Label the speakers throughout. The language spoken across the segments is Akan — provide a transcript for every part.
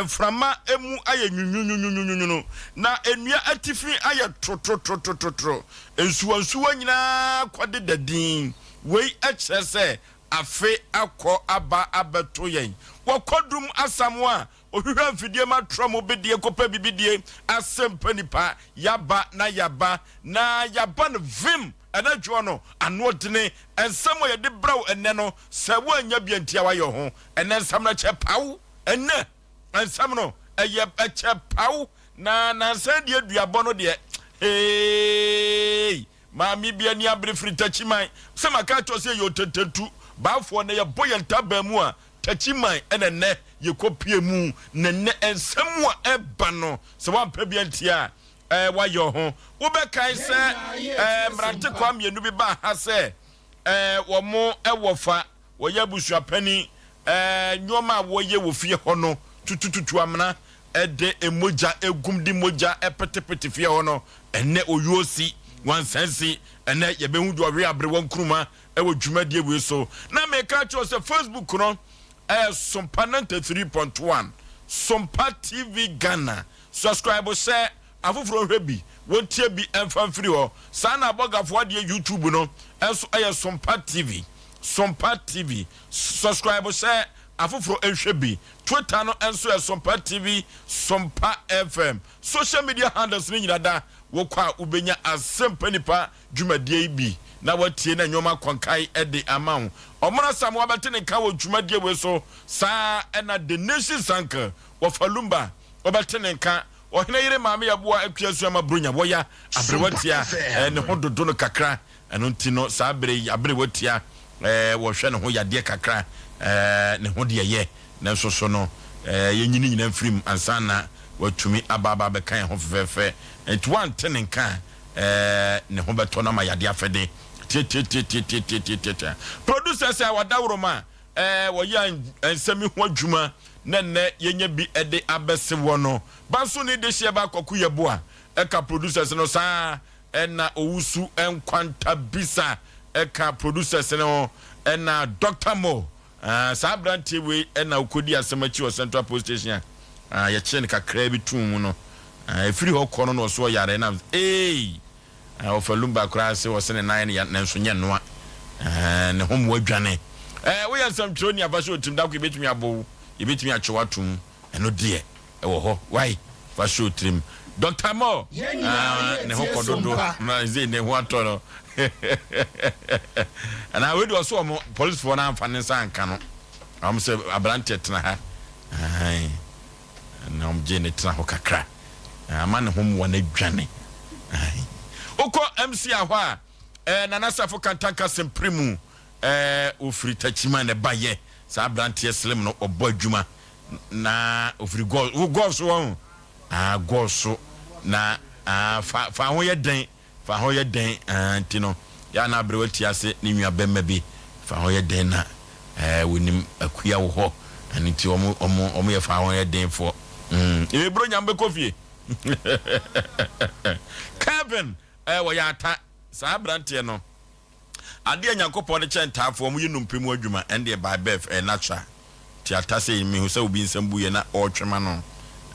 Speaker 1: Mframa mu ayɛ nwunwunwunwunwunu, na nnua atifi ayɛ torotorotoro. Nsuwansuwa nyinaa kɔdeda dinn. Wei kyerɛ sɛ afe akɔ aba abɛto yɛn. Wɔkɔ dum Asamoah a ɔhwehwɛ mfidie ma trɔ mu bedeɛ kɔpɛ bibidie asɛmpa nipa yaba na yaba na yaba no vim ɛna dwoɔ no ano ɔdene nsɛm a yɛde brɛ wo ɛnɛ no sɛ woannya bi antia wayɛ ho ɛnɛ nsɛm no kyɛ paw ɛnɛ nsɛm no ɛyɛ ɛkyɛ paw na nansa deɛ duabɔ no deɛ hey Maame bi ani abere firi Takyiman sɛ maka akyerɛ wo sɛ yɛyɛ otetetu baafoɔ na yɛbɔ yɛn ntaban mu a Takyiman na ɛnnɛ yɛkɔ pie mu na ɛnnɛ nsɛm a ɛba no sɛ woampɛ bi antie a ɛɛ woayɛ wo ho. Wobɛkae sɛ ɛɛ mmerante kwaa mmienu bi baa ha sɛ ɛɛ wɔn wɔ fa Wɔyɛ abusua panin. Nneɛma a wɔyɛ wɔ fie hɔ no, tutututu amena, de mogya gum de mogya petepete fie hɔ no, ɛnnɛ oyuo si, wansan si. Ɛnnɛ yɛbɛhu deɛ ɔwe aberewa nkruma wɔ dwumadie wei so. Na meka akyerɛ wo sɛ Facebook no ɛyɛ Sompa 93.1, Sompa TV Ghana. Subscribe sɛ Afoforɔ nhwɛ bi, wɔntie bi mfa mfiri hɔ. Saa na abɔgafoɔ adeɛ YouTube no nso yɛ Sompa TV. Sompa TV. Subscribe sɛ afoforɔ nhwɛ bi. Twitter no nso yɛ Sompa TV, Sompa FM. Social media handles no nyina da wokɔ a wobɛnya Asɛmpa Nipa dwumadie yi bi na watie na nnoɔma akɔnkae de ama wo. Ɔmono Asamoah bɛte ne nka wɔ dwumadie wei so. Saa na The Nation's Uncle Wɔfa Lumba wɔbɛte ne nka. Ɔhene yere maame Yaboa Akua Suama Bronya wɔya aberewa tia eh, ne ho dodo no kakra ɛno nti no saa bere yi aberewa tia eh, wɔhwɛ ne ho yadeɛ kakra eh, ne ho deɛ yɛ nanso so no eh, yɛnyi ne nyina mfirim ansa na watumi aba aba abɛka yɛn ho fɛfɛɛfɛ nti wante ne nka eh, ne ho bɛtɔ no ama yadeɛ afɛde tiatiatiatiatiatiatia producer sɛ wadaworo Ɛɛ, wɔyɛ nsɛm yi ho adwuma na nnɛ yɛnya bi de abɛse wɔ no. Banso ne dehyeɛ ba Kwaku Yeboah ɛka producers no saa ɛna Owusu Nkwanta Bisa ɛka producers no ho ɛna Doctor Mo ah, saa abranteɛ wei ɛna ɔkɔdi asɛm akyi wɔ Central Police Station a ah, yɛkyee no kakraa bi too mu no ah, ɛfiri hɔ kɔ no na ɔso ɔyare na eei Eh, ɔfa lumba koraa se ɔse ne nan ya nanso nyɛ noa. Eh, ne ho mmoa dwane. Eh, woyɛ nsɛmtwerɛni a fa hyɛ otirim da ko yɛbɛtumi abɔ wo, yɛbɛtumi akye wo atom. Ɛno deɛ, ɛwɔ hɔ. Wai, fa hyɛ otirim. Doctor Moore, ah, ne ho kɔ dodo. Na sei ne ho atɔ no. Anaa wei deɛ ɔse wɔn, policefoɔ no amfa ne nsa anka no. Wɔn sɛ aberanteɛ tena ha. Ahan. Na wɔgyee no tena hɔ kakra ama ne ho mmoa no adwane. Wokɔ MCA hɔ a, eh, Nana Safo Kantanka Sempere mu, eh, ofiri Tachiman na ɛbayɛ. Saa aberanteɛ slim no, ɔbɔ adwuma na ofiri gɔs, wo gɔs so wɔn? Ah, gɔs so na ah, fa, fa ho yɛ den. Fa ho yɛ den eh, nti no yɛ a na aberewa ti ase ne nua bɛmma bi fa ho yɛ den na eh, wɔnim akua wɔ hɔ ɛno nti wɔn wɔn wɔn yɛ fa ho yɛ den foɔ mm eburo nyam bɛkɔ fie Kevin eh, wɔyɛ ata saa aberanteɛ no. Adeɛ a Nyankopɔn de kyɛ ntaafoɔ, wɔn yɛ nnompe mu adwuma, ɛndeɛ by birth, ɛyɛ natural. Nti ata sei, mehu sɛ obi nsam buiɛ na ɔretwe ma no,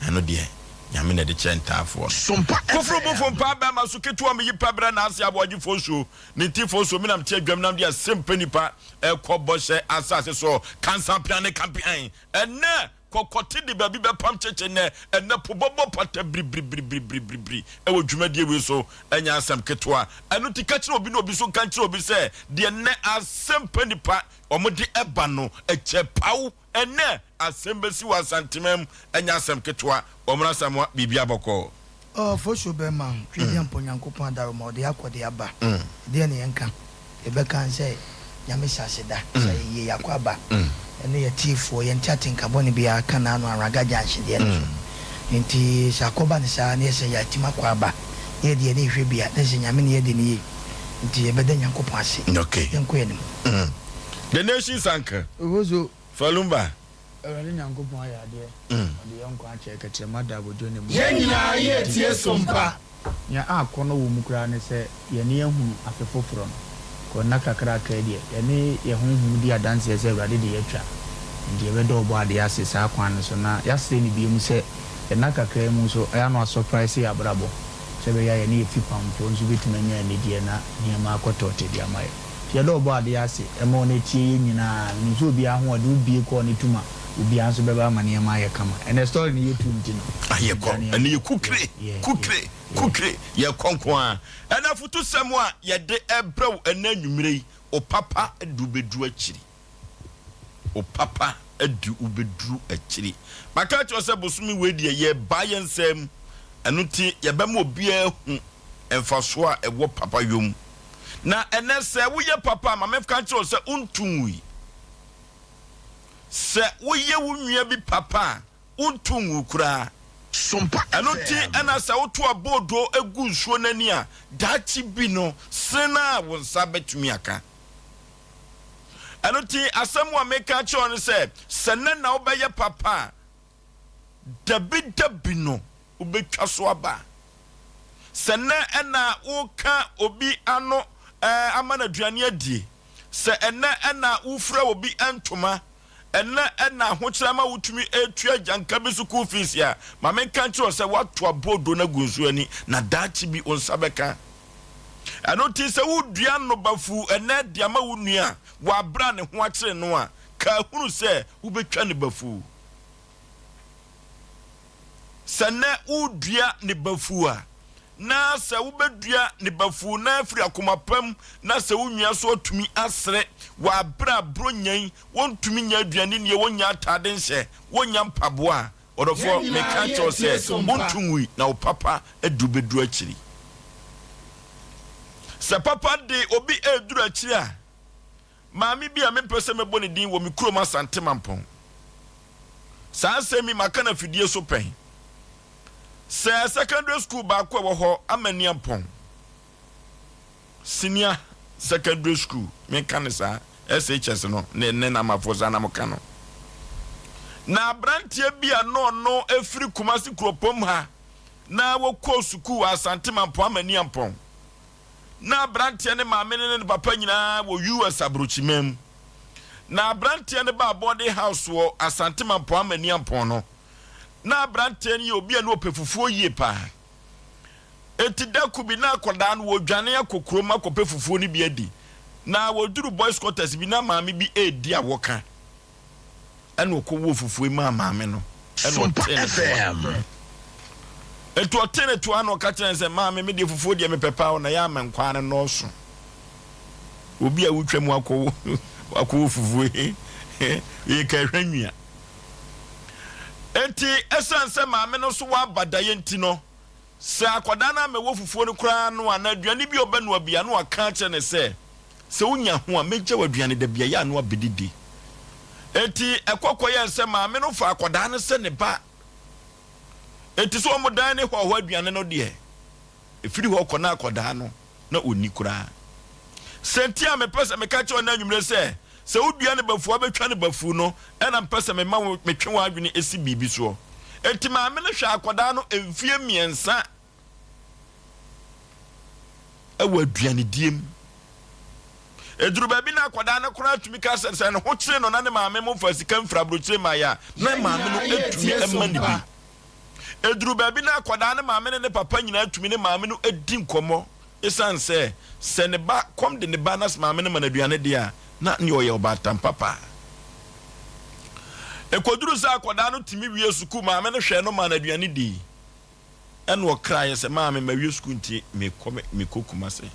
Speaker 1: ɛno deɛ Nyame na ɛde kyɛ ntaafoɔ no. Koforo bofo mpaa bɛɛma so ketewa meyi pɛ brɛ naase aboagye fosuo ne nti fosuo menam te adwam nam de asem pɛ nipa ɛkɔ bɔhyɛ asase soɔ kansa pian ne kampian ɛnɛ Kɔkɔte de baabi bɛpam kyekye nnɛ, ɛnnɛ po bɛbɔ pata biribiribiribiribiri wɔ dwumadie wei so, ɛnyɛ asɛm ketewa. Ɛno nti ka kyerɛ obi na obi nso nka nkyerɛ obi sɛ deɛ nnɛ asɛm pa nipa wɔn de ɛba no ɛkyɛ paw. Ɛnnɛ asɛm bɛsi wɔ Asanteman mu, ɛnyɛ asɛm ketewa. Wɔn Asamoah biribi abɔkɔɔ.
Speaker 2: Ɔɔ fosuo bɛma Twedeɛmpɔ Nyankopɔn adaworoma ɔde akɔ de aba Ɛdeɛn ne yɛnka Yɛbɛka ne sɛ Nyame hyɛ aseda sɛ yɛyie yɛakɔ aba Ɛne yɛtiefoɔ yɛnte atenka bɔne biara ka naano Anraga junction deɛ no so Nti sɛ akɔba no saa na yɛsɛ yɛatim akɔ aba na yɛde yɛn ani rehwɛ bi a na ɛsɛ Nyame ne yɛadi no yie Nti yɛbɛda Nyankopɔn ase Yɛnkɔ yɛn anim.
Speaker 1: The Nation's Uncle, Falumba.
Speaker 3: Awurade Nyankopɔn ayɛ adeɛ, ɔde yɛn nkwa akyɛ kɛtrɛma da abodwo ne mu.
Speaker 4: Yɛn nyinaa yɛretie som pa.
Speaker 3: Nea akɔnnɔ wɔ mu koraa ne sɛ yɛne ahunu afe foforɔ no. Kɔ nna kakra a aka yi deɛ, yɛne yɛn honhom di adanseɛ sɛ Awurade de yɛn atwa. Nti yɛbɛda Ɔbɔadeɛ ase saa kwan no so na yɛasrɛ no biom sɛ nna kakra yi mu nso ɛyɛ a na wasɔpraese yɛn abrabɔ sɛ ɛbɛyɛ a yɛne yɛn fipamfoɔ nso bɛtumi anya anigyeɛ na nneɛma akɔ tɔɔte de ama yɛn. Nti yɛda Ɔbɔadeɛ ase ma wɔn atie yɛn nyinaa. Menim sɛ obiara ahoɔden, wobue kɔɔ no tum a, obiara nso bɛba ama nneɛma ayɛ kama. Ɛnɛ story no yɛ tu nti no,
Speaker 1: Ah, yɛkɔ.
Speaker 3: yɛgya nneɛma.
Speaker 1: Ɛnɛ yɛ kukire,
Speaker 3: Yeah, yeah, yeah,
Speaker 1: kukire,
Speaker 3: yeah.
Speaker 1: kukire. Yɛkɔ nko ara. Ɛnɛ afotusɛm a yɛde rebrɛ wo ɛnɛ anwummere yi, wo papa de wo bɛduru akyiri. Wo papa de wo bɛduru akyiri. Maka akyerɛ wo sɛ bosome wei deɛ yɛreba yɛn nsam, ɛno nti yɛbɛma obiara ahu mfasoɔ a ɛwɔ papayɔ mu. Na ɛnɛ sɛ woyɛ papa a, ma menka nkyerɛ wo sɛ wonto ngui. Sɛ woyɛ wo nua bi papa a, wonto ngu koraa. Ɛno nti na sɛ woto aboodoo gu nsuo no ani a, daakye bi no, sene no ara wo nsa bɛtumi aka. Ɛno nti asɛm a meka akyerɛ wo ne sɛ, sɛ nnɛ na wobɛyɛ papa a, dabidabi no wobɛtwa so aba. Sɛ nnɛ na woka obi ano ama no aduane adie, sɛ ɛnnɛ na wofira obi ntoma, Ɛnnɛ na ahokyerɛ ama wotumi retua agyanka bi sukuu fees a, ma menka nkyerɛ wo sɛ woato aboodoo no agu nsuo ani na daakye bi wo nsa bɛka. Ɛno nti sɛ wodua nnɔbafuo ɛnnɛ de ama wo nua wɔ aberɛ a ne ho akyere no a, ka hunu sɛ wobɛtwa ne bafuu. Sɛ nnɛ woredua ne bafuu a, na sɛ wobɛdua ne bafuu na afiri akoma pa mu, na sɛ wo nua nso atumi asere wɔ aberɛ a Buronya yi wɔntumi nnya aduane nnie, wɔnnya ataade nhyɛ, wɔnnya mpaboa a, ɔdɔfoɔ, meka kyerɛ wo sɛ, wonto nwui na wo papa aduru bɛduru akyiri. Sɛ papa de obi reduru akyiri a, Maame bi a mempɛ sɛ mɛbɔ ne din wɔ me kurom Asante Mampɔn. Saa asɛm yi maka no afidie so pɛn. Sɛ secondary school baako a ɛwɔ hɔ Amaniampɔn Senior Secondary School, menka no saa, SHS no ne ne namafoɔ saa na moka no. Na aberanteɛ bi a na ɔno firi Kumasi kuropɔn ha na wɔkɔɔ sukuu wɔ Asante Mampɔn Amaniampɔn. Na aberanteɛ no maame no ne ne papa nyinaa wɔ US aburokyiman mu. Na aberanteɛ no baa boarding house wɔ Asante Mampɔn Amaniampɔn no. Na aberanteɛ no yɛ obi a na ɔpɛ fufuo yie paa. Enti da ko bi na akwadaa no wɔredwane akɔ kurom akɔpɛ fufuo no bi adi. Na wɔduru boys quarters bi na maame bi redi awɔka. Ɛna ɔkɔwɔɔ fufuo yi maa maame no. Ɛna ɔtee ne toa. Enti ɔtee ne toa na ɔka kyerɛɛ no sɛ, Maame, me deɛ fufuo deɛ mepɛ paa o, na yɛ ama nkwaa no nnɔɔso. Obi a wotwa mu akɔwɔ akɔwɔ fufuo yi, yɛ ka ɛhwɛ nwia. Enti ɛsiane sɛ maame no nso wɔ abadaeɛ nti no, sɛ akwadaa no ammɛwɔ fufuo no koraa no a, na aduane bi a ɔbɛnoa biara na waka akyerɛ no sɛ, Sɛ wonya ho a, mɛgya wo aduane da bi a, yɛ a na wabɛdidi. Enti ɛkɔ kɔyɛɛ sɛ maame no faa akwadaa no sɛ ne ba. Enti sɛ wɔdan ne hɔhoɔ aduane no deɛ, ɛfiri hɔ kɔ na akwadaa no, na ɔnni koraa. Sɛ nti a mepɛ sɛ meka kyerɛ wo nnɛ anwummerɛ sɛ, sɛ wodua ne bafuu a wobɛtwa ne bafuu no, ɛna mepɛ sɛ mema wo, metwe w'adwene si biribi soɔ. Enti maame no hwɛɛ akwadaa no mfeɛ mmiɛnsa wɔ aduanedie mu. Ɛduru baabi na akwadaa no koraa tumi ka sɛ, sɛ ne ho kyere no na ne maame mo fa sika mfiri aburokyire mmaeɛ a, na maame no tumi ma no bi. Ɛduru baabi na akwadaa no maame ne ne papa nyinaa tumi ne maame no di nkɔmmɔ ɛsiane sɛ, sɛ ne ba kɔm de ne ba na sɛ maame no ma no aduane deɛ a, na ne ɔyɛ ɔbaatan papa. Ɛkɔduru sɛ akwadaa no tumi wie sukuu, maame no hwɛɛ no maa no aduane dii. Ɛna ɔkraeɛ sɛ, Maame, mawie sukuu nti mekɔ mekɔ Kumase.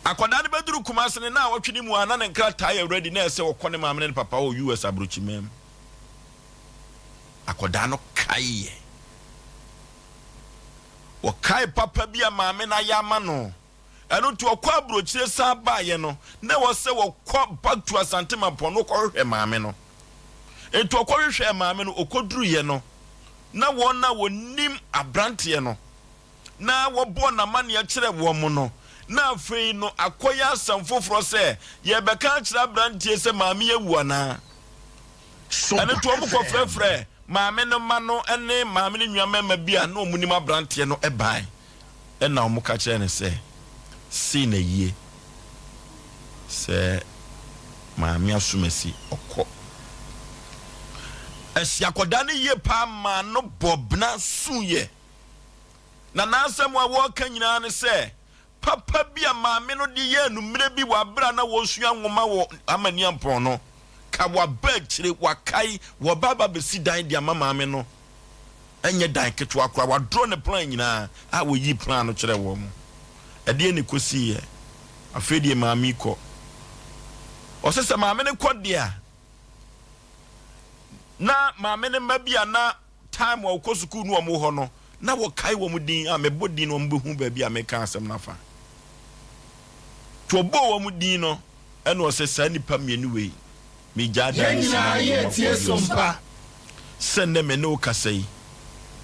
Speaker 1: Akwadaa no bɛduru Kumase no, naawɔtwe no mu a na ne nkrataa yɛ ready na ɛsɛ ɔkɔ ne maame ne ne papa wɔ US aburokyiman mu. Akwadaa no kaeɛ. Ɔkae papa bi a maame no ayɛ ama no. Ɛno nti ɔkɔ aburokyire san baeɛ no, na ɛwɔ sɛ wɔkɔ back to Asante Mampɔn na ɔkɔhwehwɛ maame no. Nti ɔkɔhwehwɛɛ maame no, ɔkɔduruiɛ no, na wɔn a wɔnim aberanteɛ no na wɔbɔɔ no amanneɛ kyerɛɛ wɔn no, na afei no akɔyɛ asɛm foforɔ sɛ, Yɛrebɛka akyerɛ aberanteɛ sɛ maame yi awu anaa? Ɛno nti wɔkɔfrɛfrɛɛ maame no mma no ne maame no nua mmarima bi a na wɔnim aberanteɛ no bae, ɛnna wɔka kyerɛɛ no sɛ, Sei na yie sɛ maame asomasi ɔkɔ. Ɛhyee akwadaa no yie paa maa no bɔɔ bena suiɛ. Na n'asɛm a wɔreka nyinaa ne sɛ, papa bi a maame no de yɛɛ no mmerɛ bi wɔ aberɛ a na wɔresua nwoma wɔ Amaniampɔn no, ka waba akyire, wakae, wɔba aba abɛsi dan de ama maame no. Ɛnyɛ dan ketewa koraa, wadrɔ ne plan nyinaa a wɔyii plan no kyerɛɛ wɔn. Ɛdeɛn na ɛkɔsiiɛ? Afei deɛ maame yi kɔ. Ɔse sɛ maame no kɔ deɛ a, na maame no mma bi a na time a wɔkɔ sukuu no wɔn wɔ hɔ no, na wɔkae wɔn din a mebɔ din no wɔn bɛhu baabi a meka asɛm no afa. Nti ɔbɔɔ wɔn din no, ɛna ɔsɛ saa nnipa mmienu wei, megyaa dan
Speaker 4: Yɛn
Speaker 1: no si
Speaker 4: nyinaa
Speaker 1: na mede
Speaker 4: yɛ
Speaker 1: wɔn
Speaker 4: tie
Speaker 1: akɔ
Speaker 4: so
Speaker 1: US.
Speaker 4: mpa.
Speaker 1: Sɛ nnɛ me ne wo kasa yi,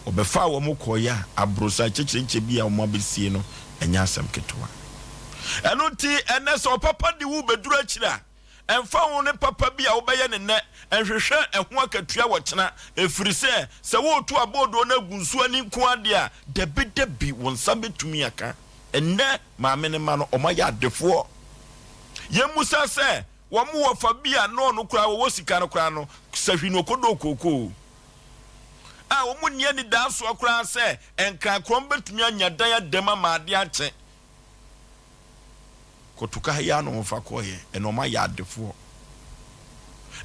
Speaker 1: wɔbɛfaa wɔn kɔeɛ a, aborosan kyekyerɛnkyɛ bi a wɔabɛsie no, ɛnyɛ asɛm ketewa. Ɛno nti, ɛnnɛ sɛ ɔpapa de wo rebɛduru akyiri a, ɛmfa ho ne papa bi a wobɛyɛ no nnɛ, nhwehwɛ ɛho akatua wɔ kyena, ɛfiri sɛ, sɛ woreto aboodoo no agu nsuo ani nko ara deɛ a, dabidabi wo nsa bɛtumi aka. Ɛnnɛ, maame no mma no, wɔayɛ adefoɔ. Yɛmmisa sɛ, Wɔn wɔfa bi a na ɔno koraa wɔwɔ sika no koraa no, sahwi na ɔkɔdɔɔ kookoo. A wɔn nni anidaasoɔ koraa sɛ nkrankorɔm bɛtumi anya dan adam ama adeɛ akye. Kotoka ha yi ara na wɔfa kɔeɛ, ɛna wɔn ayɛ adefoɔ.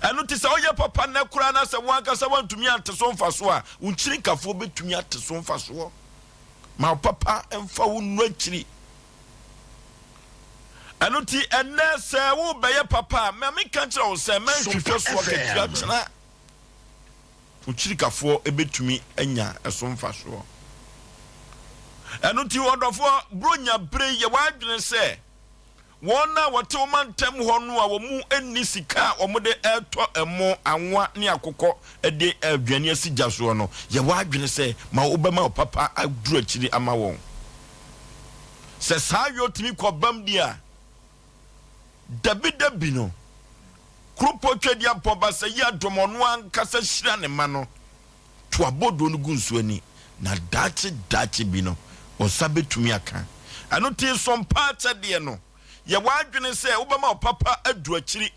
Speaker 1: Ɛno nti sɛ woyɛ papa nnɛ koraa na sɛ wo ankasa woantumi ante so mfasoɔ a, wo nkyirikafoɔ bɛtumi ate so mfasoɔ. Ma wo papa mfa wo nnuru akyiri. Ɛno nti, ɛnnɛ sɛ worebɛyɛ papa a, ma menka nkyerɛ wo sɛ mɛnhwehwɛ so akatua kyena. Wo kyirikafoɔ bɛtumi anya ɛso mfasoɔ. Ɛno nti, ɔdɔfoɔ, Buronya berɛ yi, yɛ w'adwene sɛ Wɔn a wɔte wo mantam hɔ no a wɔn nni sika a wɔde retɔ ɛmo, anwa ne akokɔ de aduane asi gya soɔ no, yɛ w'adwene sɛ ma wobɛma wo papa aduru akyiri ama wɔn. Sɛ saa yɔ tumi kɔ bam di a, dabidabi no, Kuropɔ Tweaduampɔn Basayi Adom ɔno ankasa hyira ne mma no. To abodoo no gu nsu ani, na daakye daakye bi no, wo nsa betumi aka. Ɛno nti, so mpa akyɛdeɛ no. Yɛ w'adwene sɛ wobɛma wo papa adu akyiri.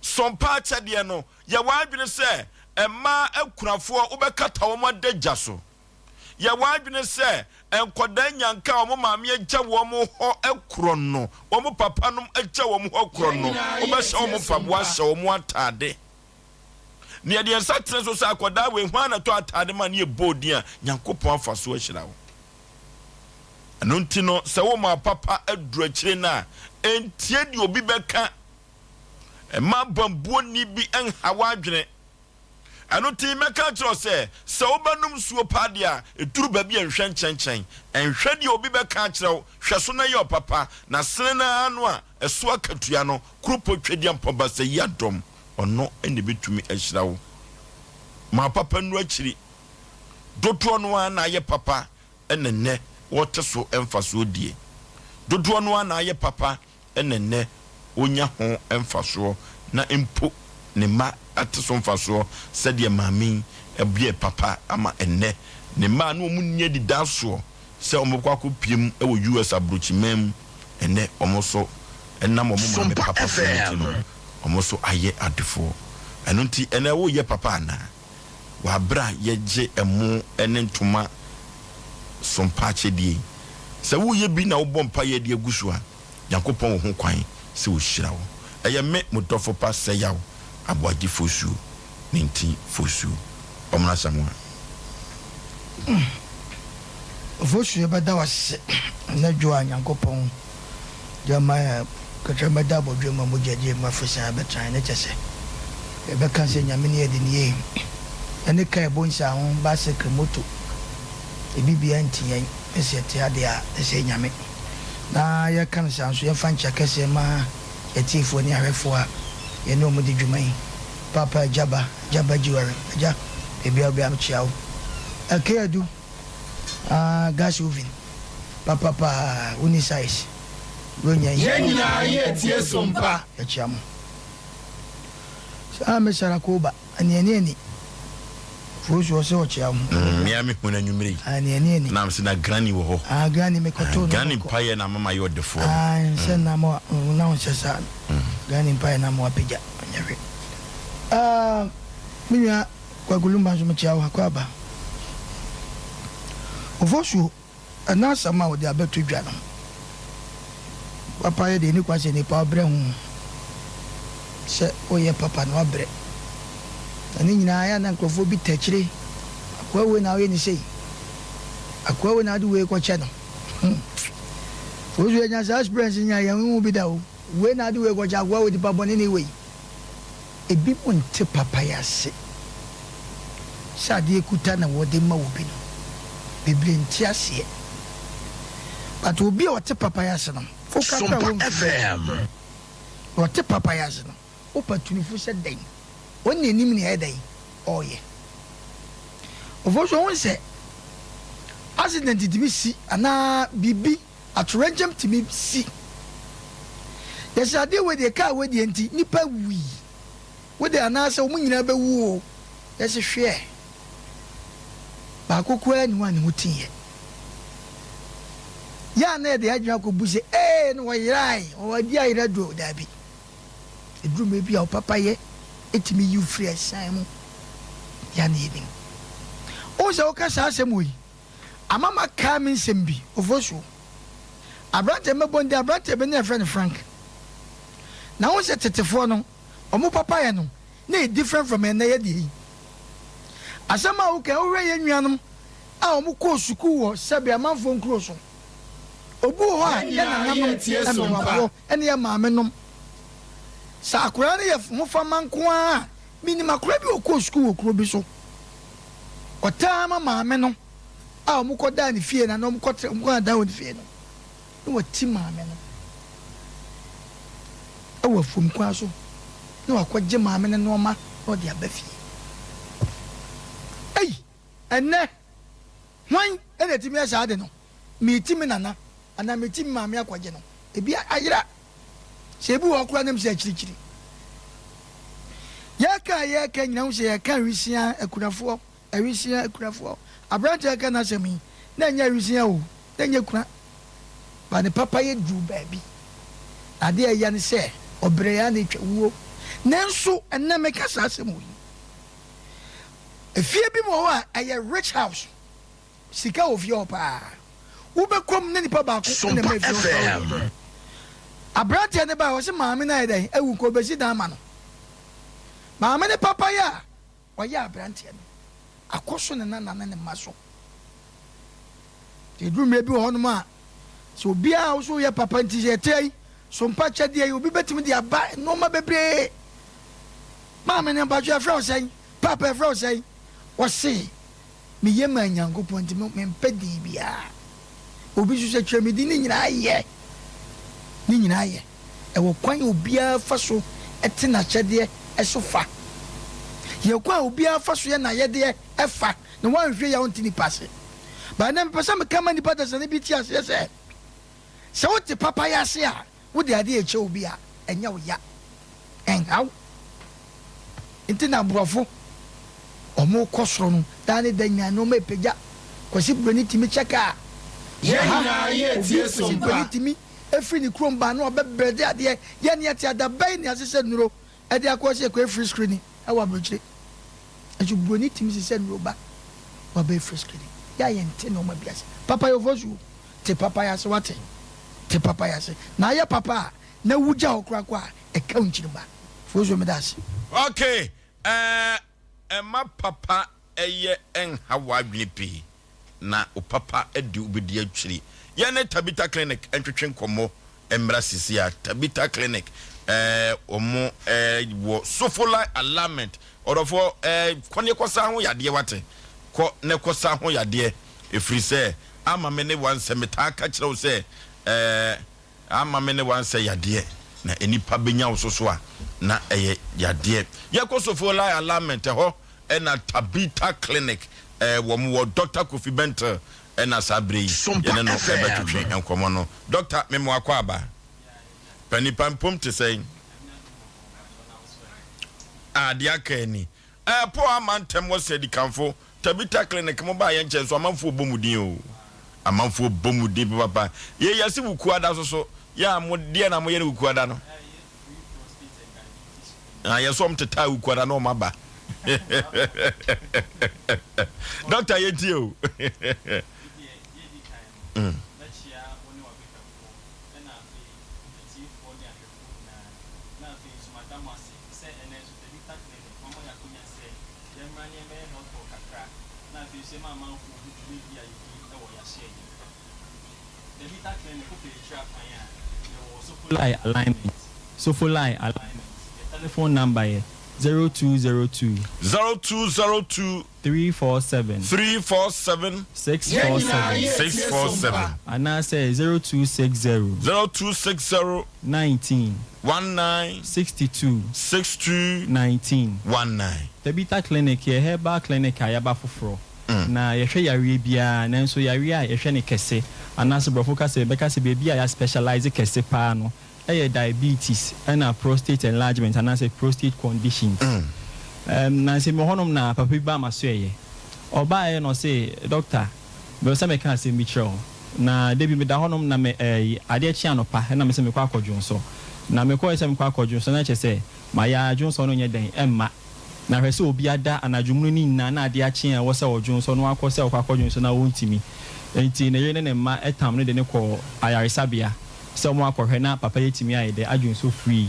Speaker 1: So mpa akyɛdeɛ no. Yɛ w'adwene sɛ mmaa akunafoɔ wobɛkata wɔn adagya so. Yɛ w'adwene sɛ nkwadaa nnyanka a wɔn maame agya wɔn hɔ korɔ no, wɔn papanom agya wɔn hɔ korɔ
Speaker 4: Yɛn
Speaker 1: no,
Speaker 4: nyinaa yɛ
Speaker 1: wobɛhyɛ
Speaker 4: tie
Speaker 1: wɔn
Speaker 4: so
Speaker 1: mpaboa,
Speaker 4: mpa.
Speaker 1: ahyɛ wɔn atade. Na yɛde yɛn nsa tene so sɛ akwadaa wei, hwan na ɛtɔ ataade ma ne yɛbɔɔ din a, Nyankopɔn afa so ahyira wo. Ɛno nti no, sɛ woma papa aduru akyire no a, ɛntie deɛ obi bɛka. Mma bambuoni bi nha w'adwene. Ɛno nti mɛka akyerɛ wo sɛ, sɛ wobɛnom nsuo paa deɛ a, ɛduru baabi a nhwɛ nkyɛnkyɛn. Nhwɛ deɛ obi bɛka akyerɛ wo, hwɛ so na yɛ ɔpapa, na sene no ara no a, ɛso akatua no, kuropɔ Twedeampɔn Basayi adɔm. Ɔno na ɛbɛtumi ahyira wo. Ma papa nnuru akyiri. Dodoɔ no ara na ayɛ papa na nnɛ wɔte so mfasoɔ die. Dodoɔ no ara na ayɛ papa na nnɛ wɔnya ho mfasoɔ na mpo ne mma ate so mfasoɔ sɛdeɛ maame yi yɛɛ papa ama ɛnnɛ ne mma a na wɔn nni anidasoɔ sɛ wɔbɛkɔ akɔpue mu wɔ US aburokyiman mu ɛnnɛ wɔn nso ɛnam wɔn maame
Speaker 5: Sompa
Speaker 1: papa so nti no
Speaker 5: FM.
Speaker 1: Wɔn nso ayɛ adefoɔ. Ɛno nti, ɛnnɛ woreyɛ papa anaa? Wɔ aberɛ a yɛgye ɛmo ne ntoma so mpa akyɛdeɛ yi, sɛ woreyɛ bi na wobɔ mpaeɛ de agu so a, Nyankopɔn wɔ ho kwan sɛ ɔhyira wo. Ɛyɛ me, mo dɔfo pa Sɛyaw Aboagye Fosuo, ne nti Fosuo. Ɔmmra Asamoah.
Speaker 2: Ofosu yɛbɛda wo ase anadwo a Nyankopɔn de ama yɛn kɛtrɛma da abɔdwam ma mogya di yɛn mu afiri san abɛtra yɛn ne kyɛ sɛ yɛbɛka sɛ Nyame ne yɛde ne yie yɛne kaa ɛbɔ nsa ho bicycle moto ebi bia nti yɛn ne sɛ yɛte adeɛ a ne sɛ Nyame na yɛka no saa nso yɛmfa nkyɛ kɛseɛ ma yɛtiefoɔ ne ahwɛfoɔ a yɛne wɔn di dwuma yi Papa Agya Ba Agya Ba Gyiware Agya baabi a wobia mekyea wo Ɛkɛ Adu Ah gas oven papa paa wonni size Buronya yi.
Speaker 4: Yɛn nyinaa yɛ tie so mpa.
Speaker 2: Yɛkyea mo. Saa me Sarah Koba aniani ani Fosu ɔsɛ ɔkyea wo.
Speaker 1: Mm, me a me hu no anwummere yi.
Speaker 2: Aniani ani.
Speaker 1: Na mese na granny wɔ hɔ.
Speaker 2: Ah granny me kɔtoo no.
Speaker 1: Granny mpaeɛ na ama mayɛ ɔdefoɔ no.
Speaker 2: Ah nsɛ na mo na wo nsɛ saa no. Granny mpaeɛ na ama wapagya ɔnyɛ hwee. Ah. Me nua Kwaku Lumba nso mekyia wo, Akwaaba. Ofosuo, ɛna asɛm a wode abɛto dwa no, papa yɛ deɛ ɛni kwan sɛ nipa ɔbrɛ ho sɛ woyɛ papa na wabrɛ. Na ne nyinaa yɛ a na nkurɔfoɔ bi tɛkyire, akoa wei na woyɛ ne sei, akoa wei na wode wei kɔkyɛ no. Hmm. Ofosuo yɛnya saa experience nyinaa yɛn ho bi da o. Wei na wode wei kɔkyɛ akoa wei nipa bɔne ne wei. Ebinom nte papayɛ ase. Sɛ adeɛ kuta na wɔde ma obi no, bebree nte aseɛ. But obi a ɔte papayɛ ase no, woka koraa a
Speaker 4: Sompa
Speaker 2: wɔmfi
Speaker 4: FM.
Speaker 2: Deɛ ɔte papayɛ ase no, wopa tu no fo sɛ dɛn? Ɔno na ɛnim nea ɛyɛ dɛn? Ɔreyɛ. Ɔfoɔ nso ɔhu sɛ accident tumi si anaa biribi Atoyerɛnkyɛm tumi si. Yɛsɛ adeɛ wei deɛ kaa wei deɛ nti nipa wui. Wo deɛ anaasɛ wɔn nyinaa bɛwu o. Yɛse hweɛ baako koraa nni hɔ a ne ho teeɛ. Yɛ a na yɛde yɛn adwene akɔbu sɛ ee na wɔyerae, wɔadi ayera duro. Daabi. Ɛduru mmerɛ bi a wo papayɛ tumi yi wo firi asiane mu. Yɛ a na yɛnim. Wohu sɛ woka saa asɛm wei Ama makae me nsɛm bi, Ofosuo. Aberanteɛ mɛbɔ ne din, aberanteɛ bi ne yɛfrɛ no Frank. Na wohu sɛ tetefoɔ no, wɔn papayɛ no, na ɛyɛ different from ɛnnɛ yɛ deɛ yi. Asɛm a woka yi, wohwɛ yɛn nuanom a wɔkɔɔ sukuu wɔ sɛbe amanfoɔ nkuro so. Obi wɔ hɔ a,
Speaker 4: Yɛn
Speaker 2: yɛn
Speaker 4: nyinaa
Speaker 2: nananom,
Speaker 4: yɛ tie so mpa.
Speaker 2: mmerewafoɔ ne yɛn maamenom, sɛ akwadaa no yɛ hofama nko ara a, menim akwadaa bi a ɔkɔɔ sukuu wɔ kuro bi so. Ɔtaa ma maame no a wɔkɔdaa ne fie no anaa wɔkɔtra wɔkɔdaa wɔ ne fie no, na wati maame no wɔ afuom kwan so na wakɔgye maame no nneɛma na ɔde aba fie. Ei, ɛnnɛ, hwan na ɛtumi yɛ saa ade no? Mereti me nana anaa mereti me maame akɔgye no, ebi ayera. Sɛ ebi wɔ hɔ koraa na ɛmu sɛ akyirikyiri. Yɛka a yɛka nyina ho sɛ yɛka awisia akunafoɔ, awisia akunafoɔ. Aberanteɛ a ɛka n'asɛm yi, na ɛnyɛ awisia o, na ɛnyɛ kuna. Ba ne papa yɛ duru baabi. Na adeɛ a ɛya ne sɛ ɔbrɛ a na ɛtwa wuo. Nanso ɛnnɛ meka saa asɛm wɔ yi. Efie bi mu wɔ hɔ a ɛyɛ rich house. Sika wɔ fie hɔ paa. Wobɛkɔ mu na nipa baako na
Speaker 4: Sompa
Speaker 2: ɛma efie hɔ koraa
Speaker 4: FM.
Speaker 2: wɔ hɔ. Aberanteɛ no bae, ɔse maame no ayɛ dɛn awu nka ɔbɛsi dan ama no. Maame no papayɛ a ɔyɛ aberanteɛ no, akɔ so ne nana ne ne mma so. Nti ɛduru mmerɛ bi wɔ hɔnom a, sɛ obiara a wo so woyɛ papa nti sɛ yɛte ayi, sompa kyɛdeɛ yi, obi bɛtumi de aba nnoɔma bebree. Maame no mpakyɛ yɛfrɛ wo sɛn? Paapa yɛfrɛ wo sɛn? Ɔse Meye maa Nyankopɔn nti mempɛ din biara. Obi nso sɛ kyerɛ me din ne nyinaa yɛ. Ne nyinaa yɛ. Ɛwɔ kwan a obiara fa so te n'akyɛdeɛ so fa. Yɛ kwan a obiara fa so yɛ n'ayɛdeɛ fa na woanhwɛ yie a wonte nipa ase. But ɛnnɛ mepɛ sɛ meka ma nipa dasani bi te aseɛ sɛ, sɛ wote papayɛ ase a, Wode adeɛ rekyɛ obi a, ɛnyɛ wo ya. Ɛnha wo. Nti na aborɔfo, wɔkɔ soro no, daa ne da nyinaa nneɛma repagya. Kwasi Broni tumi kyɛ kaa.
Speaker 4: Yɛn
Speaker 2: Aha,
Speaker 4: nyinaa yɛ
Speaker 2: obi
Speaker 4: tie
Speaker 2: Kwasi
Speaker 4: so
Speaker 2: Broni
Speaker 4: mpa.
Speaker 2: tumi firi ne kurom ba na ɔbɛbrɛde adeɛ. Yɛn ne yɛte ada bɛn na yɛasesa nnuro de akɔ sɛ yɛkɔyɛ free screening wɔ aburokyire. Nso Broni tumi sesa nnuro ba na wabɛyɛ free screening. Yɛ a yɛnte nneɛma bi ase. Papa yɛ ofosuo. Te papayɛ ase, wate? Te papayɛ ase. Na ayɛ papa a, na wugya hɔ koraa kɔ a, ɛka wo nkyirimma. Fosuo, meda ase.
Speaker 1: Ok eh ɛma papa yɛ nha w'adwene pii na wo papa de wo bɛdi akyiri. Yɛne Tabitha Clinic ntwetwe nkɔmmɔ mmra sisi a. Tabitha Clinic eh wɔn eh wɔ Sofoline Alignment. Ɔdɔfoɔ eh kɔ ne kɔsa ho yadeɛ wate. Kɔ ne kɔsa ho yadeɛ ɛfiri sɛ Ama me ne wansɛ metaa ka kyerɛ wo sɛ ɛɛ ama me ne wansɛ yadeɛ na nnipa bɛnya wo so so a na ɛyɛ yadeɛ. Yɛkɔ Sofola Alignment ɛhɔ ɛna Tabitha Clinic ɛɛ wɔn wɔ Doctor Kofi Bentil ɛna saa berɛ yi
Speaker 4: Sompa
Speaker 1: yɛne no
Speaker 4: FM.
Speaker 1: ɛbɛtwetwe nkɔmmɔ no. Doctor me mo akɔ aba? Pa nipa mpom te sɛn? Ah deɛ aka ani. Ɛɛ Paul ama ntɛm wɔ sɛ adikanfo Tabitha clinic mo baa yɛn nkyɛn nso amanfoɔ bɔ mu din oo amanfoɔ bɔ mu din papapa yei yɛse wukuada so so yɛ a mo deɛ na moyɛ no wukuada no ah yɛsɛ ɔmo tetaa wukuada na ɔmo aba. Doctor yɛntie o.
Speaker 3: Sofolai alignment Sofolai alignment Yɛ telephone number yɛ 0202.
Speaker 1: 0202.
Speaker 3: 347.
Speaker 1: 347.
Speaker 3: 647.
Speaker 1: 647.
Speaker 3: Anaasɛ 0260.
Speaker 1: 0260.
Speaker 3: 19.
Speaker 1: 19.
Speaker 3: 62.
Speaker 1: 62.
Speaker 3: 19.
Speaker 1: 19.
Speaker 3: Tabitha Clinic yɛ herbal clinic a yɛaba foforɔ. Na yɛhwɛ yareɛ biara, nanso yareɛ a yɛhwɛ no kɛse, anaasɛ borɔfo kasa yɛbɛka sɛ baabi a yɛaspecialise kɛse paa no yɛ diabetes ɛna prostate enlargement anaasɛ prostate conditions. Ɛm, nansa mewɔ hɔnom na papa bi baa m'asoɛeɛ. Ɔbaeɛ na ɔse, Doctor, mepɛ sɛ meka asɛm bi kyerɛ wo. Na da bi meda hɔnom na me ɛɛ, adeɛ kye anɔpa ɛna mese mekɔ akɔdwonsɔ. Na mekɔeɛ sɛ mekɔ akɔdwonsɔ na kyerɛ sɛ mayɛ ara dwonsɔ no nyɛ dɛn, ɛmma. Na hwɛ sɛ obi ada anadwo mu no ne nyinaa na ade akye a ɛwɔ sɛ ɔdwonsɔ no akɔ sɛ ɔkɔ akɔdwonsɔ na ɔntumi. Enti ne yere ne ne mma tam no de no kɔɔ ayaresabea sɛ wɔakɔhwɛ na papa yi atumi ayɛ dɛ adwonsɔ free.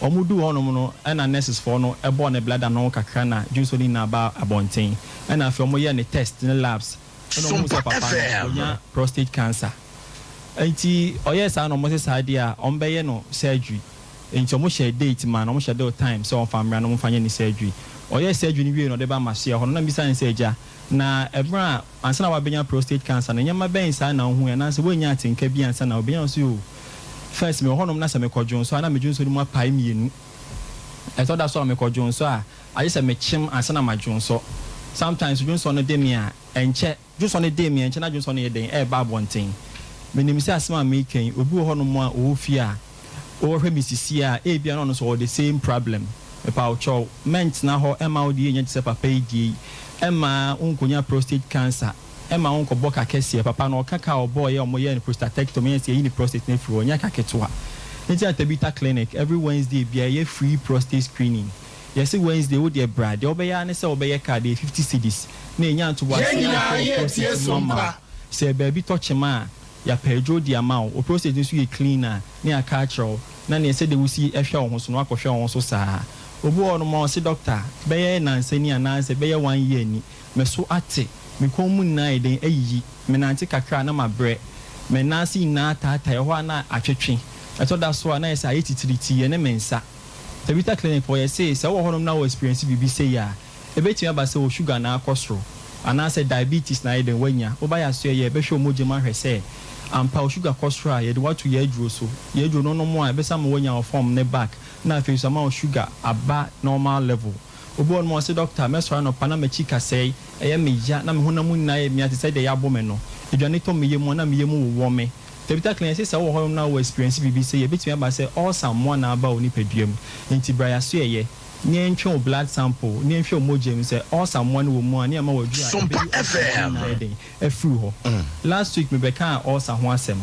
Speaker 3: Wɔduu hɔnom no na nurses foɔ no bɔɔ ne bladder no ho kakra na dwonsɔ no nyinaa baa abɔnten. Ɛna afei wɔyɛɛ ne test ne labs ɛna wɔhuu sɛ papa no wanya prostate cancer. Enti ɔyɛɛ saa na wɔse saa deɛ a wɔbɛyɛ no surgery. Enti ɔmo hyɛɛ date maa no, ɔmo hyɛ doo time sɛ ɔmfa mmra na ɔmo mfa nyɛ ne surgery. Ɔyɛɛ surgery no wiei no ɔde ba Masoɛ hɔ no na mebisa no sɛ agya, na ɛberɛ a ansa na wabɛnya prostate cancer no nneɛma bɛn saa na wohui anaasɛ woannya atenka bi ansa na wobɛnya? Ɔse oh, first mewɔ hɔnom na sɛ mekɔ dwonsɔ a na me dwonsɔ no mu apae mmienu. Ɛtɔ da so a mekɔ dwonsɔ a agye sɛ mekyem ansa na madwonsɔ. Sometimes dwonsɔ no de me a ɛnkyɛ. Dwonsɔ no dee me a, nkyɛ na dwonsɔ no yɛ dɛn ɛreba abɔnten. Menim sɛ asɛm a mereka yi, obi wɔ hɔnom a ɔwɔ fie a ɔrehwɛ me sisi a, ebia na ɔno nso ɔwɔ the same problem. Mepawokyɛw, mɛntena hɔ mma wo deɛ nyɛ te sɛ papa yi deɛ yi, ɛmma wonkɔnya prostate cancer, ɛmma wonkɔbɔ ka kɛseɛ. Papa no, ɔka ka a ɔbɔeɛ a wɔyɛɛ no prostatectomy, ɛyɛ sɛ yɛyi ne prostate no afiri hɔ, ɛnyɛ ka ketewa. Nti na Tabitha Clinic, every Wednesday biara yɛyɛ free prostate screening. Yɛse Wednesday wo deɛ bra, deɛ wobɛyɛ ara ne sɛ wobɛyɛ card, ɛyɛ 50 cedis, na yɛnya ntoboaseɛ
Speaker 4: Yɛn nyinaa
Speaker 3: ahwɛ wo
Speaker 4: yɛ
Speaker 3: prostate
Speaker 4: tie
Speaker 3: mu ama wo.
Speaker 4: sompa.
Speaker 3: Sɛ baabi tɔ kyema a, yɛapɛ aduro de ama wo. Wo prostate nso yɛ clean a, na yɛaka akyerɛ wo. Na neɛ sɛdeɛ wosi hwɛ wo ho so no, woakɔhwɛ wo ho so saa. Obi wɔ hɔnom a ɔse doctor, bɛyɛ nansa ni anaasɛ bɛyɛ one year ni, me so ate, me kɔn mu nyinaa ayɛ dɛn ayiyi, menante kakra a na mabrɛ, me nan ase nyinaa ataatae, ɛhɔ a na atwetwe, ɛtɔ da so a na ayɛ sɛ ayɛ titiritii, ɛne me nsa. Tabitha Clinic foɔ yɛse sɛ wowɔ hɔnom na wo experience biribi sei a, ɛbɛtumi aba sɛ wo sugar na akɔ soro anaasɛ diabetes na ayɛ dɛn woanya. Woba yɛ asoɛyɛ yɛbɛhwɛ wo mogya mu ahwɛ sɛ ampa wo sugar kɔ soro a yɛde wo ato yɛn aduro so. Yɛn aduro no wonom a ɛbɛsan ama woanya wo form no back na afei nso ama wo sugar aba normal level. Obi wɔ hɔnom a ɔse doctor mɛsɔre anɔpa na makyi kasɛe ɛyɛ me ya na me honam mu nyinaa yɛ me ya te sɛ deɛ yɛabo me no. Aduane tɔ me yam a na me yam wowɔ me. Tabitha Klein se sɛ wowɔ hɔnom na wo experience biribi sei a, ebetumi aba sɛ ulcer mmoa na aba wo nipadua mu. Enti bra yɛaso yɛyɛ na yɛntwe wo blood sample na yɛnhwɛ wo mogya mu sɛ ulcer mmoa no wɔ mu a na yɛama wo aduru a
Speaker 4: Sompa
Speaker 3: ɛbɛyi ulcer mmoa no
Speaker 4: FM.
Speaker 3: nyinaa ayɛ dɛn afiri hɔ. Last week mebɛkaa ulcer ho asɛm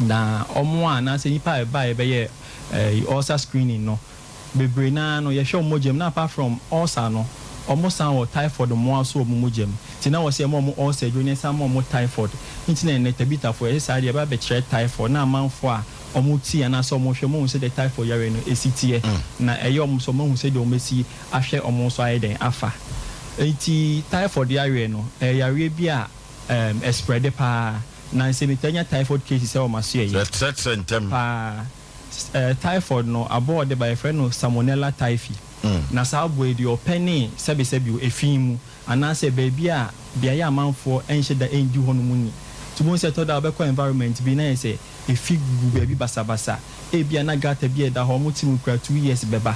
Speaker 3: na wɔn a anaasɛ nnipa a ɛbaeɛ bɛyɛɛ ulcer screening no, Bebree no ara no yɛhwɛ wɔn mogya mu na apart from ulcer no wɔn san wɔ typhoid mmoa nso wɔ wɔn mogya mu nti na wɔsɛ yɛma wɔn ulcer aduro na yɛsan ma wɔn typhoid nti na ɛnnɛ Tabitha foɔ yɛse saa deɛ yɛba abɛkyerɛ typhoid na amanfoɔ a wɔn tie anaasɛ wɔn hwɛ wɔn ahu sɛdeɛ typhoid yareɛ no ɛsi teɛ na ɛyɛ wɔn nso wɔn ahu sɛdeɛ wɔn bɛsi ahwɛ wɔn nso ayɛ dɛn afa nti typhoid yareɛ no ɛyɛ yareɛ bi a ɛɛm ɛspreade paa na nsɛ metaa nya typhoid cases ɛwɔ m'asoɛeɛ
Speaker 1: Kyerɛkyerɛ ntɛm.
Speaker 3: paa. Typhoid no, aboa a ɔde ba, yɛfrɛ no Salmonella typhi. Na saa aboa yi, deɛ ɔpɛ ne sɛbesɛbe o, efi mu, anaasɛ baabi a beaeɛ a amanfoɔ nhyɛ da nndi hɔ nom ni. Nti wobɛhu sɛ ɛtɔ da a wobɛkɔ environment bi na ayɛ sɛ efi gugu baabi basabasa. Ebia na gutter bi a ɛda hɔ, wɔte mu koraa 2 years bɛba.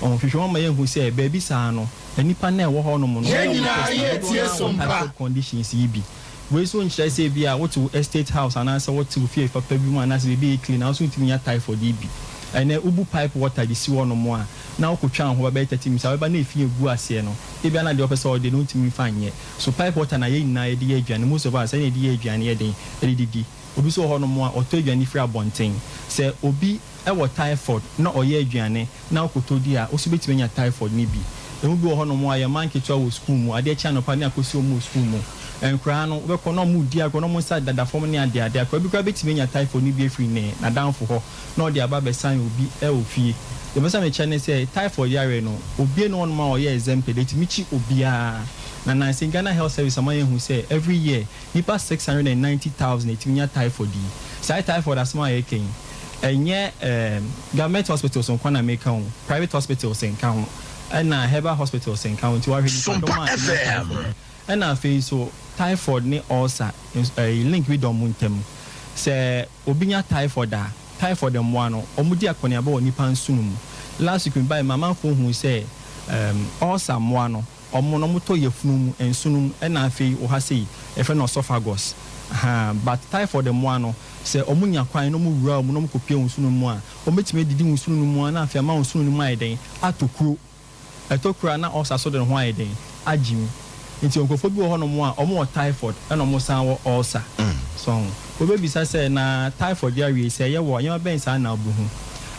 Speaker 3: Nhwehwɛmu ama yɛahu sɛ baabi saa no, nnipa no a ɛwɔ hɔ nom no,
Speaker 4: Yɛn
Speaker 3: wɔyɛ wɔn
Speaker 4: nyinaa
Speaker 3: test a,
Speaker 4: yɛ
Speaker 3: dodoɔ no
Speaker 4: tie
Speaker 3: ara wɔ
Speaker 4: sompa.
Speaker 3: typhoid conditions yi bi. Wei nso nkyerɛ sɛ ebia wote wo estate house anaasɛ wote wo fie papa bi mu anaasɛ baabi a ɛyɛ clean a wo nso wontumi nya typhoid yi bi. Ɛnnɛ wobu pipe water de si hɔnom a na wokotwa wo ho ba bɛyɛ 30 minutes a wobɛba na efi agu aseɛ no, ebia na deɛ wopɛ sɛ wode no wontumi mfa nyɛ. So pipe water na yɛn nyinaa yɛde yɛ aduane, most of us ɛna yɛde yɛ aduane yɛ den de didi. Obi nso wɔ hɔnom a ɔtɔ aduane firi abɔnten. Sɛ obi wɔ typhoid na ɔyɛ aduane na wokɔtɔ di a, wo nso wobɛtumi anya typhoid no bi.
Speaker 5: Ɛmu bi wɔ hɔnom a, yɛn mma nketewa wɔ sukuu mu, adeɛ kye anɔpa ne akɔsi wɔn wɔ sukuu mu. Nkwadaa no, wobɛkɔ na wɔredi agorɔ na wɔn nsa deda fam ne adeade. Akwadaa bi koraa bɛtumi anya typhoid no bi afiri ne n'adamfo hɔ na ɔde aba abɛsan obi wɔ fie. Deɛ mepɛ sɛ mekyerɛ ne sɛ, typhoid yareɛ no, obiara nni hɔnom a ɔyɛ exempted, ɛtumi kye obiara. Na nansa yi Ghana Health Service ama yɛahu sɛ every year, nnipa 690,000 na ɛtumi nya typhoid yi. Saa typhoid asɛm a yɛreka yi, ɛnyɛ ɛɛm government hospitals nko na meka o, private hospitals nka ho, ɛna herbal hospitals nka ho, nti wahwɛ nnipadɔm a ɛnya typhoid. Ɛna afei nso typhoid ne ulcer nso ɛyi link bi da wɔn ntam. Sɛ obi nya typhoid a, typhoid mmoa no, wɔdi akɔneaba wɔ nnipa nsono mu. Last week mebaeɛ ma amanfoɔ huu sɛ ɛɛm ulcer mmoa no, Ɔmo no ɔmo tɔ yafunu mu, nsono mu ɛna afei wɔ ha sei yɛfrɛ no ɔsɔfagɔs ahaa but typhoid mmoa no sɛ ɔmo nya kwan na ɔmo wura wo mu na ɔmo kɔ pue wo nsono mu a ɔmo bɛtumi adidi wo nsono no mu ara na afei ama wo nsono no mu ayɛ dɛn atɔ kuro ɛtɔ kuro a na ulcer so de ne ho ayɛ dɛn agye mu nti nkorɔfoɔ bi wɔ hɔ nom a ɔmo wɔ typhoid ɛna ɔmo san wɔ ulcer so ho wobɛbisa sɛ na typhoid yareɛ yi sɛ ɛyɛ wo a nneɛma bɛn saa na wobɛhu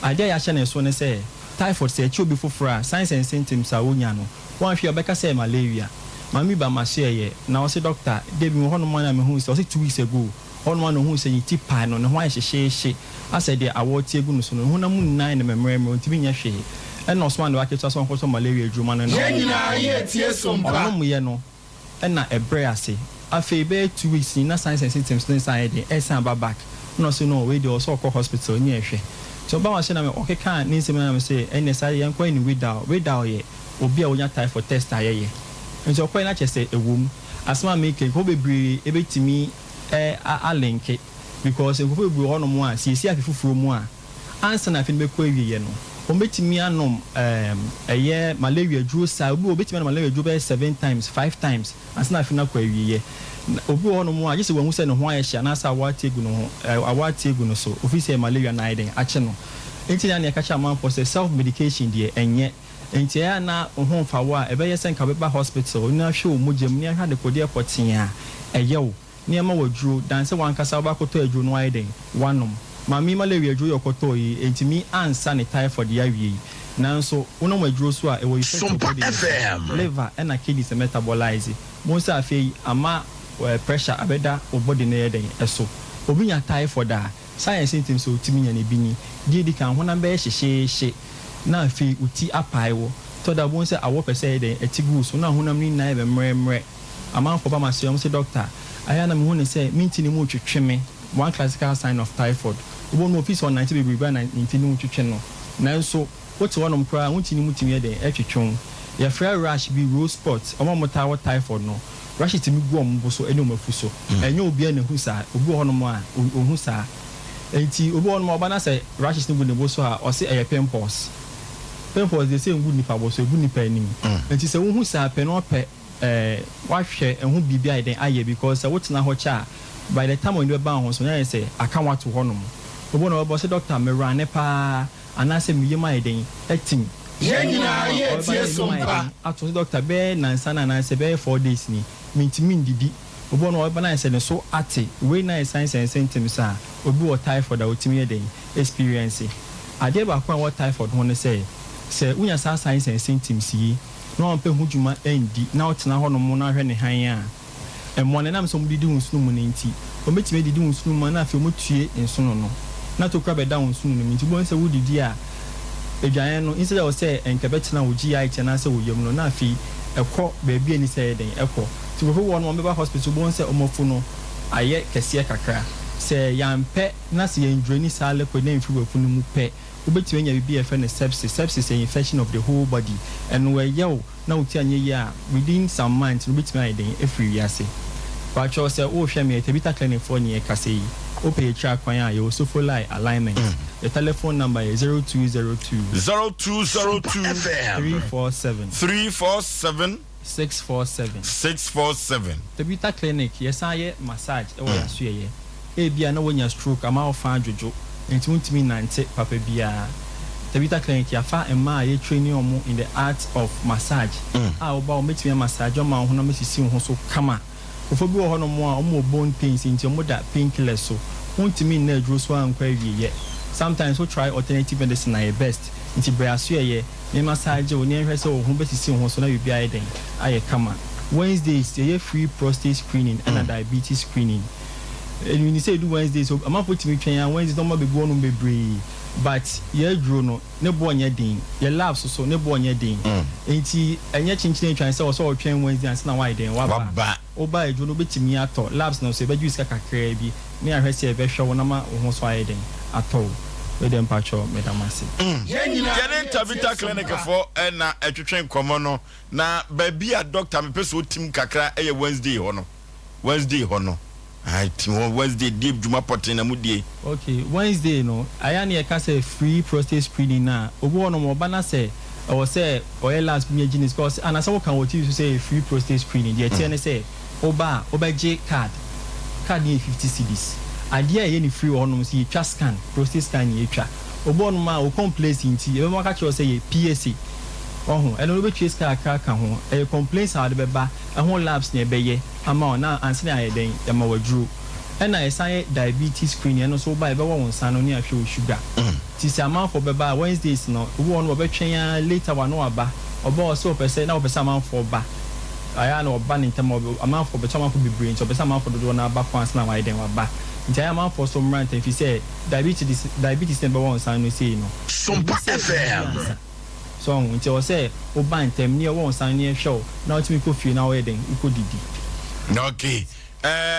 Speaker 5: adeɛ a yɛahyɛ ne nso ne sɛ typhoid sɛ ɛkye obi foforɔ a signs and symptoms a wonya no Wanhwɛ a ɔbɛka sɛ malaria. Maame bi ba m'asoɛeɛ na ɔse doctor da bi mewɔ hɔnom a na mehuu sɛ ɔse 2 weeks ago hɔnom a na ohuu sɛ ne ti pae no ne ho ayɛ hyehyeehye asɛ deɛ awɔ te agu no so no ne honam mu nyinaa ayɛ no mɛmrɛmrɛ ɔntumi nyɛ hwee ɛna ɔsomaa ne ba ketewa sɛ ɔnkɔtɔ malaria aduro ma no na
Speaker 4: Yɛn nyinaa yɛ tie so mpa.
Speaker 5: Ɔnomeɛ no na ɛbrɛɛ ase. Afei bɛyɛ 2 weeks ni na signs and symptoms no nsan ayɛ den ɛsan aba back na ɔse no wei deɛ ɔwɔ sɛ ɔkɔ hospital ne ɛhwɛ. Nti ɔbaa m'ase na me ɔkekaa ne nsɛm nyinaa na me se ɛneɛ saa deɛ yɛnkɔyɛ no Widal. Widal yɛ obi a onya typhoid test a yɛyɛ. Nti ɔkɔeɛ na kyerɛ sɛ ɛwɔ mu. Asɛm a meka yi nkurɔfoɔ bebree bɛtumi a linke because nkurɔfoɔ bebree wɔ hɔnom a sɛ yɛsi afe foforɔ mu a ansa na afe no bɛkɔ awieɛ no, wɔbɛtumi anom ɛyɛ malaria aduro saa, obi wɔ hɔ ɔbɛtumi anom malaria aduro bɛyɛ seven times, five times ansa na afe no akɔ awieɛ. Na obi wɔ hɔnom a gye sɛ wahu sɛ ne ho ayɛ hye anaasɛ awɔ ate agu ne ho, awɔ ate agu no so, ofiri sɛ malaria no ayɛ dɛn akye no. Enti na yɛka kyerɛ amanfoɔ sɛ self medication deɛ ɛnyɛ. Enti ɛyɛ a na wo ho mfa wo a, ɛbɛyɛ sɛ nka wobɛba hospital na ahwɛ wo mogya mu na yɛahwɛ adekodeɛ pɔtee a ɛyɛ wo. Nneɛma wɔ aduro dan sɛ w'ankasa wobɛakɔtɔ aduro no w'ayɛ dɛn w'anom. Maame yi malaria aduro yi ɔkɔtɔɔ yi ɛntumi ansa ne typhoid yareɛ yi. Nanso wonom aduro so a ɛwɔ effect wɔ body no so, liver ɛna kidneys na metabolise. Bohu sɛ afei ama pressure abɛda wo body no yɛ dɛn ɛso. Obi nya typhoid a, science ntim sɛ otumi nya no ebi ni, Deɛ edi kan honam bɛyɛ hyehyeehye na afei wo ti apae wo. Tɔ da a wobɛhu sɛ awɔ pɛ sɛ ɛyɛ dɛn ɛte gu wo so na honam no nyinaa yɛ mmerɛmmerɛ. Amanfoɔ ba m'asoɛeɛ, wɔn se doctor, ayɛ a na mehu no sɛ me ntini mu retwetwe me, one classical sign of typhoid. Wobɛhu no ofi sɛ ɔnante bebrebe a na ne ntini mu twetwe no. Nanso wote hɔnom koraa a wo ntini mu tumi yɛ dɛn ɛtwetwe wo. Yɛfrɛ rash bi rose spot, wɔn a wɔtaa wɔ typhoid no, rashes tumi gu wɔn bo so ne wɔn afu so. Ɛnyɛ obiara na ɛhu saa, obi wɔ hɔnom a ɔnhu saa. Enti obi wɔ hɔnom a ɔba na sɛ rashes no gu ne bo so a, ɔse ɛyɛ pimples. Pimples deɛ sɛ ɛngu nipa bo so, ɛgu nipa anim. Enti sɛ wohu saa pɛ na wapɛ eh, wahwɛ ɛho biribi ayɛ dɛn ayɛ because sɛ wotena hɔ kyɛ a, by the time w'ani bɛba wo ho so no na ayɛ sɛ aka wo ato hɔnom. Obi wɔ hɔ na ɔbɛba ɔse doctor me runne paa anaasɛ me yam ayɛ dɛn atim.
Speaker 4: Yɛn nyinaa
Speaker 5: Obi wɔ hɔ
Speaker 4: yɛ
Speaker 5: a ɔbɛba na
Speaker 4: tie
Speaker 5: n'anum
Speaker 4: so
Speaker 5: ayɛ
Speaker 4: mpa.
Speaker 5: dɛn ato ɔse doctor bɛyɛ nansa no anaasɛ bɛyɛ 4 days ni mentumi ndidi. Obi wɔ hɔ na ɔbɛba na ayɛ sɛ ne so ate. Wei na ayɛ signs and symptoms a obi wɔ typhoid a otumi yɛ dɛn experience. Adeɛ baako a ɛwɔ typhoid ho ne sɛ, sɛ wonya saa signs and symptoms yi na wampɛ ho dwuma andi na wotena hɔnom na wohwɛ ne hann a, mmoa no ɛnam sɛ wɔdidi wo nsono mu no nti, wɔbɛtumi adidi wo nsono mu a na afei wɔatue nsono no na tokura bɛda wo nsono no mu. Nti wobɛhu sɛ wodidi a, aduane no instead of sɛ nka ɛbɛtena wo GIT anaasɛ wo yam no na afei ɛkɔ baabi a ɛnni sɛ ɛyɛ dɛn ɛkɔ. Nti nkurɔfoɔ bi wɔ hɔnom a wɔbɛba hospital wobɛhu sɛ wɔn afu no ayɛ kɛseɛ kakra. Sɛ yɛampɛ na sɛ yɛn-draini saa liquid no amfiri w'afu no mu pɛ, wobɛtumi anya biribi a yɛfrɛ no sepsis. Sepsis yɛ infection of the whole body. Ɛno ɛyɛ wo na wo ti anyɛ yie a, within some months no wobɛtumi ayɛ dɛn afiri wiase. Pakyɛw sɛ worehwɛ me a, Tabitha Clinic foɔ ne yɛkasa yi. Wopɛ yɛkyiri akwan a, yɛwɔ Sofolai alignment. Yɛ telephone number yɛ 0202.
Speaker 1: 0202.
Speaker 5: 347.
Speaker 1: 347.
Speaker 5: 647.
Speaker 1: 647.
Speaker 5: Tabitha Clinic, yɛsan yɛ massage wɔ yɛn asoɛeɛ. Ebia na woanya stroke ama wo fa adwodwo nti wontumi nnante papa biara. Tabitha Clinic, yɛafa mmaa a yɛtraini wɔn in the art of massage a woba a wɔbɛtumi amassage wo ama wo honam asisi wo ho so kama. Nkurɔfoɔ bi wɔ hɔnom a wɔwɔ bone pains nti wɔda pain killers so. Wontumi nna aduro so ara nkɔ awieɛ. Sometimes wo try alternative medicine a ɛyɛ best. Nti brɛ asoɛeɛ. na yɛmassage wo na yɛnhwɛ sɛ wo ho bɛsisi wo ho so na biribi ayɛ dɛn ayɛ kama. Wednesdays yɛyɛ free prostate screening ɛna diabetes screening. Ɛnu ni sɛ edu Wednesdays so amanfoɔ tumi twɛn a Wednesdays na wɔn abɛgu hɔnom bebree, but yɛ aduro no ne boɔ nyɛ den, yɛ labs so ne boɔ nyɛ den, nti ɛnyɛ kyenkyen atwan sɛ ɔsɛ ɔtwɛn Wednesday ansa na wayɛ dɛn waba.
Speaker 1: Waba.
Speaker 5: Woba aduro no, wobɛtumi atɔ labs no so, yɛbɛgye wo sika kakraa bi ne ahwɛ sɛ yɛbɛhwɛ wo na ma wo ho so ayɛ dɛn atɔ wo. Wei deɛ, mpakyɛw, meda mo ase.
Speaker 1: Yɛne Tabitha Clinic foɔ na ɛtwetwe nkɔmmɔ no, na baabi a doctor mepɛ sɛ ɔtim kakra yɛ Wednesday hɔ no. Wednesday hɔ no, tim hɔ Wednesday die dwuma pɔtee na modie.
Speaker 5: Okay, Wednesday no, ayɛ a na yɛka sɛ free prostate screening no a, obi wɔ hɔnom ɔba na sɛ ɛwɔ sɛ ɔyɛ labs bi na yɛgye ne sika, ɔse anaasɛ woka wɔ TV so sɛ ɛyɛ free prostate screening, deɛ ɛteɛ ne sɛ woba a wobɛgye card, card no yɛ 50 cedis. Adeɛ a ɛyɛ no free wɔ hɔnom sɛ yɛtwa scan, prostate scan na yɛtwa. Obi wɔ hɔnom a wo complaints nti yɛbɛma aka kyerɛ wo sɛ yɛ PSA, ɔho ɛno no wobɛtua sika kakra ka ho, ɛyɛ complaints a wode bɛba, ɛho labs na ɛbɛyɛ ama wo na ansa na ayɛ dɛn yɛma wo aduro. Ɛna yɛsan yɛ diabetes screening, ɛno nso woba a yɛbɛwɔ wo nsa no ne ahwɛ wo sugar. Nti sɛ amanfoɔ bɛba a, Wednesdays no, obi wɔ hɔ no wɔbɛtwɛn ara later wa na waba. Ɔba a ɔsɛ ɔpɛ sɛ na ɔpɛ sɛ amanfoɔ ba, ayɛ a na ɔba ne ntɛm a amanfoɔ bɛtɔ amanfoɔ bebree, nti ɔpɛ sɛ amanfoɔ dodoɔ no aba kɔ ansa na wayɛ dɛn waba. Nti ayɛ a amanfoɔ so mmra ntɛm, firi sɛ diabetes na ɛbɛwɔ wo nsa no sei no,
Speaker 4: Sompa
Speaker 5: ɛbi sɛ
Speaker 4: FM.
Speaker 5: ansa so ɔho, nti ɛwɔ sɛ woba ntɛm ne ɛwɔ wo nsa no ne ɛhwɛ wo na wotumi kɔ fie na woyɛ dɛn wokɔ didi.
Speaker 1: Okay,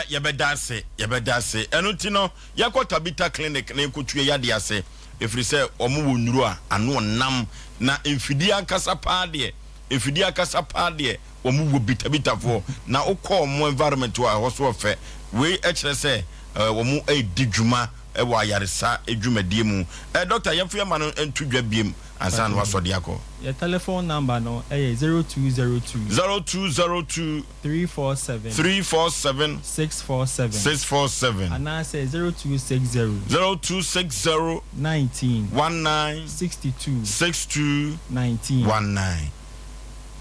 Speaker 1: yɛbɛda ase, yɛbɛda ase. Ɛno nti no yɛkɔ Tabitha Clinic na yɛnkɔtua yadeɛ ase, ɛfiri sɛ wɔn wɔ nnuro a ano ɔnam na mfidie ankasa paa deɛ, mfidie ankasa paa deɛ wɔn wɔ bi. Tabitafoɔ na wokɔ wɔn environment a ɛhɔ so ɔfɛ. Wei kyerɛ sɛ wɔn redi dwuma wɔ ayaresa dwumadie mu. Doctor, yɛmfa yɛn ma no nto dwa biem ansa na wasɔ de akɔ.
Speaker 5: Yɛ telephone number no yɛ 0202.
Speaker 1: 0202.
Speaker 5: 347.
Speaker 1: 347.
Speaker 5: 647.
Speaker 1: 647.
Speaker 5: Anaasɛ 0260.
Speaker 1: 0260.
Speaker 5: 19.
Speaker 1: 19.
Speaker 5: 62.
Speaker 1: 62.
Speaker 5: 19.
Speaker 1: 19.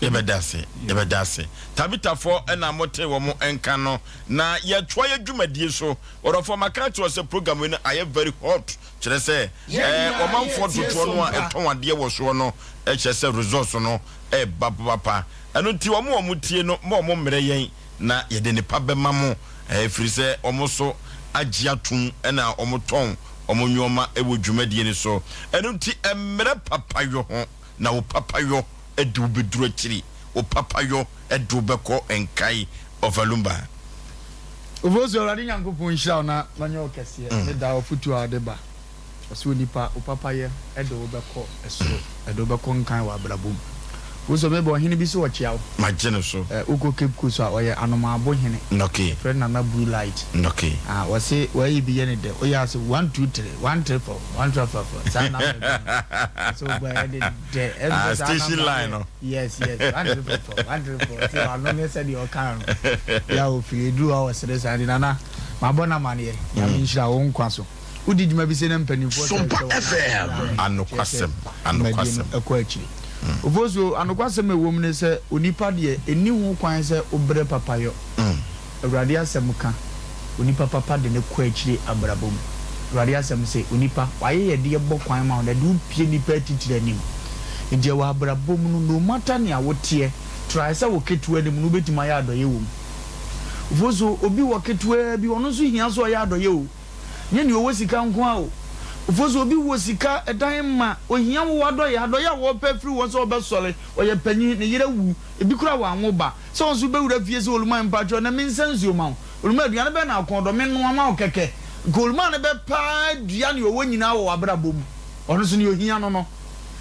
Speaker 1: Yɛbɛda ase, yɛbɛda ase. Tabitafoɔ ɛna mote wɔn nka no, na yɛtoa yɛ dwumadie so. Wɔdɔfoɔ, maka akyerɛ sɛ program yi no ayɛ very hot, kyerɛ sɛ ɔmanfoɔ dodoɔ no a ɛtɔn adeɛ wɔ soɔ no, ɛkyerɛ sɛ results no ɛɛba papapa. Ɛno nti wɔn a wɔn tie no ma wɔn mmerɛ yɛn na yɛde nipa bɛma mo, ɛfiri sɛ wɔn so agye atum ɛna wɔn tɔn wɔn nneɛma ɛwɔ dwumadie no so. Ɛno nti mmerɛ papayɔ ho na wo papayɔ ɛde wo bɛduru akyiri, wo papayɔ ɛde wo bɛkɔ nkae ɔvalumba.
Speaker 3: Ofosu, Awurade Nyankopɔn nhyira wo na ɔnyɛ wo kɛseɛ ne daa ɔfotuo a wode ba. Ɔsɛ onipa, wo papayɛ de wo bɛkɔ soro, ɛde wo bɛkɔ nkan wɔ abrabɔ mu. Ofosu, mebɔ ɔhene bi so ɔkyea wo.
Speaker 1: Magye no so.
Speaker 3: Wokɔ Cape Coast a, ɔyɛ Anomaabo hene. Yɛfrɛ no Nana Blue Light. Ah, wɔse wɔayi bi yɛ ne dɛ. Woyɛ ase 1 2 3, 1 3 4, 1 3 4 4. Saa number bi no. Ɔsɛ wobɔ ɛyɛ de dɛ. Ɛm sɛ saa
Speaker 1: Station
Speaker 3: number
Speaker 1: line
Speaker 3: no.
Speaker 1: No.
Speaker 3: Yes, 1 3 4 4, 1 3 4. Ti ɔno ne sɛdeɛ ɔka no. Ya ofiri eduru hɔ a ɔsere saa nti Nana, mabɔ no amaneɛ. Nyame nhyira wo nkwa so. Wodi dwuma bi sɛ na mpanimfoɔ sɛ
Speaker 4: Sompa
Speaker 3: ɛhwɛ wɔn
Speaker 4: FM.
Speaker 1: Anokwasɛm,
Speaker 3: dwumadie no
Speaker 1: anokwasɛm.
Speaker 3: ɛkɔ akyiri. Ofosuo, anokwasɛm a ɛwɔ mu ne sɛ onipa deɛ ɛnni ho kwan sɛ wobrɛ papayɔ. Awurade asɛm ka onipa papa de ne kɔ akyire abrabɔ mu. Awurade asɛm sɛ onipa wayɛ yɛdeɛ bɔ kwan ma wo na de wopie nipa atitire anim. Nti ɛwɔ abrabɔ mu no, no matter nea woteɛ, try sɛ wo ketewa anim no wobɛtumi ayɛ adɔyɛ wɔ mu. Ofosuo, obi wɔ ketewaa bi, ɔno nso hia sɛ ɔyɛ adɔyɛ o. Nyɛ nea ɔwɔ sika nko ara o. Ofosuo, obi wɔ sika ɛdan ma ohia wo adɔyɛ, adɔyɛ a wɔpɛ afiri wɔn sɛ ɔbɛsɔre, ɔyɛ panyin, ne yere awu, ebi koraa wanwo ba, sɛ wɔn nso bɛwura fie sɛ Oluma mpakyɛw na mensa nsuo ma wo, Oluma aduane bɛn na akɔn dɔ mennoa ma wo kɛkɛ, nka Oluma no bɛpa dua nea ɔwɔ nyinaa wɔ w'abrabɔ mu, ɔno nso nea ohia no no.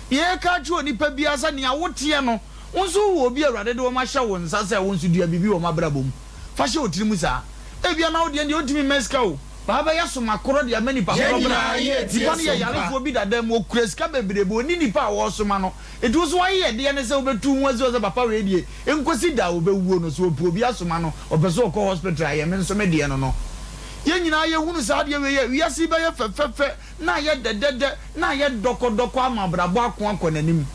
Speaker 3: Nea yɛka akyerɛ onipa biara sɛ nea woteɛ no, wo nso wowɔ obi a Awurade de wɔn ahyɛ wo nsa sɛ wo nso dua biribi wɔ wɔn abrabɔ mu. Fa hyɛ wo tirim saa. Ebia na wo deɛ deɛ wontumi mma sika o, but wobɛyɛ somakorɔ de ama nipa
Speaker 4: Yɛn
Speaker 3: korɔ bra.
Speaker 4: nyinaa yɛ tie
Speaker 3: Nipa no yɛ
Speaker 4: sompa.
Speaker 3: yarefoɔ bi dada mu, ɔkura sika bebrebe, ɔnni nipa a ɔresoma no. Enti wo nso w'ayɛyɛdeɛ ne sɛ wobɛtu wo ho asi hɔ sɛ papa wei deɛ, ɛnkɔsi da a ɔbɛwuo no, sɛ ɔpɛ obi asoma no, ɔpɛ sɛ ɔkɔ hospital a, ɛyɛ me nso me deɛ no no. Yɛn nyinaa yɛhunu saa adeɛ wei a, wiase yi bɛyɛ fɛfɛfɛ, na ayɛ dɛdɛdɛ, na ayɛ dɔkɔdɔkɔ ama abrabɔ ako akɔ n'anim.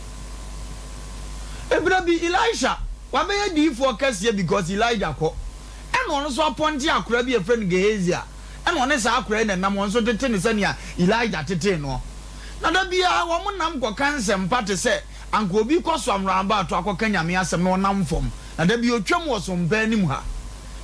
Speaker 3: Ɛberɛ bi, Elisha, wabɛyɛ diyifoɔ kɛseɛ because Elijah kɔ. Ɛna ɔno nso apɔnte akora bi a yɛfrɛ no Gehazi a, ɛna ɔne saa akora yi na ɛnam, ɔno nso tete no sɛnea Elijah tetee noɔ. Na da biara wɔnam kɔka nsɛmpa te sɛ. Anka obi kɔ so amraba to akɔka Nyame asɛm na ɔnam fam, na da bi otwam wɔ Sompa anim ha.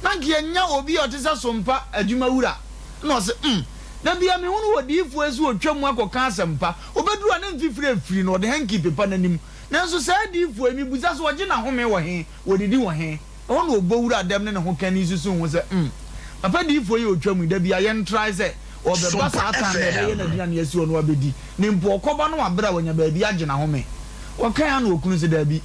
Speaker 3: Na anka yɛnnya obi a ɔte sɛ Sompa adwuma wura. Ɛna ɔse, Umm, da bi a mehunu odiyifoɔ yi sɛ otwam akɔka asɛmpa, obeduru a ne mfifiri afiri no, ɔde hanky pepa n'anim. Nanso saa adiyifoɔ yi, mebisa sɛ wɔgye n'ahome wɔ he? Wɔdidi wɔ he? Ɛhɔ na ɔbɔ wura dɛm ne ne ho kani susuw ho sɛ, Umm, papa diyifoɔ yi a ɔtwam yi, da bi a yɛntrae sɛ ɔrebɛba
Speaker 1: Sompa
Speaker 3: saa tan no a yɛbɛyɛ
Speaker 1: FM.
Speaker 3: no aduane asi hɔ na wabɛdi, na mpo ɔkɔba no wabrɛ a wanya baabi agye n'ahome. Wɔkae ara na okunu se, Dabi.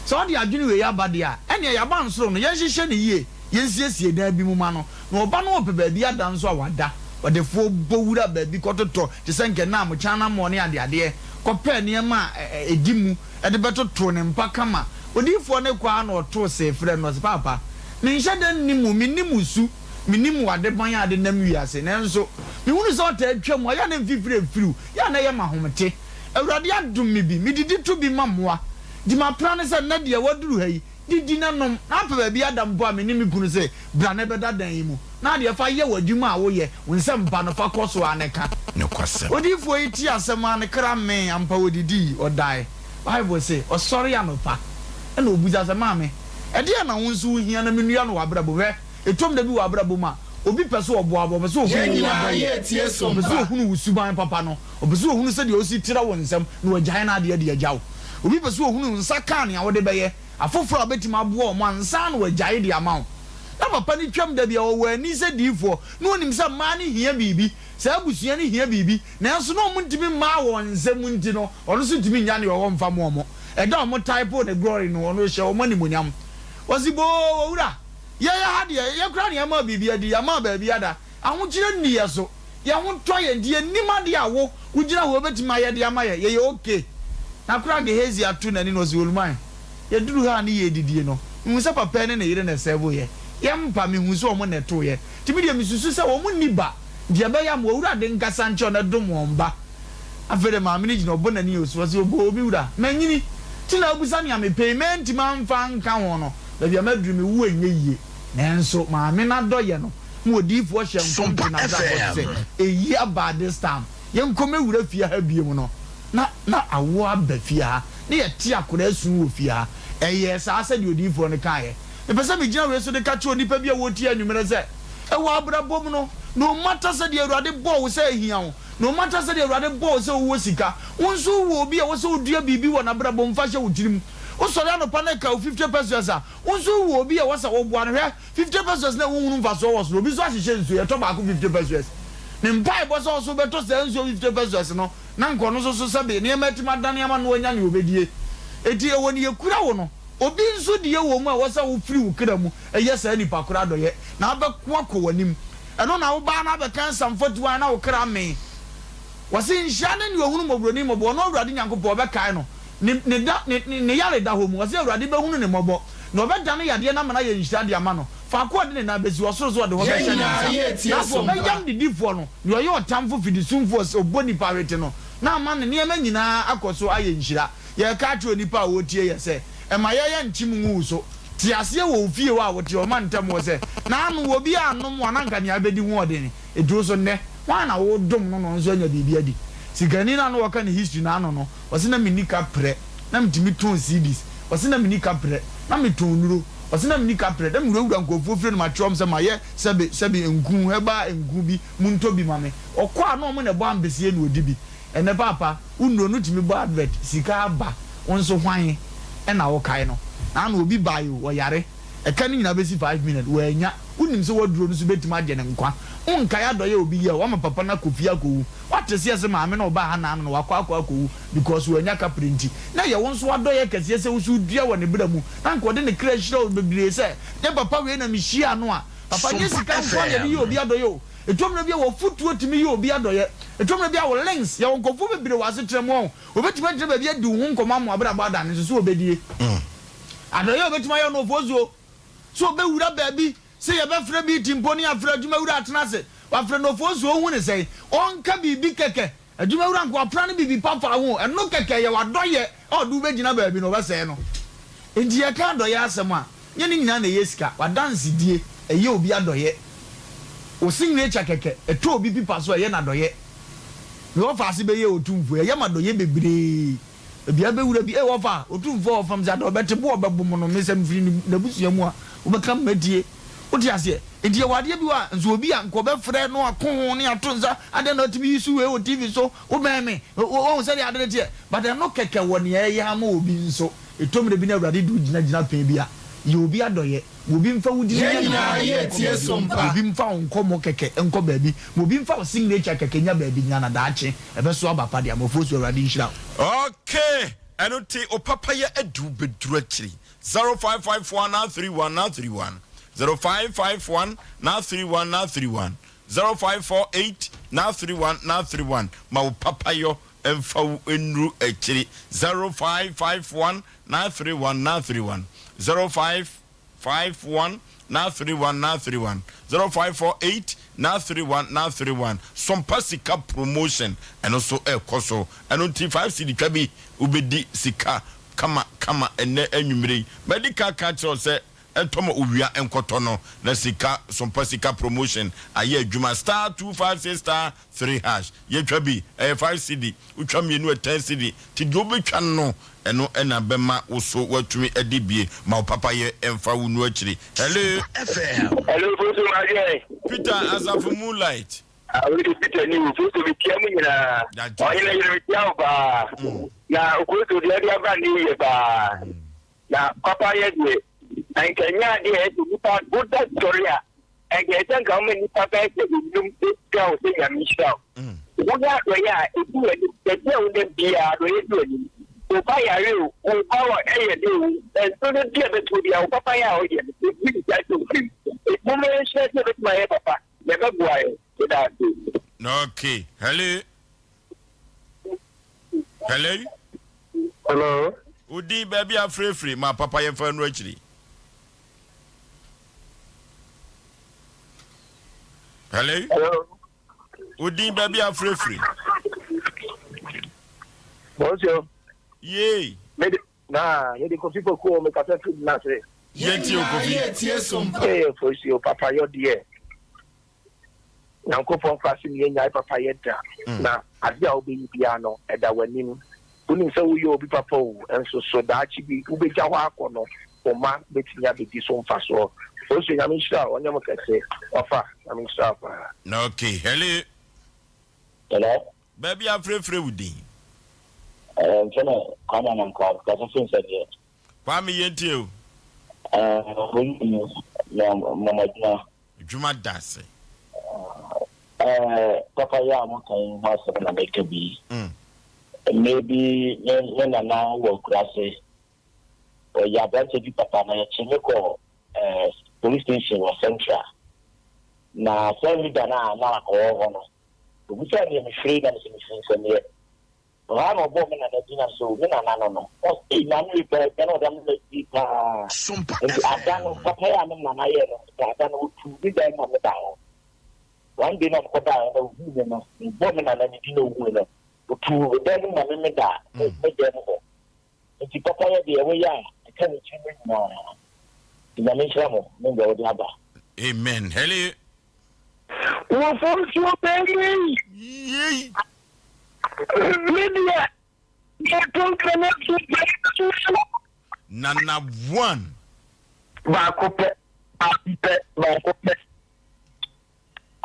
Speaker 3: Sɛ ɔde adwene wei aba deɛ a, ɛnneɛ y'abansoro no, yɛnhyehyɛ no yie, yɛnsiesie dan bi mu ma no, na ɔba na ɔpɛ baabi ada nso a, wada. Ɔdefoɔ bɔ wura baabi kɔtotɔ te sɛ nkɛnam, kyanamɔ ne adeadeɛ, kɔpɛɛ nneɛma a ɛdi mu de bɛtotoo ne mpa kama. Odiyifoɔ no kɔ ara na ɔtoo see frɛɛ no, ɔse, Paapa, menhyɛ da nnim wo, mennim wo su, mennim w'adeban a ade nam wiase, nanso mehunu sɛ ɔtaa twa mu, ɛyɛ a na mfifire refiri wo, yɛ a na ɛyɛ me ahomete. Awurade adom me bi, medidi to bi ma mmoa. Nti m'apra ne sɛ nnɛ deɛ woaduru ha yi, Didi na nom, na apɛ baabi ada mpo a, me ne me kunu se, Bra na bɛda dan yi mu, na adeɛ fa yɛ w'adwuma a woyɛ, wo nsɛm pa no, fa kɔ so ara na ka.
Speaker 1: Nokwasɛm.
Speaker 3: Odiyifoɔ yi tee asɛm ara, ne kra mee, ampa ɔdidii, ɔdae. Bible se, ɔsɔree anɔpa, ɛna ɔbisa sɛ, Maame, ɛdeɛn na wo nso wohia na menua no w'abrabɔ mu? Hwɛ, ɛtɔm da bi wɔ abrabɔ mu a, obi pɛ sɛ ɔboa wo, ɔpɛ sɛ
Speaker 4: Yɛn
Speaker 3: ɔhunu wo
Speaker 4: nyinaa
Speaker 3: adɔyɛ,
Speaker 4: yɛretie som
Speaker 3: ɔpɛ sɛ
Speaker 4: pa.
Speaker 3: ɔhunu wo suban papa no, ɔpɛ sɛ ɔhunu sɛdeɛ wosi trɛ wo nsam na wagyae n'adeɛ de agya wo. Obi pɛ sɛ ɔhunu wo nsa ka nea wode bɛyɛ afoforo a wobɛtumi aboa wɔn ansa na wagyae de ama wo. Na papa no twam da bi a, ɔwɔ ani sɛ diyifoɔ, na ɔnim sɛ mmaa no hia biribi, saa abusua no hia biribi, nanso na wɔntumi mmaa wɔn nsam nti no, ɔno nso ntumi nnya nea ɔwɔ mfa mma wɔn. Ɛda a wɔtaepoo ne glory no, ɔno ɔhyɛɛ wɔn animuonyam. Ɔse, Boo, owura, yɛyɛ ha deɛ, yɛ koraa na yɛama biribi adi, yɛama baabi ada, ahokyerɛ nni yɛ so. Yɛn ho tɔ yɛn nti yɛnnim adeɛ a wo wogyina hɔ wobɛtumi ayɛ de ama yɛn, yɛyɛ ok. Na koraa Gehazi ato n'ani na ɔse Oluman, yɛduru ha a ne yɛredidie no, mehu sɛ papa yi ne ne yere na ɛsɛɛvoo yɛ, yɛn mpa, mehu sɛ wɔn na ɛtoo yɛ, nti me deɛ mesusu sɛ wɔn nni ba, nti ɛbɛyɛ ama w'awurade nkasa nkyerɛ wɔn na dom wɔn ba. Afei deɛ maame no gyina ɔbɔ n'ani osu, ɔse oboo me wura, manyini, nti na wobisa nea mepɛ yi, mantumi amfa anka ho no, baabi a maduru mewu ɛnyɛ yie. Nanso maame no adɔyɛ no ma odiyifoɔ hyɛɛ nkɔm
Speaker 1: Sompa
Speaker 3: too n'abrabɔ so sɛ,
Speaker 1: FM.
Speaker 3: Eyi aba this time, yɛnkɔ mmɛwura fie ha biom no, na na awoɔ aba fie ha, na yɛte akwadaa su wɔ fie ha. Ɛyɛɛ saa sɛdeɛ odiyifoɔ no kaeɛ. Mepɛ sɛ megyina wei so de ka kyerɛ onipa bi a ɔretie anwummerɛ sɛ, ɛwɔ abrabɔ mu no, no matter sɛdeɛ Awurade bɔɔ wo sɛ ahia wo, no matter sɛdeɛ Awurade bɔɔ wo sɛ wowɔ sika, wo nso wowɔ obi a ɛwɔ sɛ wodua biribi wɔ n'abrabɔ mu fa hyɛ wo tirim. Wosɔre anɔpa na ɛka wo 50 pesewas a, Wo nso wowɔ obi a ɛwɔ sɛ woboa no. Hwɛ, 50 pesewas no a wonhunu mfasoɔ wɔ so no, obi nso ahyehyɛ nsuo, yɛtɔ baako 50 pesewas. Ne mpaebɔ sɛ ɔso bɛtɔ saa nsuo 50 pesewas no, na anka ɔno nso so sɛbe nneɛma atumi adane ama no wanya nea ɔbɛdie. Enti ɛwɔ nea ɛkura wo no, obi nso deɛ wɔ mu a ɛwɔ sɛ wofiri wo kra mu yɛ saa nipa korɔ adɔeɛ, na abɛko akɔ w'anim. Ɛno na wobaa na abɛka nsɛm fatuaa na wo kra mee. Wɔse, Nhyira ne nea ɔhunu mmɔborɔni mmɔbɔ, ɔno Awurade Nyankopɔn ɔbɛkae no. Ne, ne da, ne, ne, ne yare da hɔ mu. Ɔse Awurade bɛhunu ne mmɔbɔ, na ɔbɛdane yadeɛ no ama no ayɛ nhyira de ama no. Faako a ɔde ne nan bɛsi, ɔsoro so ɔde hɔ
Speaker 4: Yɛn
Speaker 3: bɛhyɛ ne
Speaker 4: nyinaa
Speaker 3: nsa.
Speaker 4: yɛretie
Speaker 3: Na afei
Speaker 4: som pa.
Speaker 3: ɔbɛyam dedifoɔ no, deɛ ɔyɛ ɔtamfo fidisumfoɔ sɛ ɔbɔ nnipa hwete no, na ama ne nneɛma nyinaa akɔ so ayɛ nhyira. Yɛreka akyerɛ onipa a ɔretie yɛ sɛ, Mma yɛyɛ nkyem ngu wo so. Te aseɛ wɔ wo fie hɔ a wote hɔ, ma ntam hɔ sɛ, Naano obi annom wo a na anka nea abɛdi ho ɔden. Ɛduru so nnɛ, hwan na wodom no na ɔno nso anya biribi adi? Sikani no a na wɔka ne history no ano no, ɔse na menni kaprɛ, na metumi tɔn CDs, ɔse na menni kaprɛ, na metɔn nnuro, ɔse na menni kaprɛ, na mewurawura nkurɔfoɔ fie na makyerɛ wɔn sɛ mayɛ sɛbe sɛbe nku, herbal nku bi, montɔ bi ma me. Ɔkɔ a na wɔn na ɛbɔ ampesie na ɔdi bi. Ɛnnɛ paapa, wo nnuro no tumi bɔ advert, sika aba, wo nso hwan na wokae no? Naano obi bae o, ɔyare. Ɛka no nyinaa bɛsi 5 million, wannya. Wonim sɛ w'aduro no nso bɛtumi agye ne nkwa. Wonkae adɔeɛ a obi yɛɛ wo, wama papa no akɔ fie akɔwu. Woate seɛ se maame no ɔbaa ha naano no wakɔ akɔ akɔwu because wannya kaprɛ nti. Na ɛyɛ wo nso w'adɔeɛ kɛseɛ sɛ wo nso wodua wɔ ne bra mu. Na anka ɔde ne kra hyira wo bebree sɛ, nyɛ papa wei na mehyiaa no a. Papa, nyɛ
Speaker 1: Sompa
Speaker 3: sika nko ara na yɛde yɛ
Speaker 1: FM.
Speaker 3: obi adɔeɛ o. Ɛtɔ mmerɛ bi a w'afotuo tumi yɛ obi adɔeɛ. Ɛtɔ mmerɛ bi a wo links, yɛwɔ nkurɔfoɔ bebree wɔ asetra mu ɔho, wɔbɛtumi agyina baabi adi wo ho nkɔmmɔ ama w'abrabɔ adane nso so wɔbɛdie. Adɔeɛ a ɔbɛtumi ayɛ no ɔfosuo sɛ ɔbɛwura baabi sɛ yɛbɛfrɛ meeting mpo ne yɛafrɛ adwumawura atena ase, wafrɛ no ɔfosuo ɔhu no sɛn? Ɔnka biribi kɛkɛ, adwumawura nka wapra no biribi pa fa ho, ɛno kɛkɛ yɛ w'adɔeɛ a ɔde wo bɛgyina baabi no ɔbɛsɛe no. Enti yɛka adɔeɛ asɛm a, nyɛ ne nyinaa na ɛyɛ sika, w'adansedie, ɛyɛ obi adɔeɛ. Wo signature kɛkɛ, ɛtɔ obi pipa so a ɛyɛ no adɔeɛ. Deɛ ɔfa ase bɛyɛ otumfoɔ, ɛyɛ ma adɔeɛ bebree. Baabi a bɛwura bi, Ei wɔfa, Otumfoɔ ɔfam sɛ ada ɔbɛte bo a ɔbɛbom no, me sɛ mefiri n'abusua mu a, wobɛka me matie. Wote aseɛ? Enti yɛwɔ adeɛ bi wɔ a, nso obi a nka ɔbɛfrɛ na wako ho ne ato nsa, adɛn na watumi yi so wei wɔ TV so, wobɛn me, woahu sɛdeɛ ade no teɛ? But ɛno kɛkɛ wɔ nea ɛyɛ ama obi nso. Ɛtɔ mmerɛ bi na Awurade de wo gyina gyinapɛn bi a, yɛ obi adɔeɛ. Ma obi mfa wo din
Speaker 4: Yɛn
Speaker 3: nyɛ ne ho
Speaker 4: nyinaa
Speaker 3: adeɛ
Speaker 4: yɛ
Speaker 3: nkɔ
Speaker 4: tie
Speaker 3: baabi.
Speaker 4: so
Speaker 3: Ma
Speaker 4: mpa.
Speaker 3: obi mfa wo nkɔmmɔ kɛkɛ nkɔ baabi. Ma obi mfa wo signature kɛkɛ nya baabi nyina na daakye ɛbɛso aba pa de ama Ofosu Awurade nhyira wo.
Speaker 1: Okay, ɛno nti wo papayɛ adi wo bɛduru akyiri. 0554 931 931 0551 931 931 0548 931 931 Ma wo papayɔ mfa wo nnuru akyiri. 0551 931 931 05 51 931 931 0548 931 931 Sompa sika promotion ɛno nso ɛrekɔ so ɛno nti 5 cedi twa bi wobɛdi sika kama kama ɛnnɛ anwummere yi madi ka ka kyerɛ wo sɛ ɛntɔ ma owia nkɔtɔ no na sika Sompa sika promotion ayɛ adwuma star 256 star 3 hash yɛtwa bi ɛyɛ 5 cedi Wotwa mmienu a 10 cedi nti deɛ wobɛtwa no ɛno na bɛma wo so woatumi adi bie ma wo papayɛ mfa wo nu akyiri. Hello.
Speaker 6: Hello Fosu Madeɛ.
Speaker 1: Peter Asafo Moonlight.
Speaker 6: Ah wei de Peter ni o Fosu metia mu nyinaa. Ɔhene yere metia wo paa. Na Okoso deɛ ɔde aba ne yɛ paa. Na papayɛ deɛ nka nyɛ adeɛ ɛsɛ nipa woda sɔre a Ɛnka ɛsɛ nka woma nnipa bɛyɛ sɛ enum hyira wo sɛ Nyame nhyira wo. Woyɛ adɔeɛ a, ɛdi w'anim. Baabi a wonam biara, adɔeɛ di w'anim. Wo ba yare o, wo ba wɔ ɛyɛ dɛ o, nsuo no di a ɛbɛtoɔ biara, wo papayɛ a woyɛ no, ɛfiri ne gya sɛ ofiri mu. Enti momma yɛnsua sɛ yɛbɛtumi ayɛ papa, na ɛbɛboa yɛn. Meda ase.
Speaker 1: Okay, hello. Hello.
Speaker 6: Hello.
Speaker 1: Wo din baabi a frɛfiri ma papa yɛmfa nnuru akyiri. Hello.
Speaker 6: Hello.
Speaker 1: Wo din baabi a frɛfiri.
Speaker 6: Bonjour.
Speaker 1: Yee.
Speaker 6: Mede na mede Kofi Poku o mekasa firi Kumasi.
Speaker 4: Yɛn
Speaker 1: Yɛntie o
Speaker 4: nyinaa
Speaker 1: Kofi.
Speaker 4: yɛ tie so mpa.
Speaker 6: Ee Fosuo papa yɔ deɛ. Nyankopɔn koraa se yɛnnyae papayɛ da, na ade a wobɛyi biara no, ɛda w'anim. Wonim sɛ woyɛ obi papa o, nso so daakye bi wobɛgya hɔ akɔ no, wo mma bɛtumi abɛdi so mfasoɔ. Owusu, Nyame nhyira wo, ɔnyɛ mo kɛse. Ɔfa, Nyame nhyira wo paa.
Speaker 1: Ok, hello.
Speaker 7: Hello.
Speaker 1: Baabi a frɛfrɛ wo din.
Speaker 7: Ɛɛ nfɛ no Kwame Amankwa kasa fi nsɛdeɛ.
Speaker 1: Kwame yɛntie o.
Speaker 7: Ɛɛ polisi na mama adwuma.
Speaker 1: Dwuma da ase.
Speaker 7: Ɛɛ papa yi a moka yi ho asɛm na meka bi. Mmerɛ bi me me nana wɔ akuraase. Ɔyɛ aberanteɛ bi papa na yɛkyee me kɔɔ ɛɛ police station wɔ Central. Na cell leader no a na ɔwɔ hɔ no, obisaa deɛ mefiri na mese mefiri Nsɛmmeɛ. Ɔhɔ ara na ɔbɔɔ me nana din na mesɛ o me nana no no. Ɔse ei maame wei paa agya na ɔde ama me adi paa.
Speaker 4: Sompa
Speaker 7: Nti ada no
Speaker 4: FM.
Speaker 7: papa yi a me nana yɛɛ no nti ada no ɔtuu me dan ma me daa hɔ. One day na mekɔ daa hɔ na ɔhuu me no, mebɔɔ me nana ne din na ɔhui no, ɔtuu me dan no ma me me daa me dan mu hɔ. Nti papa yɛ deɛ woyɛ a ɛka ne tirim nyinaa. Nti Nyame nhyira mo ne deɛ wode aba.
Speaker 1: Amen. Hello.
Speaker 6: Wɔ fomsuo bɛn yi.
Speaker 1: Yei.
Speaker 6: Me deɛ meto nkra so pɛ.
Speaker 1: Nana one.
Speaker 6: Baako pɛ, baako pɛ, baako pɛ.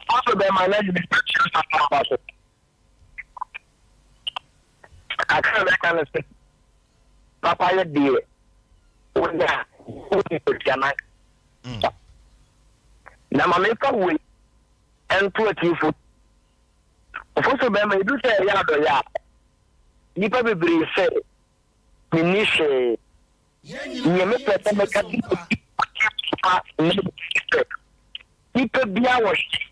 Speaker 6: Afei bɛma na yɛ kyerɛ sasa aba so. Kakra bɛka no sɛ papa yɛ deɛ woyɛ a wodi atua no anka. Na ma memfa wei nto atiefo. Ɔfo so bɛrima edu sɛ ɛyɛ adɔyɛ a nnipa bebree sɛ menni hwee.
Speaker 4: Yɛn
Speaker 6: Nea
Speaker 4: nyinaa
Speaker 6: mepɛ
Speaker 4: yɛ
Speaker 6: sɛ
Speaker 4: tie
Speaker 6: meka
Speaker 4: so mpa.
Speaker 6: pa ne sɛ nipa biara wɔ hwee.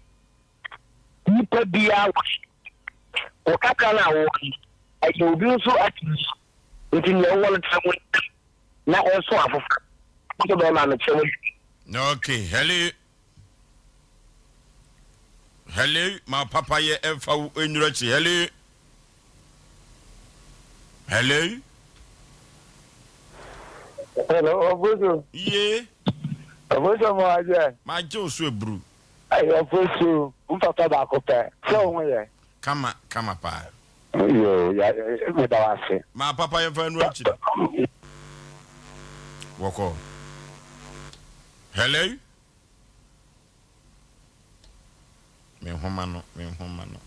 Speaker 6: Nipa biara wɔ hwee. Wo kakra no a wowɔ no, ɛyɛ obi nso akyɛdeɛ. Nti nea wowɔ no kyerɛ wo nsam na ɛnso afoforo. Nso bɛrima mekyerɛ mo.
Speaker 1: Okay, hello. Hello, ma papa yɛ ɛmfa wo nnuru akyi. Hello. Hello.
Speaker 6: Hello, Ofosu.
Speaker 1: Ye.
Speaker 6: Ofosu mo agye.
Speaker 1: Ma gye wo so eburu.
Speaker 6: Ayi Ofosu, wo papa baako pɛ. Sɛ wo ho yɛ.
Speaker 1: Kama, kama paa.
Speaker 6: Yoo, ya, meda wo ase.
Speaker 1: Ma papa yɛmfa nnuru akyiri. Wɔkɔ. Hello? Me nhoma no, me nhoma no.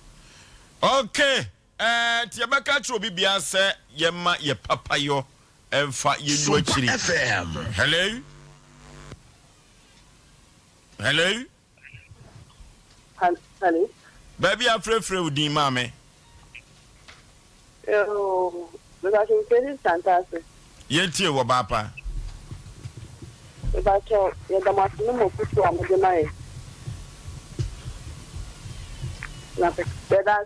Speaker 1: Okay, eh, nti yɛbɛka akyerɛ obi biara sɛ yɛma yɛ papayɔ ɛmfa yɛnnu akyiri. Hello? Hello?
Speaker 8: Hello.
Speaker 1: Baabi a frɛfrɛ wo din maame.
Speaker 8: Yoo, mepakyɛ mfiri Santase.
Speaker 1: Yɛntie wɔ baapa.
Speaker 8: Mepakyɛ yɛda mo ase ne mo afutuo a mode ma yɛn. Na yɛda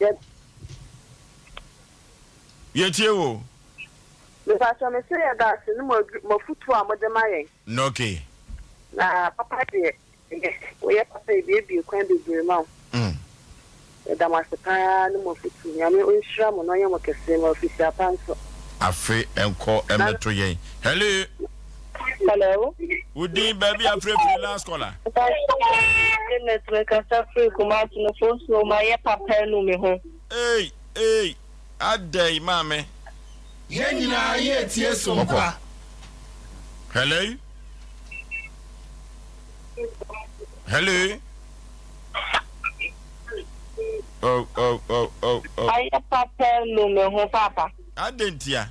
Speaker 8: yɛ.
Speaker 1: Yɛtie wo.
Speaker 8: Mepakyɛ mese yɛda ase ne mo afutuo a mode ma yɛn.
Speaker 1: Okay.
Speaker 8: Na papa deɛ, ɛyɛ, woyɛ papa ebiebie kwan bebree ma wo. Yɛda mo ase paa ne mo afutuo. Nyame ɔnhyira mo na ɔnyɛ mo kɛse ma ofisia pa nso.
Speaker 1: Afe nkɔ mmɛto yɛn. Hello.
Speaker 8: Hello.
Speaker 1: Wo din baabi a frɛ firi last caller.
Speaker 8: Janet mekasa firi Kumasi no fosuo mayɛ papa anu me ho.
Speaker 1: Ei ei adɛn maame.
Speaker 4: Yɛn nyinaa yɛ tie sompa.
Speaker 1: Hello. Hello. Oh oh oh oh oh.
Speaker 8: Ayɛ papa nu me ho papa.
Speaker 1: Adɛn ntia?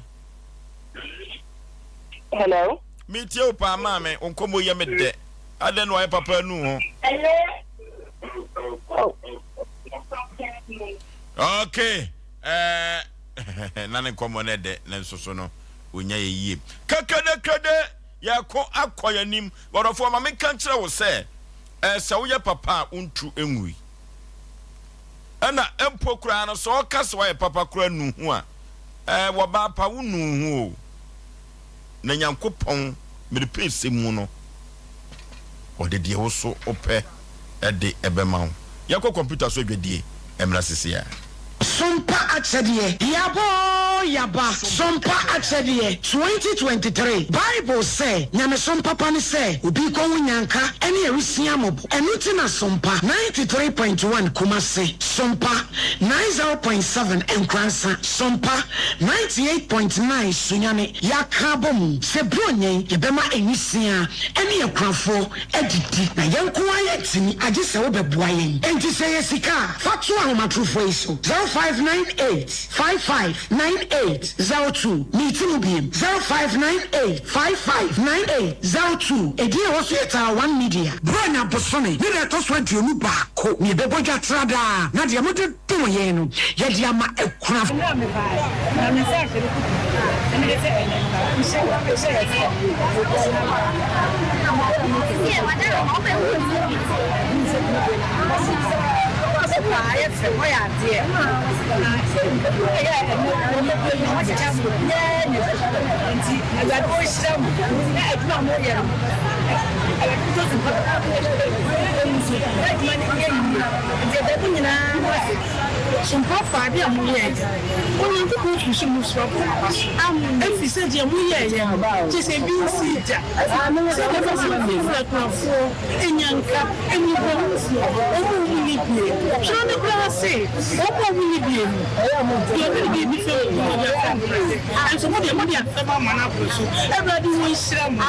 Speaker 8: Hello.
Speaker 1: Metie wo paa maame, wo nkɔmmɔ yɛ me dɛ. Adɛn na wayɛ papa anu ho?
Speaker 8: Hello. Oh.
Speaker 1: Okay. Eh, na ne nkɔmmɔ no ɛdɛ ne nso so no onya yɛ yie. Kɛkɛdɛkɛdɛ yɛko akɔ yɛn anim. Wɔdɔfoɔ ma menka nkyerɛ wo sɛ eh, sɛ woyɛ papa a wontu ngui. Ɛna mpo koraa no sɛ ɔka sɛ woayɛ papa koraa nu ho a, eh, wɔbaa pa wo nu ho o. Na Nyankopɔn merepɛsɛ mu no ɔde deɛ wo so wopɛ de bɛma wo. Yɛnkɔ kɔmputa so adwadie mmra sesei ara.
Speaker 9: Sompa Akyɛdeɛ, Yaba oo yaba, Sompa Akyɛdeɛ, 2023 Bible sɛ, Nyamesom papa ne sɛ obi rekɔhu nyanka ne awisiaa mmɔbɔ. Ɛno nti na Sompa 93.1 Kumasi, Sompa 90.7 Nkoransa, Sompa 98.9 Sunyani yɛaka abɔ mu sɛ Buronya yi yɛbɛma nwisiaa ne akunafoɔ adidi. Na yɛn nko ara yɛntumi, agye sɛ wobɛboa yɛn. Enti sɛ ɛyɛ sika a, fa to ahomatorofoɔ yi so, 0598 55 98 02. Meti mu biem, 0598 55 98 02. Edin a ɛwɔ so yɛ Tara One Media. Buronya bosome ne da ɛtɔ so 21 na yɛbɛbɔ dwa tra daa, na deɛ mode dom yɛn no, yɛde ama akunafo.
Speaker 10: Mmerɛ a mebaeɛ, na me nsa ahyɛ me kotokuo, na mede sɛ ɛnnɛ nhyɛ hyɛ yɛ sɛ
Speaker 11: Sompa fa ade a moyɛeɛ no. Onyankopɔn firi soro mu soro abɔ mo aba so, ɛfiri sɛ deɛ moyɛeɛ no, kyerɛ sɛ ebi nsii da, sɛ mobɛfa mfimfini akunafoɔ, nnyanka, mmɔborɔhunufoɔ, wɔn a wɔnni bie. Twerɛ no koraa se, Wɔn a wɔnni bie no, deɛ ɔde ne biribi fɛm no, ɔde afɛm no. Nanso mo deɛ, mode afɛm ama no aboro so. Awurade ɔnhyira mo.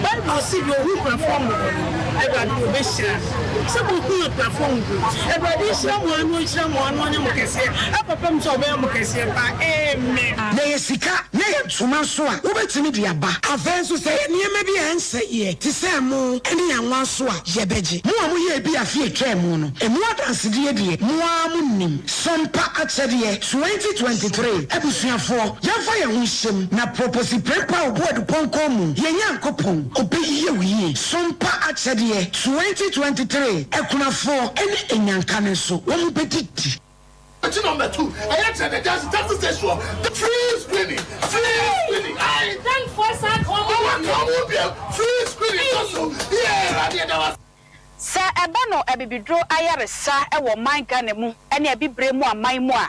Speaker 11: Bible se, Deɛ ɔhu akunafoɔ mmɔbɔ no, Awurade ɔbɛhyira no. Sɛ mohu akunafoɔ mmɔbɔ. Awurade nhyira mo ara na ɔnhyira mo ara na ɔnyɛ mo kɛseɛ ɛkɔpem sɛ ɔbɛyɛ mo kɛseɛ paa. Amen.
Speaker 9: Na ɛyɛ sika na ɛyɛ ntoma nso a, wobɛtumi de aba. Afei nso, sɛ ɛyɛ nneɛma bi a ɛnsɛeɛ te sɛ ɛmo ne anwa nso a, yɛbɛgye. Mo a moyɛɛ bi afe a ɛtwaa mu no, emu adansedie deɛ, mo ara monim. Sompa Akyɛdeɛ 2023 Abusuafoɔ, yɛmfa yɛn ho nhyɛ mu na Proposi Prempeh a ɔbu adupɔnkɔn mu, yɛn Nyankopɔn, ɔbɛyɛ wo yie. Sompa Akyɛdeɛ 2023 Akunafoɔ ne Anyanka no nso, wɔbɛdidi.
Speaker 4: Akyi number 2 ɛyɛ kyerɛ the junction taxi station hɔ free screening free screening ayi ɔwɔ ka ɔmo biem free screening tɔ so yee awurade yɛda wo ase.
Speaker 12: Sɛ ɛba no abibiduro ayaresa wɔ ɔman Ghana mu ne abibire mu aman mu a,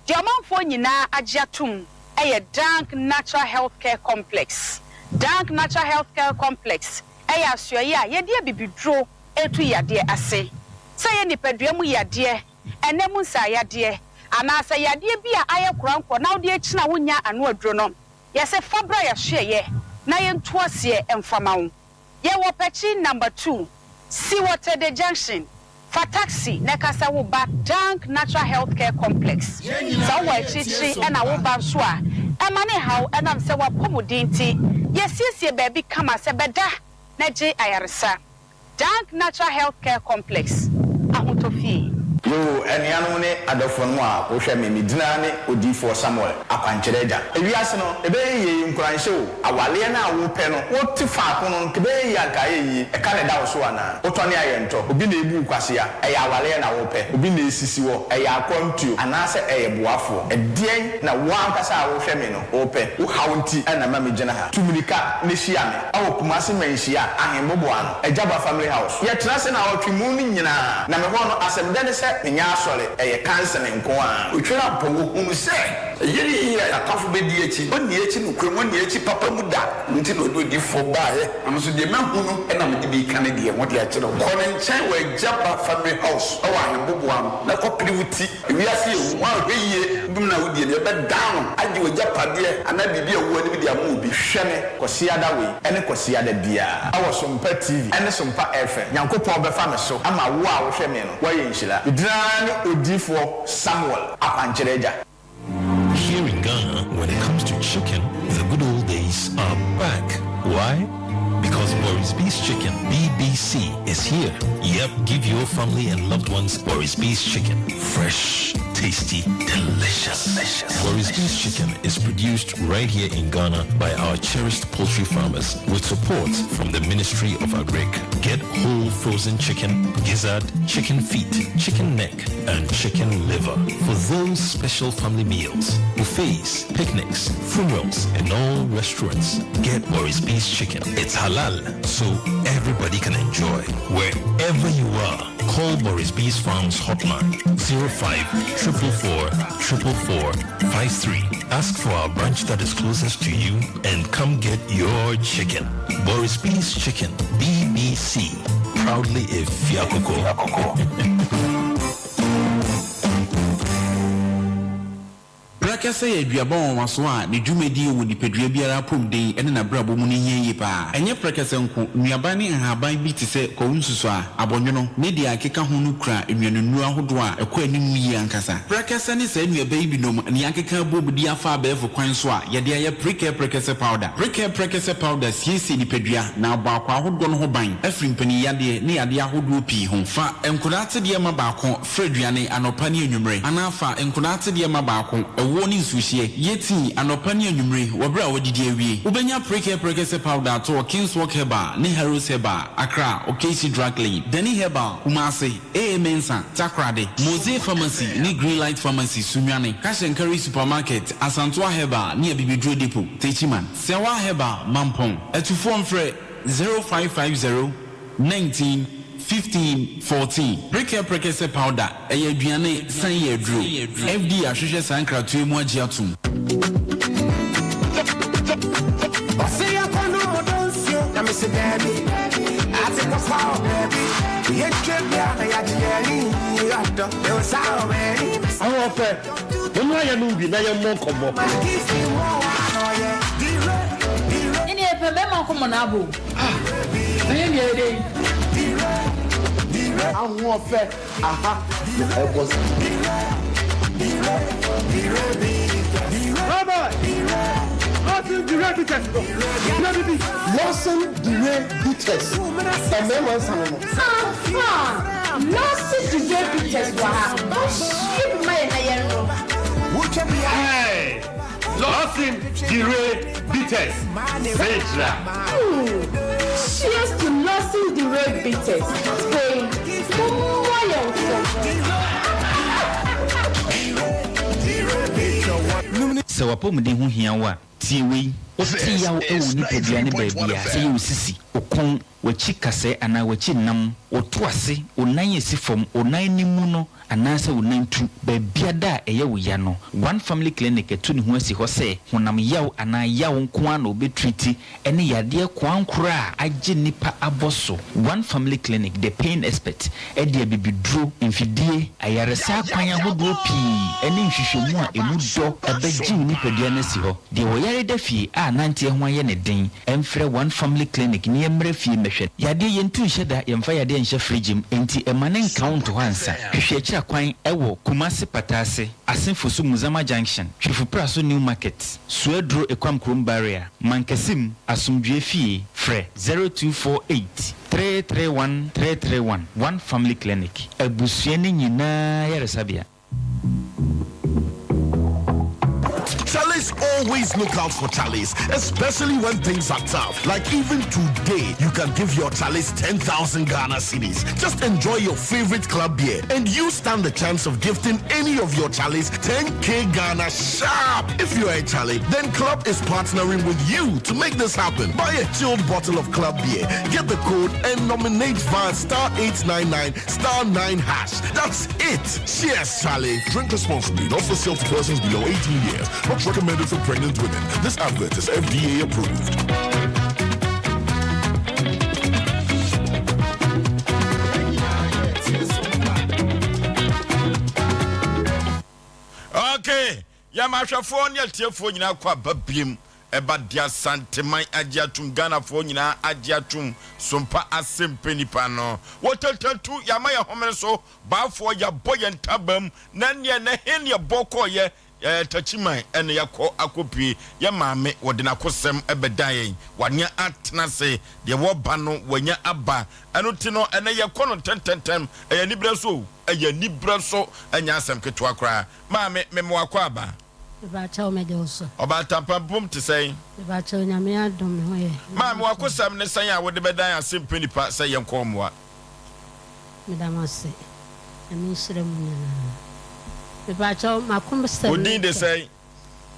Speaker 12: deɛ ɔmanfoɔ nyinaa agye atom yɛ Dank Natural Health Care Complex. Dank Natural Health Care Complex yɛ asoɛeɛ a yɛde abibiduro retu yadeɛ ase. Sɛ ɛyɛ nipadua mu yadeɛ, ɛnɛ mu nsaayadeɛ, Anaasɛ yadeɛ bi a ayɛ korankorɔ na wode akyini a wonnya ano aduro no, yɛse fa bra yɛahyeɛyɛ na yɛntu aseɛ mfa ma wo. Yɛwɔ Pɛkyi number two, si wɔ Tede Junction. Fa taxi na ka sɛ woba Dank Natural Health Care Complex. Sɛ wowɔ akyirikyiri na woba nso a, ɛmma no nhaw ɛnam sɛ w'apɔmuden nti, yɛasiesie baabi kama sɛ bɛda na gye ayaresa. Dank Natural Health Care Complex, Ahotɔ Fie.
Speaker 13: Yoo, anuanom ne adɔfonom a wohwɛ me, me din ara ne Odiyifoɔ Samuel, Akwankyerɛ Agya. Ewiase no, ɛbɛyɛ yie, nkuranhyɛ o, awaleɛ no a wopɛ no, wote faako no, nka ɛbɛyɛ yie a nka ayɛ yie, ɛka na ɛda wo so anaa? Wotɔne a yɛntɔ, obi na ebu wo kwasea, ɛyɛ awaleɛ na wopɛ, obi na esisi wɔ, ɛyɛ akwantuo, anaasɛ ɛyɛ boafoɔ? Ɛdeɛn na wo ankasa a wohwɛ me no wopɛ? Wo haw nti na ɛma megyina ha. Tu mmirika na hyia me wɔ Kumasi Manhyia Ahenboboano, Agyaba Family House. Yɛtena ase naawɔtwe mu no nyinaa, na me hɔ no asɛm dɛ ne sɛ menyɛ asɔre, ɛyɛ counseling nko ara.
Speaker 14: Otwere ampa, wɔhunu sɛ ɛyɛ ne yie a y'atamfo bɛdi akyi, ɔnni akyi nokorɛ mu, ɔnni akyi papa mu da, ɛno nti na ɔde odiyifoɔ baeɛ, na me nso deɛ mahu no na mede bi reka ne deɛ ho de akyerɛ wo. Kɔ ne nkyɛn wɔ Agyaba Family House wɔ Ahenboboano na kɔpere wo ti. Wiase yɛ hu, woanhwɛ yie dum no a wodie no, yɛbɛdan no agye w'agyapadeɛ anaa biribi a ɛwɔ w'anim de ama obi.
Speaker 13: Hwɛ me Kwasiada wei ne Kwasiada biara wɔ Sompa TV ne Sompa FM. Nyankopɔn bɛfa me so ama wo a wohwɛ me no woayɛ nhyira. Me din ara ne Odiyifoɔ Samuel Akwankyerɛ Agya.
Speaker 15: Here in Ghana, when it comes to chicken, the good old days are back. Why? Because Boris B's Chicken, BBC, is here. Yep, give your family and loved ones Boris B's Chicken. Fresh, tasty, delicious. delicious. Boris B's Chicken is produced right here in Ghana by our cherished poultry farmers with support from the Ministry of Agric. Get whole frozen chicken, gizzard, chicken feet, chicken neck, and chicken liver for those special family meals, buffets, picnics, funerals, and all restaurants. Get Boris B's Chicken. It's halal, so everybody can enjoy. Wherever you are, call Boris B's Farms hotline 05 444 444 53. Ask for our branch that is closest to you and come get your chicken. Boris B's Chicken, BBC. Proudly a Fiakoko.
Speaker 16: Prɛkɛsɛ yɛ aduaba nwanwaso a ne dwumadi wɔ nipadua biara apɔmuden ne n'abrabɔ mu no hia yie pa ara. Ɛnyɛ prɛkɛsɛ nko, nnuaba ne nhaban bi te sɛ kwawu nsusuaa, abɔnwono, ne deɛ ɛkeka ho no kura nnuanennuro ahodoɔ a ɛkɔ anim yie ankasa. Prɛkɛsɛ ne saa nnuaba yi binom na yɛakeka abom de afa abɛɛfo kwan so a yɛde ayɛ Prekɛ Prɛkɛsɛ Powder. Prekɛ Prɛkɛsɛ Powder siesie nipadua na abɔ akwaa ahodoɔ no ho ban afiri mpaninyadeɛ ne yadeɛ ahodoɔ pii ho. Fa nkwadaa atedeɛ ma baako Fra aduane anɔpa ne anwummere, anaa fa nkwadaa atedeɛ ma baako, ɛwoɔ ne nsuohyeɛ. Yɛ tii anɔpa ne anwummere wɔ berɛ a woadidi awie. Wobɛnya Prekɛ Prɛkɛsɛ Powder atɔ wɔ Kingswalk Herbal ne Harrows Herbal, Accra, Okaishie Drug Lane, Dani Herbal, Kumasi, AA Mensah, Takoradi, Mosey Pharmacy ne Greenlight Pharmacy, Sunyani, Cash and Carry Supermarket, Asantoa Herbal ne Abibiduro Depot, Techiman, Sɛwa Herbal, Mampong. Atufoɔ mfrɛ 0550 19 15 14. Prekɛ Prekɛsɛ Powder, ɛyɛ aduane san yɛ aduro. FDA ahwehwɛ saa nkratoɔ yi mu agye atom.
Speaker 17: Ɔse yɛkɔ no mo dɔ nsuo na mese daabi Ate kɔfa wɔ baabi Yɛtwa bia na yɛagye yɛni Ɔdɔ ɛwɔ saa wɔ baabi
Speaker 18: Ahoɔfɛ, momma yɛnom bi na yɛmmɔ nkɔmmɔ.
Speaker 19: Ɛne yɛpɛ bɛrima nkɔmmɔ na abɔ o. Ah, na yɛn deɛ yɛdɛ yi.
Speaker 4: Ahoɔfɛ, aha na ɛbɔ sa.
Speaker 18: Rabbi, Lawson Dure Bitters no, dure bibi.
Speaker 4: Lawson Dure Bitters, mmarima nsa no no.
Speaker 11: Ampa! Lawson Dure Bitters wɔ ha, ɔnhwie bi ma yɛn na yɛnnom.
Speaker 18: Hey! Lawson Dure Bitters, Sɛgyina.
Speaker 11: Ooh, cheers to Lawson Dure Bitters, Afei, mommɔ yɛn nkɔmmɔ.
Speaker 20: Sɛ w'apɔmuden ho hia wo a, tie wei.
Speaker 16: Wote yaw wɔ wo nipadua no baabi a, sɛ ɛyɛ wo sisi, wo kɔn, w'akyi kasɛɛ anaa w'akyi nam, wo to ase, wo nan a ɛsi fam, wo nan no mu no anaasɛ wo nantu, baabiada a ɛyɛ wo ya no, One Family Clinic atu ne ho asi hɔ sɛ honam yaw anaa yaw nko ara na ɔbɛtriti ɛne yadeɛ koankorɔ a agye nnipa abɔ so. One Family Clinic, The Pain Expert, de abibiduro, mfidie, ayaresa akwan ahodoɔ pii ne nhwehwɛmu a ɛmu dɔ bɛgye wo nipadua no asi hɔ. Deɛ ɔyare da fie a nanteɛ ho ayɛ no den, mfrɛ One Family Clinic na yɛmmra fie mmɛhwɛ no. Yadeɛ, yɛntu nhyɛ da, yɛmfa yadeɛ nhyɛ fridge mu, enti mma no nka wo nto hɔ ansa. Hwehwɛ akyiri akwan wɔ Kumasi Pataase, Asen Fosu Muzama Junction, Twifo Praso New Market, Suaduro Ekwam Kurom Barrier, Mankasim, Asomdwoeɛ Fie, frɛ 0248 331 331, One Family Clinic, abusua no nyinaa ayaresabea.
Speaker 4: Charlie's always look out for Charlie's, especially when things are tough. Like even today, you can give your Charlie's 10,000 Ghana cedis. Just enjoy your favorite club beer and you stand the chance of gifting any of your Charlie's 10K Ghana sharp. If you're a Charlie, then Club is partnering with you to make this happen. Buy a chilled bottle of Club beer, get the code and nominate via star 899 star 9 hash. That's it. Cheers, Charlie.
Speaker 20: Drink responsibly. Not for sale to persons below 18 years. Not recommended for pregnant women. This advert is FDA approved.
Speaker 1: Okay, yɛma ahwɛfoɔ ne atiefoɔ nyinaa kɔ aba biem ɛba de Asanteman agye atum Ghanafoɔ nyinaa agye atum sompa asɛmpɛ nipa no wɔtɛtɛtu yɛama yɛ homene so Baafoɔ yɛabɔ yɛn ntabam na neɛ na he ne yɛbɔ kɔɔyɛ eh, Takyiman ɛna yɛakɔ akɔpue yɛ maame wɔde n'akosɛm ɛbɛda yɛn wanea atena ase deɛ wɔba no wanya aba ɛno nti no ɛnɛ yɛkɔ no ntɛntɛntɛm ɛyɛ aniberɛ so o ɛyɛ aniberɛ so ɛnyɛ asɛm ketewa koraa maame mema wakɔ aba.
Speaker 21: Mepakyɛw mede wo so.
Speaker 1: Ɔbaatampa mpom te sɛn?
Speaker 21: Mepakyɛw Nyame adom me ho yɛ.
Speaker 1: Maame wakosɛm ne sɛn a wode bɛdan asɛmpɛ nipa sɛ yɛnkɔ mmoa?
Speaker 21: Meda mo ase. Nyame nhyira mo nyinaa. Mepakyɛw m'akomsɛm
Speaker 1: Wo din de sɛn?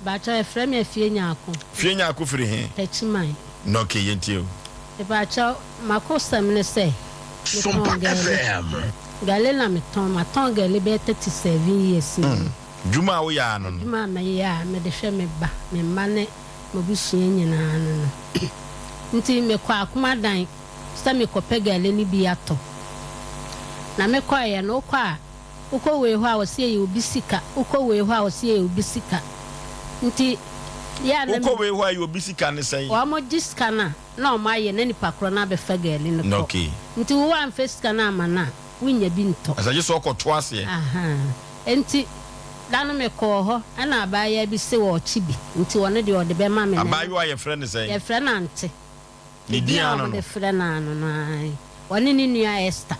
Speaker 21: Mepakyɛw yɛfrɛ me Afie Nyarko.
Speaker 1: Fie Nyarko firi he?
Speaker 21: Takyiman.
Speaker 1: Nɔke yɛntie o.
Speaker 21: Mepakyɛw m'akosɛm ne sɛ, metɔn gari. Gari na metɔn, matɔn gari bɛyɛ 37 years nie.
Speaker 1: Dwuma a woyɛ ara no no?
Speaker 21: Adwuma a meyɛ a mede hwɛ me ba, me mma ne m'abusua nyinaa no no. Nti mekɔ Akomadan. sɛ mekɔpɛ gale no bi atɔ. Na mekɔeɛ no, wokɔ a, wokɔ wei hɔ a wɔse ɛyɛ obi sika, wokɔ wei hɔ a wɔse ɛyɛ obi sika. Nti yɛ a na
Speaker 1: Wokɔ wei hɔ a ɛyɛ obi sika ne sɛn?
Speaker 21: Wɔgye sika no a, na wɔayɛ na nipa korɔ no abɛfa gale no kɔ.
Speaker 1: Okay.
Speaker 21: Nti wo woamfa sika no amma no a, wonnya bi ntɔ.
Speaker 1: Ɛsɛ gye sɛ ɔkɔto aseɛ.
Speaker 21: Ahaa. Nti da no mekɔɔ hɔ, ɛna abaayewa bi se ɔɔkye bi, nti ɔno deɛ ɔde bɛma me na ɛno.
Speaker 1: Abaayewa a yɛfrɛ no sɛn?
Speaker 21: Yɛfrɛ no Ante.
Speaker 1: Ne
Speaker 21: Din
Speaker 1: din
Speaker 21: a
Speaker 1: ano no.
Speaker 21: wɔde frɛ no ano no ara. Ɔne ne nua Esther.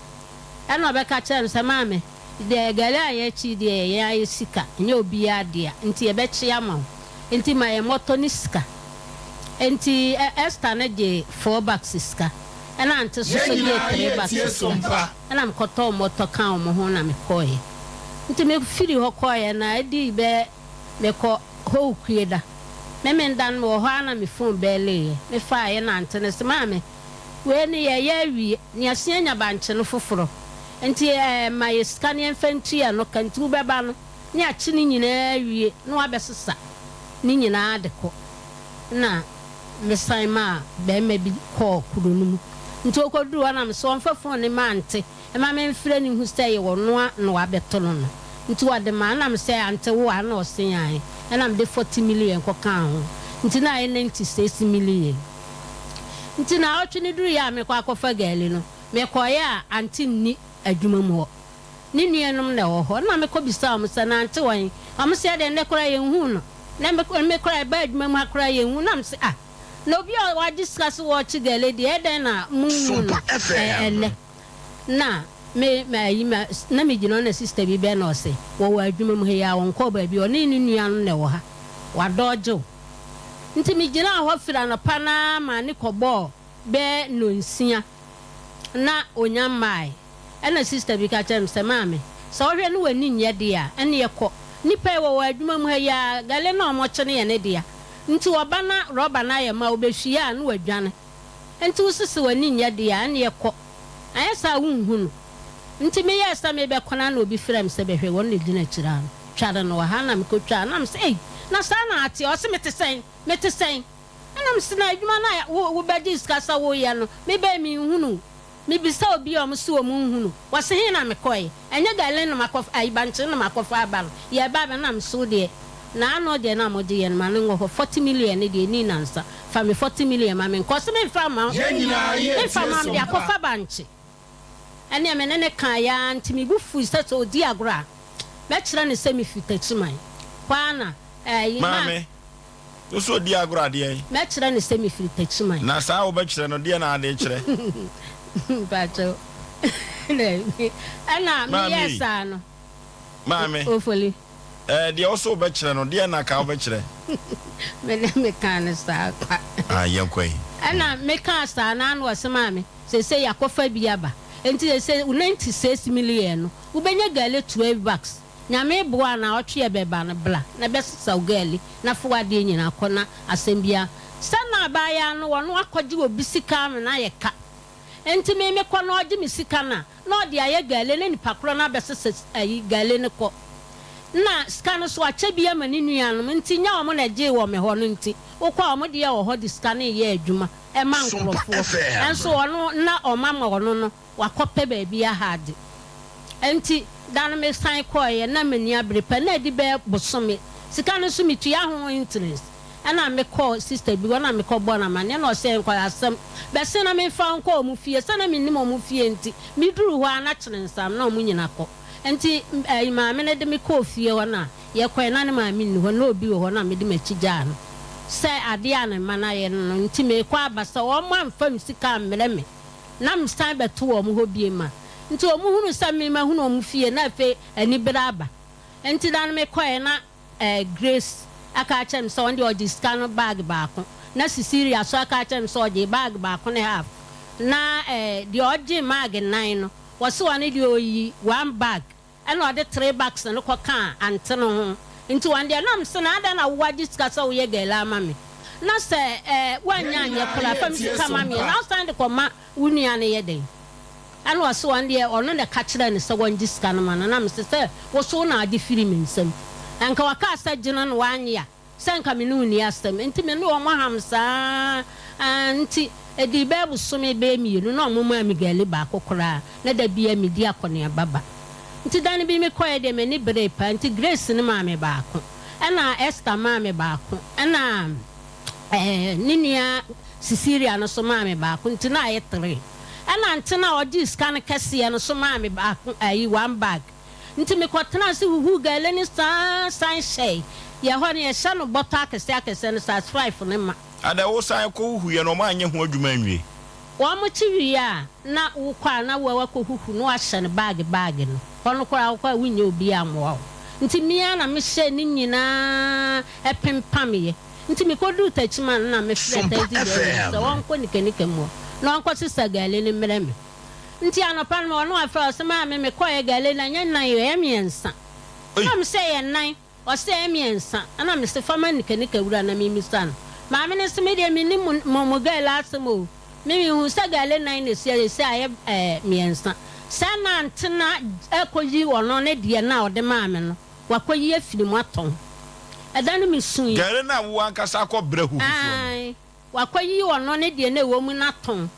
Speaker 21: Ɛnna ɔbɛka kyerɛɛ no sɛ, Maame, deɛ gari a yɛrekye yi deɛ ɛyɛ yɛn ara yɛn sika, ɛnyɛ obiara dea, enti yɛbɛkye ama wo. Enti ma yɛn mmɔtɔ ne sika. Enti Esther no gyee four bags sika, ɛnna Ante nso
Speaker 4: Yɛn
Speaker 21: so gyee
Speaker 4: nyinaa
Speaker 21: three
Speaker 4: yɛretie
Speaker 21: bags sika.
Speaker 4: Sompa.
Speaker 21: Ɛnna mekɔtɔɔ mmɔtɔ kaa wɔn ho na mekɔeɛ. Enti mefiri hɔ kɔeɛ no, ɛdii bɛyɛ mekɔ Howukue da. Memenda no mewɔ hɔ ara na me phone bɛɛleeɛ. Mefaaeɛ na ante no se, Maame, wei no yɛɛyɛ awie na yɛasen anya bankye no foforɔ nti ɛɛ ma yɛ sika na yɛmfa ntua ɛno ka nti wobɛba no na yɛakye ne nyinaa awie na woabɛsesa ne nyinaa de kɔ. Na mesan maa barima bi kɔɔ kuro no mu nti ɔkɔduruu hɔ na mese ɔmfa phone no mma ante Mma memfrɛ no nhu sɛ ɛyɛ ɔno a na wabɛto no no. Nti ɔde maa no na mesɛ ante wo a na ɔse ae. Ɛna mede 40 million kɔkaa ho. Nti na ayɛ 96 million. Nti naawɔtwe no duruiɛ a mekɔ akɔfa gari no, mekɔeɛ a ante nni adwuma mu hɔ. Ne nuanom na ɛwɔ hɔ. Ɛna mekɔ bisaa wɔn sɛ na ante wɔ he? Wɔn se ɛdeɛ nnɛ koraa yɛnhuu no. Na me koraa yɛbaa adwuma mu ha koraa yɛnhuu no. Na mese ah, na obi a wagye sika se wɔrekye gari deɛ ɛdɛn na monhuu no ɛnnɛ? Na me me ayi me na me gyina hɔ na sister bi bɛn na ɔse wɔwɔ adwuma mu ha yi a ɔnkɔɔ baabi ɔne ne nua no na ɛwɔ ha wadɔɔgye wo nti me gyinaa hɔ firi anɔpa no ara maa ne kɔbɔɔ bɛɛ nnɔnsia na ɔnya mmaae ɛna sister bi ka kyerɛɛ me sɛ maame sɛ wohwɛ ne w'ani nyɛ deɛ a ɛneɛ kɔ nipa yi wɔwɔ adwuma mu ha yi a gale na ɔmɔkye no yɛ ne dea. Nti ɔba na rɔba no ayɛ ma a, ɔbɛhwie a na wadwane. Nti wo se sɛ w'ani nyɛ deɛ a, ɛneɛ kɔ. Anyɛ saa a wonhu no. Nti meyɛɛ sɛ merebɛkɔ no ara na obi frɛɛ me sɛ bɛhwɛ, wɔn na ɛgyina akyire ha no. Tware no wɔ ha na mekɔtwaa no na mese, Ei, na saa na ateɛ? Ɔse mete sɛn? Mete sɛn? Ɛna mese, na adwuma no a wo wobɛgye sika sɛ woreyɛ no, mebɛɛ menhunu wo. Mebisa obi a wɔn se wɔn nhu no. Wɔse he na mekɔeɛ? Ɛnyɛ Galilee na makɔfa, ayi, Bankyere na makɔfa aba no. Yɛreba abɛ na mese wo deɛ, naano deɛ na mogye yɛ no ma no nwɔ hɔ, 40 million no deɛ ɛnni nansa, fa me 40 million ma menkɔ. Ɔse memfa mma wo,
Speaker 17: Yɛn nyinaa yɛ
Speaker 21: memfa
Speaker 17: tie
Speaker 21: mma wo, mede
Speaker 17: sompa.
Speaker 21: akɔfa bankye. Ɛnneɛ me ne no kaeɛ ara nti me bo fui sɛ sɛ ɔdi agorɔ a, mɛkyerɛ no sɛ mefiri Takyiman. Hɔ ara na, ɛyi, ma.
Speaker 1: Maame, Wo so ɔdi agorɔ adeɛ yi?
Speaker 21: Mɛkyerɛ no sɛ mefiri Takyiman.
Speaker 1: Na saa a wobɛkyerɛ no, deɛ na ade rekyerɛ?
Speaker 21: Mpakyɛw, daabi. Ɛna
Speaker 1: Maame
Speaker 21: meyɛɛ
Speaker 1: ei.
Speaker 21: saa no,
Speaker 1: Maame.
Speaker 21: Ofoli.
Speaker 1: Ɛɛ, deɛ wo so wobɛkyerɛ no, deɛ na ka wobɛkyerɛ?
Speaker 21: Me ne mekaa no saa kwa.
Speaker 1: Ah, yɛnkɔ yi.
Speaker 21: Ɛna mekaa saa no, ana ɔse maame, seesei yɛakɔfa bi aba. Enti seesei wo 96 million no, wobɛnya gale 12 bucks. Nyame boa a naawɔtwe ɛbɛba no bla na bɛsesa wo girl na fa wadeɛ nyinaa kɔ na asɛm biaa sɛ na abaayaa no ɔno akɔgye obi sika ama no ayɛ ka nti me mekɔ na ɔgye me sika no a na ɔde ayɛ girl na nipa korɔ no abɛsesa ayi girl no kɔ na sika no so akyɛ bi ama ne nuanom nti nyɛ ɔmo na ɛgyee wɔ me hɔ no nti wokɔ a ɔmo deɛ wɔ hɔ de sika no yɛ adwuma ɛma nkorɔfoɔ ɛnso ɔno na ɔma ma ɔno no Wakɔpɛ baabi aha ade. Enti da no mesan kɔeɛ na m'ani abere pɛ. Na adi bɛyɛ bosome. Sika no nso metua ho interest. Ɛna mekɔɔ sister bi hɔ na mekɔbɔɔ no amanneɛ na ɔsɛ nkwaseasɛm. Bɛse na memfa wo nkɔ wɔn fie. Sɛ na mennim wɔn fie nti, meduruu hɔ ara na kyerensam na wɔn nyina kɔ. Enti ɛyi maame no de me kɔɔ fie hɔ na yɛkɔeɛ na ne maame nni hɔ na obi wɔ hɔ na mede m'akyi gyaa no sɛ adeɛ a ne mma no ayɛ no no nti merekɔ aba sɛ wɔn amfa me sika ammrɛ me. na mesan bɛto wɔn hɔ bio ma nti wɔn hunu sɛ me mahunu wɔn fie na afei anibere aba nti da no mekɔɛ na eh, Grace aka akyerɛ me sɛ ɔno deɛ ɔgye sika no bag baako na Cecilia so aka akyerɛ me sɛ ɔgye bag baako ne half na eh, deɛ ɔgye mag nan no wɔse ɔno deɛ ɔyi one bag Ɛna ɔde tree bags no kɔ kaa ante no ho nti wɔn deɛ na mese no adɛn na wo agye sika sɛ woyɛ gɛɛle ama me na sɛ ɛɛ woannya anyɛ koraa fa me sika ma meɛ na wosan de kɔ ma wo nua no yɛ dɛn ɛna ɔse wɔn deɛ ɔno na ɛka kyerɛɛ no sɛ wɔngye sika no ma no na mese sɛ wo so wo na agye firi me nsam nka ɔkaa sɛ gye no na woanye a Sɛ anka me ne wo nni asɛm. Enti me ne wɔn ham saa ara nti ɛdii bɛyɛ bosome bɛyɛ mmienu na wɔn mmaa me gari baako koraa na da biara medi akɔneaba ba. Nti da no bi me kɔeɛ deɛ m'ani beree paa nti Grace no maa me baako ɛna Esther maa me baako ɛna ɛɛ ne nua Cecilia no nso maa me baako nti na ayɛ three ɛna Ante no a ɔgyee sika no kɛseɛ no nso maa me baako ayi one bag. Nti mekɔtenaa ase huhuu gale no saa san hyɛe. Yɛ hɔ no yɛhyɛ no bɔtɔ akɛseɛ akɛseɛ no size five no ma.
Speaker 1: Adɛn wo san kɔ huhuiɛ no wɔn anyɛ ho adwuma anwie?
Speaker 21: Wɔn kye wie a na wo kɔ a na wo akɔ huhu na wahyɛ no bag bag no. Hɔ no koraa wokɔ a wonnya obiara mmoa wo. Nti me ara na mehyɛɛ ne nyinaa pempameeɛ. Nti mekɔduruu Techiman no na mefrɛɛ taxi driver no sɛ ɔnkɔ Nikanika mu hɔ na ɔnkɔsesa gale no mmrɛ me. Nti anɔpa no ɔno afrɛ ɔse maame me kɔɛ gale no ɛnyɛ nan o ɛyɛ miɛnsa ɛna me se ɛyɛ nan ɔse ɛyɛ miɛnsa ɛna me se fama nika nika wura na me misa no maame no se me deɛ me nim mo mo gale asɛm o me me hu sɛ gale nan na esi ɛsɛ ayɛ ɛɛ miɛnsa sɛ na ntena ɛkɔ yi ɔno ne deɛ na ɔde maa me no wakɔ yi afiri mu atɔn ɛda no me sui.
Speaker 1: Gale no a wo ankasa akɔ brɛ huhu soɔ no.
Speaker 21: Ae. Wakɔyi ɔno ne deɛ na ɛwɔ mu no atɔn.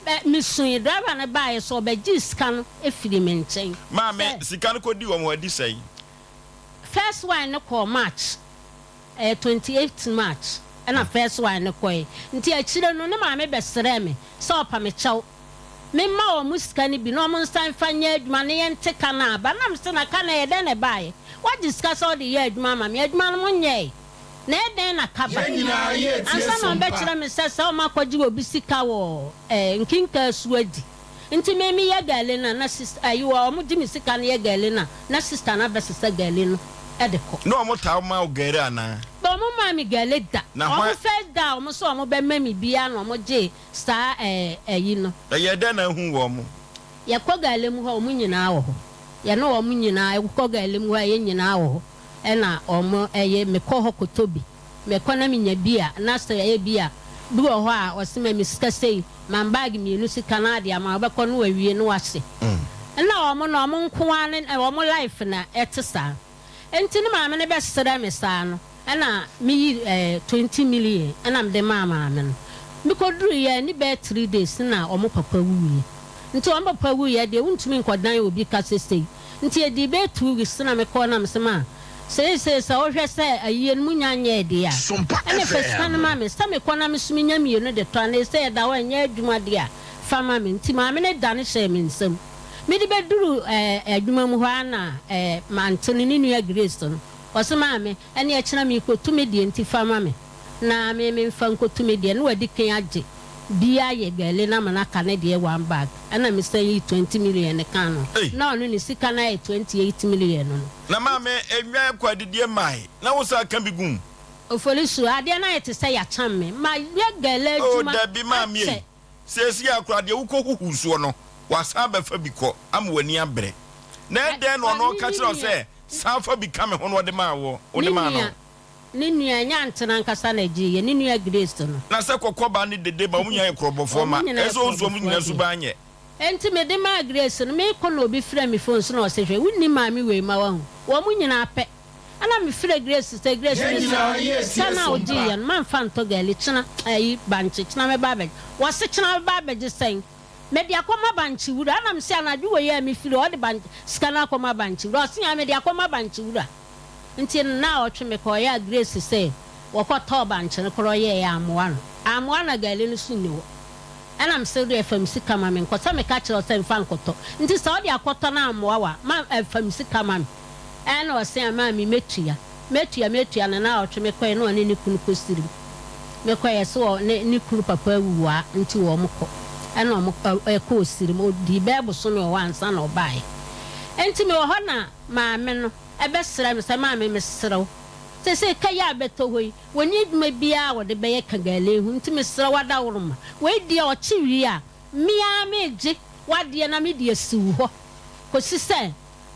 Speaker 21: Bɛ, mesui. Driver no baeɛ sɛ ɔbɛgyee sika no firii me nkyɛn.
Speaker 1: Maame,
Speaker 21: Sɛ.
Speaker 1: sika no kɔdii wɔn hɔ adi sɛn?
Speaker 21: First one no kɔɔ March, ɛyɛ 28th March ɛna first one no kɔeɛ. Nti akyire no, ne maame bɛsrɛɛ me sɛ ɔpa me kyɛw memma wɔn sika no bi na wɔn nsan mfa nyɛ adwuma na yɛnte ka no aba. Na mese, na ka no ɛyɛ dɛn na ɛbaeɛ? Woagye sika sɛ wode yɛ adwuma ama me, adwuma no monyɛɛe. Na ɛdɛn na ka ba? Ansa na wɔbɛkyerɛ me sɛ sɛ wɔakɔgye obi sika wɔ eh, nkinka asuo adi. Nti me meyɛ gale no a na sista ayi wɔ wɔn gye me sika no yɛ gale no a na sista no abɛsesa gale no de kɔ.
Speaker 1: Na wɔn taa ma wo gale anaa?
Speaker 21: Bɛ wɔn mmaa me gale da.
Speaker 1: Na
Speaker 21: Wɔn
Speaker 1: hwan.
Speaker 21: first da a wɔn sɛ wɔn bɛma me biara na wɔn gyee saa eh, ayi no.
Speaker 1: Ɛyɛɛ dɛn na ahuu wɔn?
Speaker 21: Yɛkɔ gale mu hɔ a wɔn nyinaa wɔ hɔ. Yɛne wɔn nyinaa kɔ gale mu hɔ a yɛn nyinaa wɔ hɔ. Ɛna ɔmo ɛye mekɔ hɔ kɔtɔ bi. Mekɔ na menya bi a, na sɛ ebia bi wɔ hɔ a ɔse ma me sika sei, ma me bag mienu sika na ade ama, wobɛkɔ na wawie na wahye. Nna wɔn no wɔn nko ara ne wɔn life na ɛte saa. Nti ne maame no bɛsrɛ me saa no, ɛna meyi eh, 20 million ɛna mede maa maame no. Mekɔduruiɛ ne bɛyɛ three days na wɔn papa wuiɛ. Nti wɔn papa wuiɛ deɛ wontumi nkɔdan obi ka sesei. Nti ɛdii bɛyɛ 2 weeks na mekɔɔ na mese ma seesei sɛ wohwɛ sɛ ayie no munya nyɛɛ deɛ a, ɛne fa sika no ma me sɛ mekɔ na meso menya mienu de tɔ anaa sɛ ɛda hɔ ɛnyɛ adwuma deɛ a fa ma me. Nti maame no dane hyɛɛ me nsam. Mede bɛduru adwuma mu hɔ ara na mante no ne nua Grace no, ɔse maame ɛneɛ kyena merekɔtu me deɛ nti fa ma me na me memfa nkɔtu me deɛ na wadi kan agye bi ayɛ gale no ama no aka ne deɛ one bag ɛna mesan yii 20 million no kaa no na ɔno ne sika no ayɛ 28 million no.
Speaker 1: Na maame nnwan kɔ adidie mmae na wo san ka bi gu mu.
Speaker 21: Oforisu, adeɛ no ayɛ te sɛ yakyam me, mayɛ gale
Speaker 1: Oh
Speaker 21: adwuma
Speaker 1: dabi maame
Speaker 21: akyɛ.
Speaker 1: ei, seesei ara koraa deɛ wokɔ huhu soɔ no wasan abɛfa bi kɔ ama w'ani abrɛ. Na ɛdɛn na ɔno ɔka kyerɛ wo sɛ san fa bi ka me ho na ɔde maa woɔ, wode maa no?
Speaker 21: Ne nua, ɛnyɛ Ante no ankasa na ɛgyeeɛ, ne nua Grace no.
Speaker 1: Na sɛ kɔkɔba ne dede ba, wɔn nyinaa yɛ korɔbɔfoɔ mma.
Speaker 21: Wɔn nyinaa
Speaker 1: Ɛsɛ
Speaker 21: yɛ
Speaker 1: sɛ ɔnsu wɔn
Speaker 21: korɔbɔfoɔ
Speaker 1: nyinaa
Speaker 21: deɛ.
Speaker 1: suban nyɛ.
Speaker 21: Enti mede maa Grace no, merekɔ na obi frɛɛ me phone so na ɔse, Hwɛ, wonnim maame wei mma wahu? Wɔn nyinaa pɛ. Ɛna mefrɛɛ Grace sɛ, Grace,
Speaker 17: Yɛn
Speaker 21: mesrɛ
Speaker 17: nyinaa
Speaker 21: wo,
Speaker 17: yɛretie
Speaker 21: sika no a
Speaker 17: sompa.
Speaker 21: wogyeeɛ no, mamfa ntɔ gari, kyena, ayi, bankye, kyena mɛba abɛgye. Wɔse, kyena wobɛba abɛgye sɛn? Mede akɔma bankye wura. Ɛna mese, anadwo wei a mefiri hɔ, wode bankye, sika no akɔma bankye wura? Ɔse, aane, mede akɔma bankye wura. Nti nnaawɔtwe mekɔɔeɛ a Grace sɛ wɔkɔ tɔɔ bankye no korɔ yɛeɛ ammoa no ammoa no a gari no so nni hɔ ɛna mese wodeɛ fa me sika ma me nkɔ sɛ meka kyerɛ wo sɛ mfa nkɔtɔ nti sɛ wode akɔtɔ na ammoa wo a ma fa me sika ma me ɛna ɔse a maame mɛtua mɛtua mɛtua no naawɔtwe mekɔeɛ na ɔne ne kunu kɔ sirim mekɔeɛ sɛ wɔ ne ne kunu papa awu wɔ a nti wɔn kɔ ɛna wɔn ɛkɔɔ sirim ɔdii bɛɛ bosome wɔ hɔ ansa na ɔbaeɛ nti mewɔ hɔ na maame no bɛsrɛ me sɛ, Maame, mesrɛ wo, seesei ka yi a bɛtɔ hɔ yi, wɔnni adwuma biara a wɔde bɛyɛ ka gale ho, nti mesrɛ wo adaworoma, wei deɛ ɔkye wie a, me ara megye w'adeɛ na mede asi wo hɔ kɔsi sɛ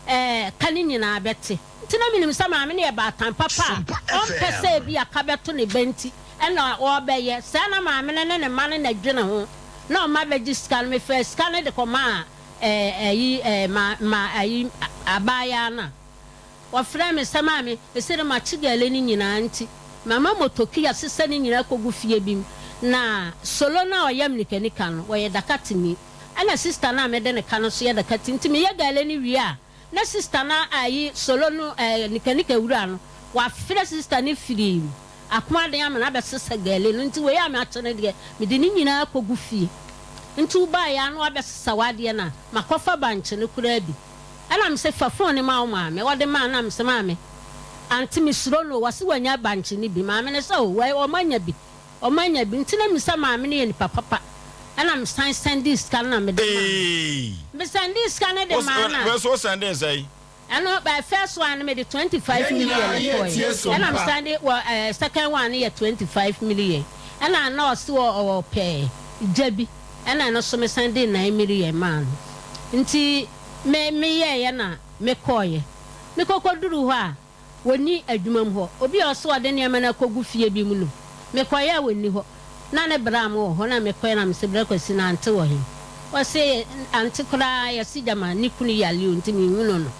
Speaker 21: ɛɛ ka no nyinaa bɛte. Nti na menim sɛ maame no yɛ baatan papa a ɔmpɛ sɛ ebia ka bɛto ne ba nti na ɔrebɛyɛ saa. Na maame no ne ne mma no na ɛdwene ho na ɔma bɛgye sika no. Mefaa sika no de kɔmaa ɛɛ ayi ɛɛ ma ma ayi abaayaa no a, wɔfrɛɛ me sɛ maame, mese no makye gale no nyinaa nti mama motoki asesa ne nyinaa kɔgu fie bi mu na solo no a ɔyɛ mnikanika no ɔyɛ dakateni ɛna sista no a mede ne ka no nso yɛ dakateni nti meyɛ gale no wie a na sista no ayi solo no ɛɛ nikanika wura no wafrɛ sista no firi Akomaden ama no abɛsesa gale no nti wei a makye no deɛ mede ne nyinaa kɔgu fie nti wobaeɛ ara na wabɛsesa w'adeɛ no a makɔfa bankye no koraa bi ɛna mese fa phone no ma wo maame ɔde maa no na mese maame ante mesuro no o wɔse wanya bankye no bi maame no sɛ o wɔn anya bi wɔn anya bi nti na menim sɛ maame no yɛ nipa papa ɛna mesan sɛndee sika no na mede maa no me sɛndee sika no de maa no a.
Speaker 1: Wei nso wo sɛndee sɛn?
Speaker 21: Ɛno eh first one no mede 25
Speaker 17: Yɛn
Speaker 21: million
Speaker 17: nyinaa
Speaker 21: kɔeɛ
Speaker 17: yɛretie so
Speaker 21: ɛna
Speaker 17: mpa.
Speaker 21: mesan de wɔ eh second one no yɛ 25 million ɛna na ɔse ɔ ɔpɛ gya bi ɛna ɛno nso mesan de 9 million maa no nti me meyɛeɛ na mekɔeɛ mekɔkɔduruu hɔ a Wɔnni adwuma mu hɔ. Obi a ɔse ɔde nneɛma no akɔgu fie bi mu no, mekɔeɛ a wɔnni hɔ. Na ne bra mo wɔ hɔ na mekɔeɛ na mese Bra Kwasi na Ante wɔ he? Ɔse Ante koraa yɛse gyama ne kunu yare o nti menhunu no.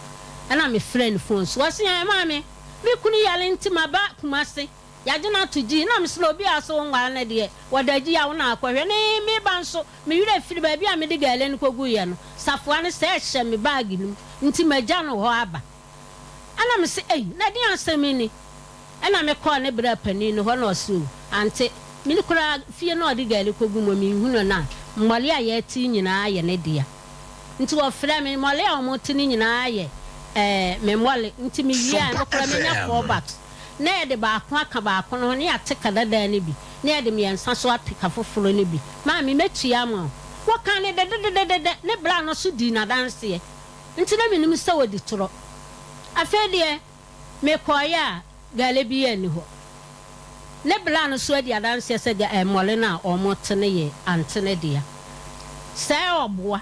Speaker 21: Ɛna mefrɛɛ no phone so. Ɔse ɛɛ maame, me kunu yare nti maba Kumase. Yɛagye no ato gyi. Na mese no obi a ɔse wonware no deɛ wɔda gyi a wo na akɔhwɛ. Ne meba nso me werɛ firi baabi a mede gɛɛle no kɔguiɛ no, safoa no sɛ ɛhyɛ me bag no mu nti magya no hɔ aba. Ɛna me se, Ei, na ɛdeɛn asɛm ni? Ɛna me kɔɔ ne bra panin no hɔ na ɔse, O, ante, me koraa fie no a ɔde gari kɔgu mu menhunu no a, mmɔre a yɛte yi nyinaa yɛ ne dea. Nti wɔfrɛɛ me, mmɔre a wɔte no nyinaa yɛ eh, me mmɔre. Nti me wie a,
Speaker 17: Sompa
Speaker 21: ɛno koraa menya
Speaker 17: FM.
Speaker 21: four bags. Na yɛde baako aka baako no ho, na yɛate ka dadaa no bi, na yɛde mmiɛnsa nso ate ka foforɔ no bi. Maame, mɛtua ama wo. Wɔkaa no dɛdɛdɛdɛdɛ, ne bra no nso dii n'adanseɛ. Nti na menim sɛ ɔdi torɔ. Afei deɛ mekɔeɛ a gale biara nni hɔ. Ne bra no nso adi adanseɛ sɛ ga eh, mmɔre no a wɔte no yɛ ante no dea. Sɛ ɔboa,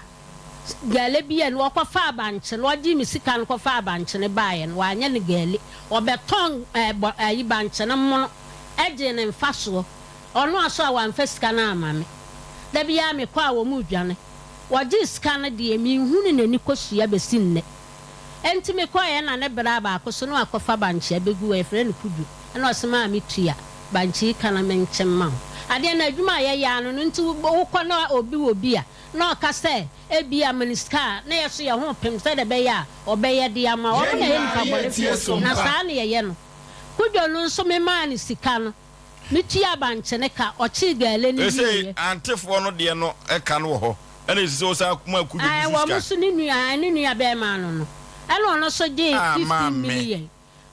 Speaker 21: gale biara nni hɔ. Ɔkɔfaa bankye no, ɔgyee me sika no kɔfaa bankye no baeɛ no, wanyɛ no gale. Ɔbɛtɔn eh, bɔ ayi bankye no mono. gyee ne mfasoɔ. Ɔno aso a wamfa sika no amma me. Da biara mekɔ a wɔredwane. Wɔgyee sika no deɛ, menhunu n'ani kosua bɛsi nnɛ. Enti mekɔeɛ na ne braa baako so na wakɔfa bankye abɛgu hɔ, yɛfrɛ no kudwo, ɛna ɔse maame tua bankye yi ka na menkye mma wo. Adeɛ no adwuma a yɛyɛ ano no nti wokɔ na obi wɔ bi a na ɔka sɛ ebia ma no sika a na yɛso yɛn ho repem sɛdeɛ ɛbɛyɛ a ɔbɛyɛ de ama wo. Wɔn na ɛyɛ nnipa bɔnefoɔ na saa na yɛyɛ no. Kudwo no nso memaa no sika no. Metuaa bankye no ka, ɔkyee gale no
Speaker 1: Seesei
Speaker 21: wieeɛ.
Speaker 1: antefoɔ no deɛ no ka no wɔ hɔ, ɛna ɛsɛ sɛ wosan ma Kudwo bi
Speaker 21: Ae,
Speaker 1: nso
Speaker 21: wɔn
Speaker 1: sika.
Speaker 21: nso ne nua, ae, ne nua bɛɛma no no, ɛna ɔno nso gyee
Speaker 1: Ah,
Speaker 21: 15
Speaker 1: maame.
Speaker 21: million.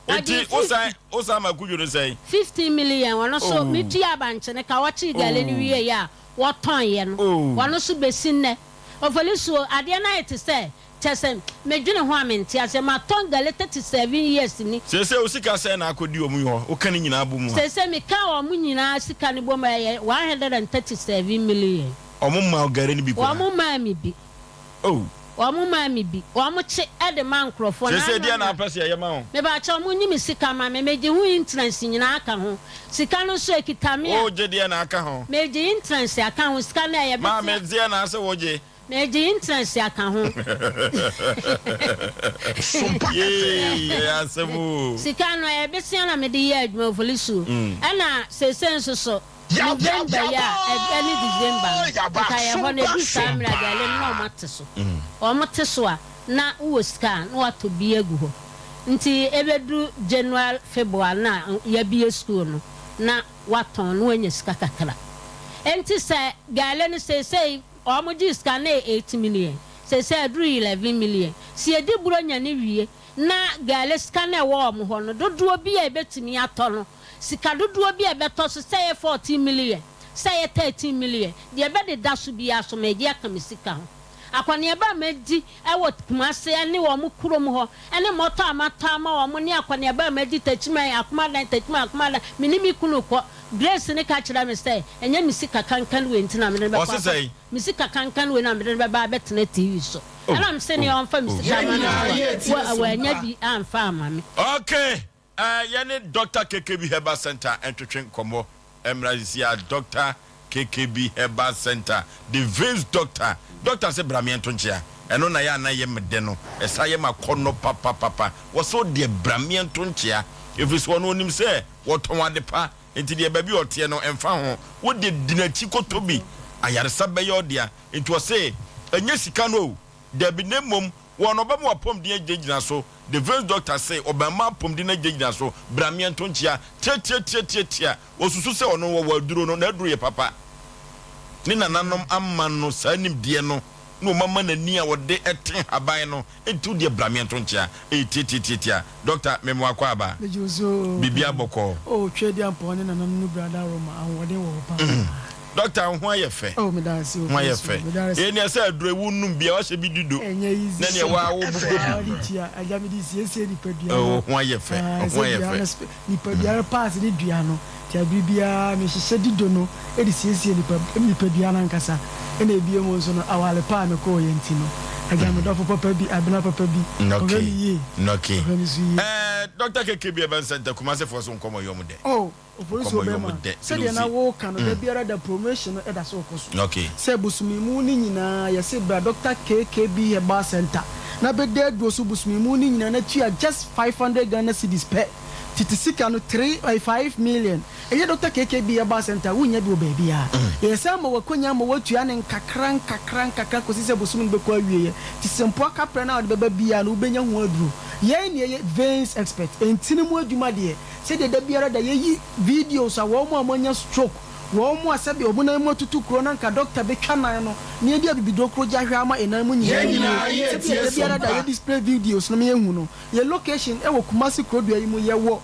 Speaker 1: Enti
Speaker 21: Ɔgyee
Speaker 1: wosan,
Speaker 21: 50.
Speaker 1: wosan ma Kudwo no sɛn?
Speaker 21: 15 million, ɔno nso,
Speaker 1: Oh.
Speaker 21: metuaa bankye no ka, ɔkyee gale no
Speaker 1: Oh.
Speaker 21: wieeɛ a wɔtɔneeɛ no,
Speaker 1: Oh.
Speaker 21: ɔno nso bɛsi nnɛ. Ofolisuo, adeɛ no ayɛ te sɛ Kyerɛ sɛ, medwene ho a mente aseɛ. Matɔn gale 37 years ni.
Speaker 1: Seesei wo sika sɛn na akɔdi wɔn yi hɔ? Woka ne nyinaa bɔ mu a?
Speaker 21: Seesei meka wɔn nyinaa sika no bom a, ɛyɛ 137 million.
Speaker 1: Wɔn mmaa wo gare no bi koraa?
Speaker 21: Wɔn mmaa me bi.
Speaker 1: Oh.
Speaker 21: Wɔn mmaa me bi. Wɔn kye de ma nkorɔfoɔ.
Speaker 1: Seesei deɛn na wopɛ sɛ yɛyɛ ma wo?
Speaker 21: Mepakyɛw, monyi me sika ma me. Megye ho interest nyinaa aka ho. Sika no nso ɛkita me a.
Speaker 1: Wogye deɛn na aka ho?
Speaker 21: Megye interest aka ho. Sika no ɛyɛ bɛte a.
Speaker 1: Maame, deɛn na asɛ wogye?
Speaker 21: Megye interest aka ho.
Speaker 1: Yee, ɛyɛ asɛm o.
Speaker 21: Sika no, ɛyɛ besia na mede yɛ adwuma, Ofolisuo. Ɛna seesei nso so, November yi a, ɛne December no, nka yɛ hɔ no, ɛduru saa mmerɛ a, gale no na wɔate so. Wɔte so a, na wowɔ sika a, na woatɔ bi agu hɔ. Nti ɛbɛduru January, February na yɛabue sukuu no, na woatɔn na woanya sika kakra. Enti sɛ gale no seesei, Wɔn gyee sika no yɛ 8 million, seesei aduru 11 million. Sɛ yɛdi Buronya no wie na Gale sika no a ɛwɔ wɔn hɔ no, dodoɔ bi a ɛbɛtumi atɔ no, sika dodoɔ bi a ɛbɛtɔ so, sɛ ɛyɛ 14 million, sɛ ɛyɛ 13 million, deɛ ɛbɛdeda so biara so, magye aka me sika ho. Akɔneaba a madi wɔ Kumase ne wɔn kurom hɔ ne mmɔtɔ a matɔ ama wɔn ne akɔneaba a madi Techiman, Akomadan, Techiman, Akomadan, me ne me kunu kɔ. Grace no ka kyerɛɛ me sɛ, Ɛnyɛ me sika kankan wei nti na mede no bɛkɔ
Speaker 1: Ɔse
Speaker 21: akɔ,
Speaker 1: sɛn?
Speaker 21: me sika kankan wei na mede no bɛba abɛtena TV so.
Speaker 1: Oh,
Speaker 21: Ɛna mese nea
Speaker 1: oh,
Speaker 21: ɔmfa me
Speaker 1: oh.
Speaker 21: sika
Speaker 1: Yɛn
Speaker 21: mma me
Speaker 1: nyinaa
Speaker 21: so a,
Speaker 1: yɛretie
Speaker 21: wa,
Speaker 1: som
Speaker 21: wannya
Speaker 1: pa.
Speaker 21: bi amfa amma me.
Speaker 1: Okay, eh, yɛne Doctor KKB Herbal Centre ntwetwe nkɔmmɔ mmra sisi a. Doctor KKB Herbal Centre, the veins doctor. Doctor se bra meɛnto nkyea. Ɛno na yɛ a na yɛ me dɛ no. Ɛsa yɛ m'akɔnnɔ papapapa. Wɔse wo deɛ bra meɛnto nkyea. Ɛfiri sɛ ɔno ɔnim sɛ wɔtɔn ade pa, enti deɛ baabi a ɔteɛ no ɛmfa ho. Wo deɛ di n'akyi kɔtɔ bi, ayaresa bɛyɛ wo dea. Enti ɔse ɛnyɛ sika no o, dabi, na mmom wɔn ɔbɛma w'apɔmuden agyinagyina so. The veins doctor se ɔbɛma apɔmuden agyinagyina so. Bra meɛnto nkyea. Tiatiatiatiatia. Wɔsusu sɛ ɔno wɔwɔ aduro no, n'aduro yɛ papa. Ne nananom ama no saa nimdeɛ no, na wɔama n'ani a ɔde te nhaban no. Enti wo deɛ bra meɛnto nkyea. Ei tiatiatiatia. Dɔkta, me mmoa kɔ aba.
Speaker 2: Megye wo so oo.
Speaker 1: Biribiara bɔkɔɔ.
Speaker 2: Oh, Tweaduampɔn ne nananom no brada Roma, ahoɔden wɔ hɔ paa.
Speaker 1: Dɔkta, wo ho ayɛ fɛ.
Speaker 2: Oh, meda ase o.
Speaker 1: Ho ayɛ fɛ.
Speaker 2: Meda ase.
Speaker 1: Ee, nea sɛ aduro yi wonom bi a, wahyɛ bi dido.
Speaker 2: Ɛnyɛ easy.
Speaker 1: Na nea waa wobobɔ bi.
Speaker 2: Waa wode tua. Agya mede siesie nipadua no.
Speaker 1: Oh, wo ho ayɛ fɛ.
Speaker 2: Ah,
Speaker 1: Wo ho
Speaker 2: sɛ
Speaker 1: ayɛ
Speaker 2: dua
Speaker 1: fɛ.
Speaker 2: no sp- nipadua no pass ne dua no. Nti abere biara mehyehyɛ dido no de siesie nipa nipadua no ankasa. Ɛna ebiem nso no, aware pa a mekɔɔeɛ nti no, agya me dɔfo papa bi, abena papa bi, ɔhwɛ me yie.
Speaker 1: Nɔke.
Speaker 2: Ɔhwɛ me so yie.
Speaker 1: Ɛɛ, Dɔkta KKB Urban Center, Kumasefoɔ so nkɔmmɔ yɛ wɔn dɛ.
Speaker 2: Oh, Opolisi
Speaker 1: Nkɔmmɔ yɛ
Speaker 2: ɔbɛma,
Speaker 1: wɔn dɛ. Sɛdeɛ
Speaker 2: sɛdeɛ na
Speaker 1: wosi.
Speaker 2: woka no, da biara da promotion no da so rekɔ so.
Speaker 1: Nɔke.
Speaker 2: Sɛ bosome mu no nyinaa yɛse bra Dɔkta KKB Herbal Centre na bɛda aduro so bosome mu no nyinaa na tua just 500 Ghana cedis pɛ. Tete sika no three ɛyɛ 5 million. Ɛyɛ Dɔkta KKB Herbal Centre a wonnya bi wɔ baabiara. Yɛsan ma wo akwanya ma woatua no nkakra nkakra nkakra kɔsi sɛ bosome no bɛkɔ awieɛ. Te sɛ mpoa kaprɛ no a wode bɛba biara no wobɛnya ho aduro. Yɛn na yɛyɛ veins expert. Ntini mu adwuma deɛ, Sɛdeɛ da biara da yɛyi videos a wɔn a wɔanya stroke, wɔn a sɛdeɛ wɔn nan mu atutu kuro na anka dɔkta bɛtwa nan no na yɛde abibiduro koro gya hwɛ ama nan mu nyinaa yie. Sɛdeɛ da biara da yɛ display videos no ma yɛhu no. Yɛn location wɔ Kumasi kurodua yi mu, yɛwɔ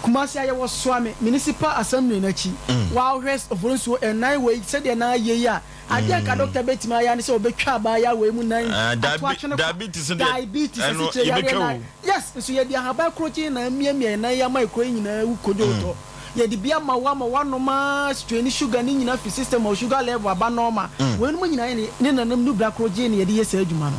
Speaker 2: Kumasi a yɛwɔ Suame Municipal Assembly no akyi. Woahwɛ Oforinsuo ɛnan wei sɛdeɛ na ayɛ yi a, Adeɛ a nka dɔkta bɛtumi ayɛ ara ne sɛ ɔbɛtwa abaayewa wei mu nan ato atwene kwa. Diabetes, asikyire yareɛ nan. Yes, nso yɛde ahaban korokyen na amiamia yɛn nan yi ama ekuro yi nyinaa awu kodwootɔ. Yɛde bi ama wo ama woanom ara straini sugar no nyinaa firi system ma wo sugar level aba normal. Weinom nyinaa yɛ ne nananom nubra korogyen na yɛde yɛ saa adwuma no.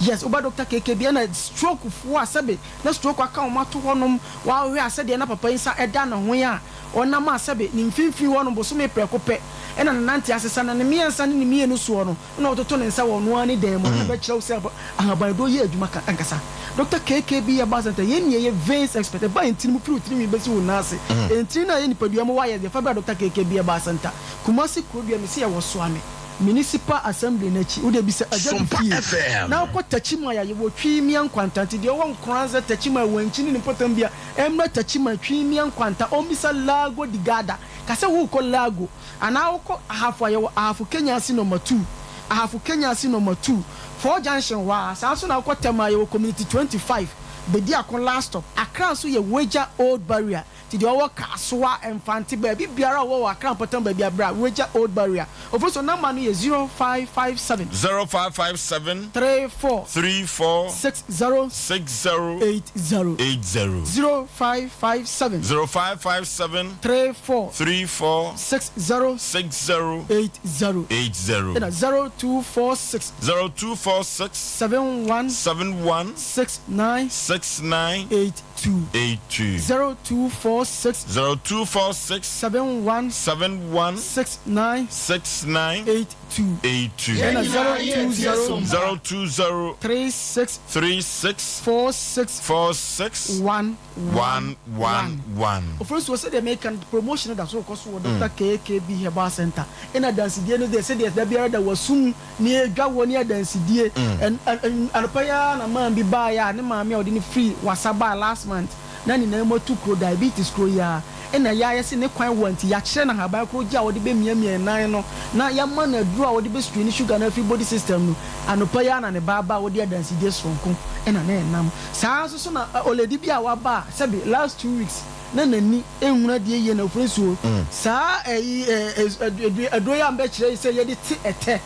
Speaker 2: Yes, woba Doctor KKB ɛna stroke foɔ a sɛbe na stroke aka wɔn ato hɔ nom, wahwɛ a sɛdeɛ na papa yi nsa ɛda ne ho yi a ɔnam a sɛbe ne mfimfini hɔ nom bosome prɛko pɛ ɛna ne nante asesa na ne mmiɛnsa ne ne mmienu soɔ no na ɔtoto ne nsa wɔ ɔno ara ne dan mu ɛna bɛkyerɛ wo sɛ ahabanduro yɛ adwuma ka ankasa. Doctor KKB Herbal Center yɛn nie yɛ veins expert ɛba ntini mu firi wo tirinwi bɛsi wo nan ase ntini no a ɛyɛ nipadua mu wires deɛ fa bra Doctor KKB Herbal Center Kumasi Kurodua mese yɛwɔ Soame Municipal Assembly no akyi, wode bisa Agya bi fie na wokɔ Techiman a yɛwɔ Twimia Nkwanta nti deɛ ɔwɔ Nkoranza Techiman Wankyi ne ne mpɔtam bia ɛmmra Techiman Twimia Nkwanta ɔmmisa Lago di Garda ka sɛ worekɔ Lago anaa wokɔ Ahafo a yɛwɔ Ahafo Kenyasi Nɔma Two Ahafo Kenyasi Nɔma Two Four Junction hɔ ara saa nso na wokɔ Tema a yɛwɔ Community 25 Bediako Last Stop Accra nso yɛ Weija Old Barrier Nti deɛ ɔwɔ Kasoa, Mfante, baabi biara a ɔwɔ wɔ Accra mpɔtam baabi a bra Wagya Old Barrier. Ofoso number no yɛ 0557.
Speaker 1: 0557.
Speaker 2: 34.
Speaker 1: 34.
Speaker 2: 60.
Speaker 1: 60.
Speaker 2: 80.
Speaker 1: 80.
Speaker 2: 0557.
Speaker 1: 0557.
Speaker 2: 34.
Speaker 1: 34.
Speaker 2: 60.
Speaker 1: 60.
Speaker 2: 80.
Speaker 1: 80.
Speaker 2: Ɛna 0246.
Speaker 1: 0246.
Speaker 2: 71.
Speaker 1: 71.
Speaker 2: 69.
Speaker 1: 69.
Speaker 2: 82.
Speaker 1: 82.
Speaker 2: 0246.
Speaker 1: 0246.
Speaker 2: 71.
Speaker 1: 71.
Speaker 2: 69.
Speaker 1: 69.
Speaker 2: 82.
Speaker 1: 82.
Speaker 2: Ɛna 020.
Speaker 1: 020.
Speaker 2: 36.
Speaker 1: 36.
Speaker 2: 46.
Speaker 1: 46.
Speaker 2: 1.
Speaker 1: 1 1 1.
Speaker 2: Ofori so sɛdeɛ meka no promotion no da so rekɔ so wɔ Doctor KKB Herbal Center ɛna adansedie no deɛ sɛdeɛ da biara da wasum Ne adwawɔ ne adansidie. Ɛn ɛn anɔpa yi ara na man bi baeɛ a ne maame a ɔde no firi Wassa baa last month na ne nan mu atu kuro, diabetes kuro yi ara. Ɛna yɛayɛ se ne kwan wɔ nti yɛakyerɛ no ahaban koro gye a ɔde bɛmiamia nan no na yɛama no aduro a ɔde bɛ screen sugar no afiri body system no. Anɔpa yi ara na ne ba aba a ɔde adansidie soronko na na ɛnam. Saa ara nso so na olady bi a waba a sɛbe last 2 weeks na n'ani nhunu adeɛ yie na ofiri nsuo. Saa ɛyi ɛ aduro yi a mbɛkyerɛ yi sɛ yɛde te ɛtɛ.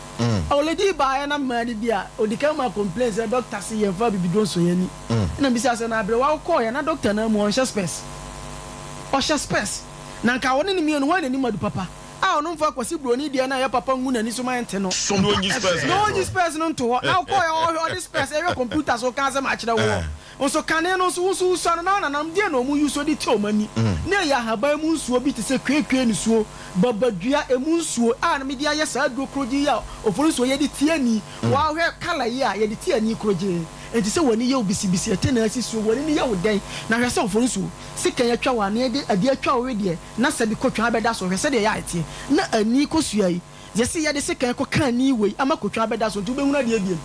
Speaker 2: Olady yi baeɛ na mmaa no bi a odikan maa complain sɛ doctor se yɛnfa abibiduro nsɔ yɛn ani. Ɛna mbisa sɛ na aberewa wokɔɔeɛ na doctor no amu ɔnhyɛ spɛs? Ɔhyɛ spɛs. Na nka ɔne no mmienu hwan na nim adu papa? A ɔno mfa Kwasi Broni deɛ no a ɛyɛ papa ngu n'ani so ma ɛnte no.
Speaker 1: Na ɔnyi spɛs no
Speaker 2: Na
Speaker 1: nto
Speaker 2: ɔnyi
Speaker 1: hɔ.
Speaker 2: spɛs no nto hɔ. Na wokɔɔeɛ ɔhwɛ ɔde spɛs ɛhwɛ computer so ka asɛm akyerɛ woɔ. Nso kane no nso wo nso wosua no na wo nananom deɛn na wɔn use de te wɔn ani? Na ɛyɛ ahaban mu nsuo bi te sɛ kuekue nsuo, babadua, ɛmu nsuo a na mede ayɛ saa aduro korogyen yi a ofori nsuo yɛde te ani, wahwɛ colour yi a yɛde te ani korogyen, enti sɛ w'ani yɛ wo bisibisi ɛte na asi suo, w'ani no yɛ wo dɛn? Na hwɛ sɛ ofori nsuo sekan atwa wo anaa yɛde adeɛ atwa wo wedeɛ na sɛbi kotwaa bɛda so, hwɛ sɛdeɛ ɛyɛ a ɛteɛ na ani kosua yi. Yɛse yɛde sekan kɔ ka ani wei ama kotwa abɛda so nti wobɛhunu adeɛ biom.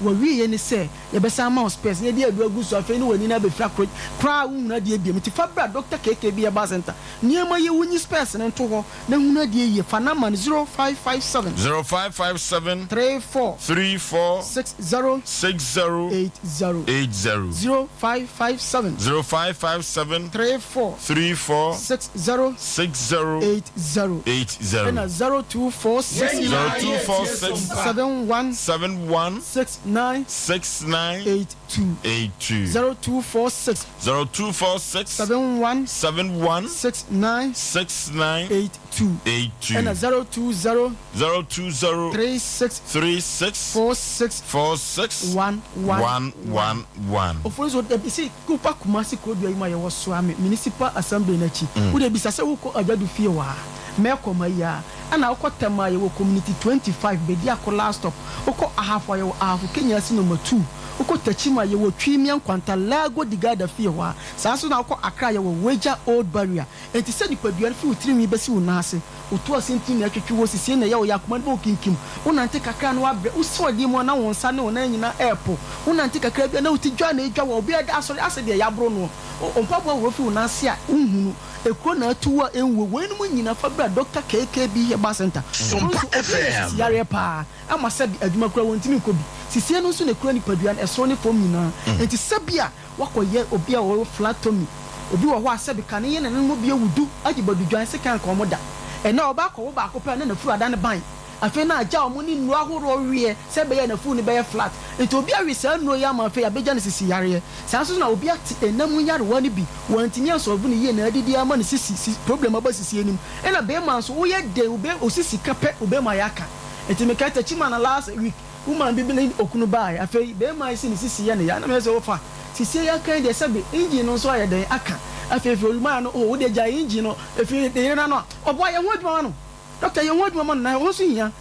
Speaker 2: Wawieɛ ne sɛ yɛbɛsan ama wo spɛs na yɛde aduro agu so afei ne w'ani no abɛfira koro koraa wonhunu adeɛ biom nti fa bra Doctor KKB Herbal Center nneɛma yɛ wonyi spɛs no nto hɔ na hunu adeɛ yie fa number no 0557.
Speaker 1: 0557.
Speaker 2: 34.
Speaker 1: 34.
Speaker 2: 60.
Speaker 1: 60.
Speaker 2: 80.
Speaker 1: 80.
Speaker 2: 0557.
Speaker 1: 0557.
Speaker 2: 34.
Speaker 1: 34.
Speaker 2: 60.
Speaker 1: 60.
Speaker 2: 80.
Speaker 1: 80.
Speaker 2: Ɛna 0246.
Speaker 1: 0246.
Speaker 2: 71.
Speaker 1: 71.
Speaker 2: 69.
Speaker 1: 69.
Speaker 2: 82.
Speaker 1: 82.
Speaker 2: 0246.
Speaker 1: 0246.
Speaker 2: 71.
Speaker 1: 71.
Speaker 2: 69.
Speaker 1: 69.
Speaker 2: 82.
Speaker 1: 82.
Speaker 2: Ɛna 020.
Speaker 1: 020.
Speaker 2: 36.
Speaker 1: 36.
Speaker 2: 46.
Speaker 1: 46.
Speaker 2: 1 1
Speaker 1: 1 1 1.
Speaker 2: Ofori nso dabi se woba Kumasi kurodua yi mu a yɛwɔ Suame Municipal Assembly no akyi wode bisa sɛ wokɔ Agyadu fie hɔ a mɛkɔ ma yi a ɛna wokɔ Tema a yɛwɔ Community 25 Bediako last stop wokɔ Ahafo a yɛwɔ Ahafo Kenyasi number 2 wokɔ Techiman a yɛwɔ Twimia Nkwanta Lago di Garda fie hɔ a saa nso na wokɔ Accra a yɛwɔ Weija Old Barrier enti sɛ nipadua no fi wo tirinwi bɛsi wo nan ase Wotu ase nti na ɛtwetwe wo, sisie na ɛyɛ wo ya, akoma no bɔ wo kinkim. Wonante kakra a na woabrɛ, wosi adeɛ mu a na wo nsa ne wo nan nyinaa repo. Wonante kakra bi a na wo ti dwa na edwa wo a, obiara da asɔre asɛ deɛ yɛaboro noɔ. Wo mpaboa worɔ fi wo nan ase a wonhunu. Ekuro na atu wo a ɛnwuo. Weinom nyinaa fa bra Doctor KKB Herbal Centre. Ɔno nso ɔbrɛ yɛ sisi yareɛ paa ama sɛbi adwuma koraa wɔntumi nkɔ bi. Sisie no nso na ekura nipadua no ɛsoro ne fam nyinaa. Enti sɛbi a Woakɔyɛ obi a ɔwɔ flat tummy. Obi wɔ hɔ a sɛbe kane yɛ nananom bi awu du agye badudwan sekan anka wɔn da. Ɛnnɛ ɔba akɔwo baako pɛ a na n'afuru adan ban. Afei na agya wɔn ne nnuro ahoroɔ weɛ sɛ ɛbɛyɛ a n'afuru no bɛyɛ flat. Nti obi awe saa nnuro yi ama afei abɛgya no sisi yareɛ. Saa nso na obi ate ɛna mu nyarewa no bi, wantumi ansɔlve no yie na adidi ama ne sisi si problem aba sisi anim. Ɛna bɛɛma nso woyɛ dɛn wo bɛ wo sisi ka pɛ wo bɛɛma yɛ aka. Nti mekae Techiman last week. Woman bi ne okunu baeɛ, afei barima yi se ne sisi yɛ no ya, na meyɛ sɛ wofa sisie yi aka yi deɛ sɛbe engine no nso ayɛ dɛn aka, afei afei olumaa no oh wodeɛ gyae engine no ɛfiri ne yere no ano a, ɔboa yɛ ho adwuma ma no, doctor yɛ ho adwuma ma no na ɛhɔ nso hia,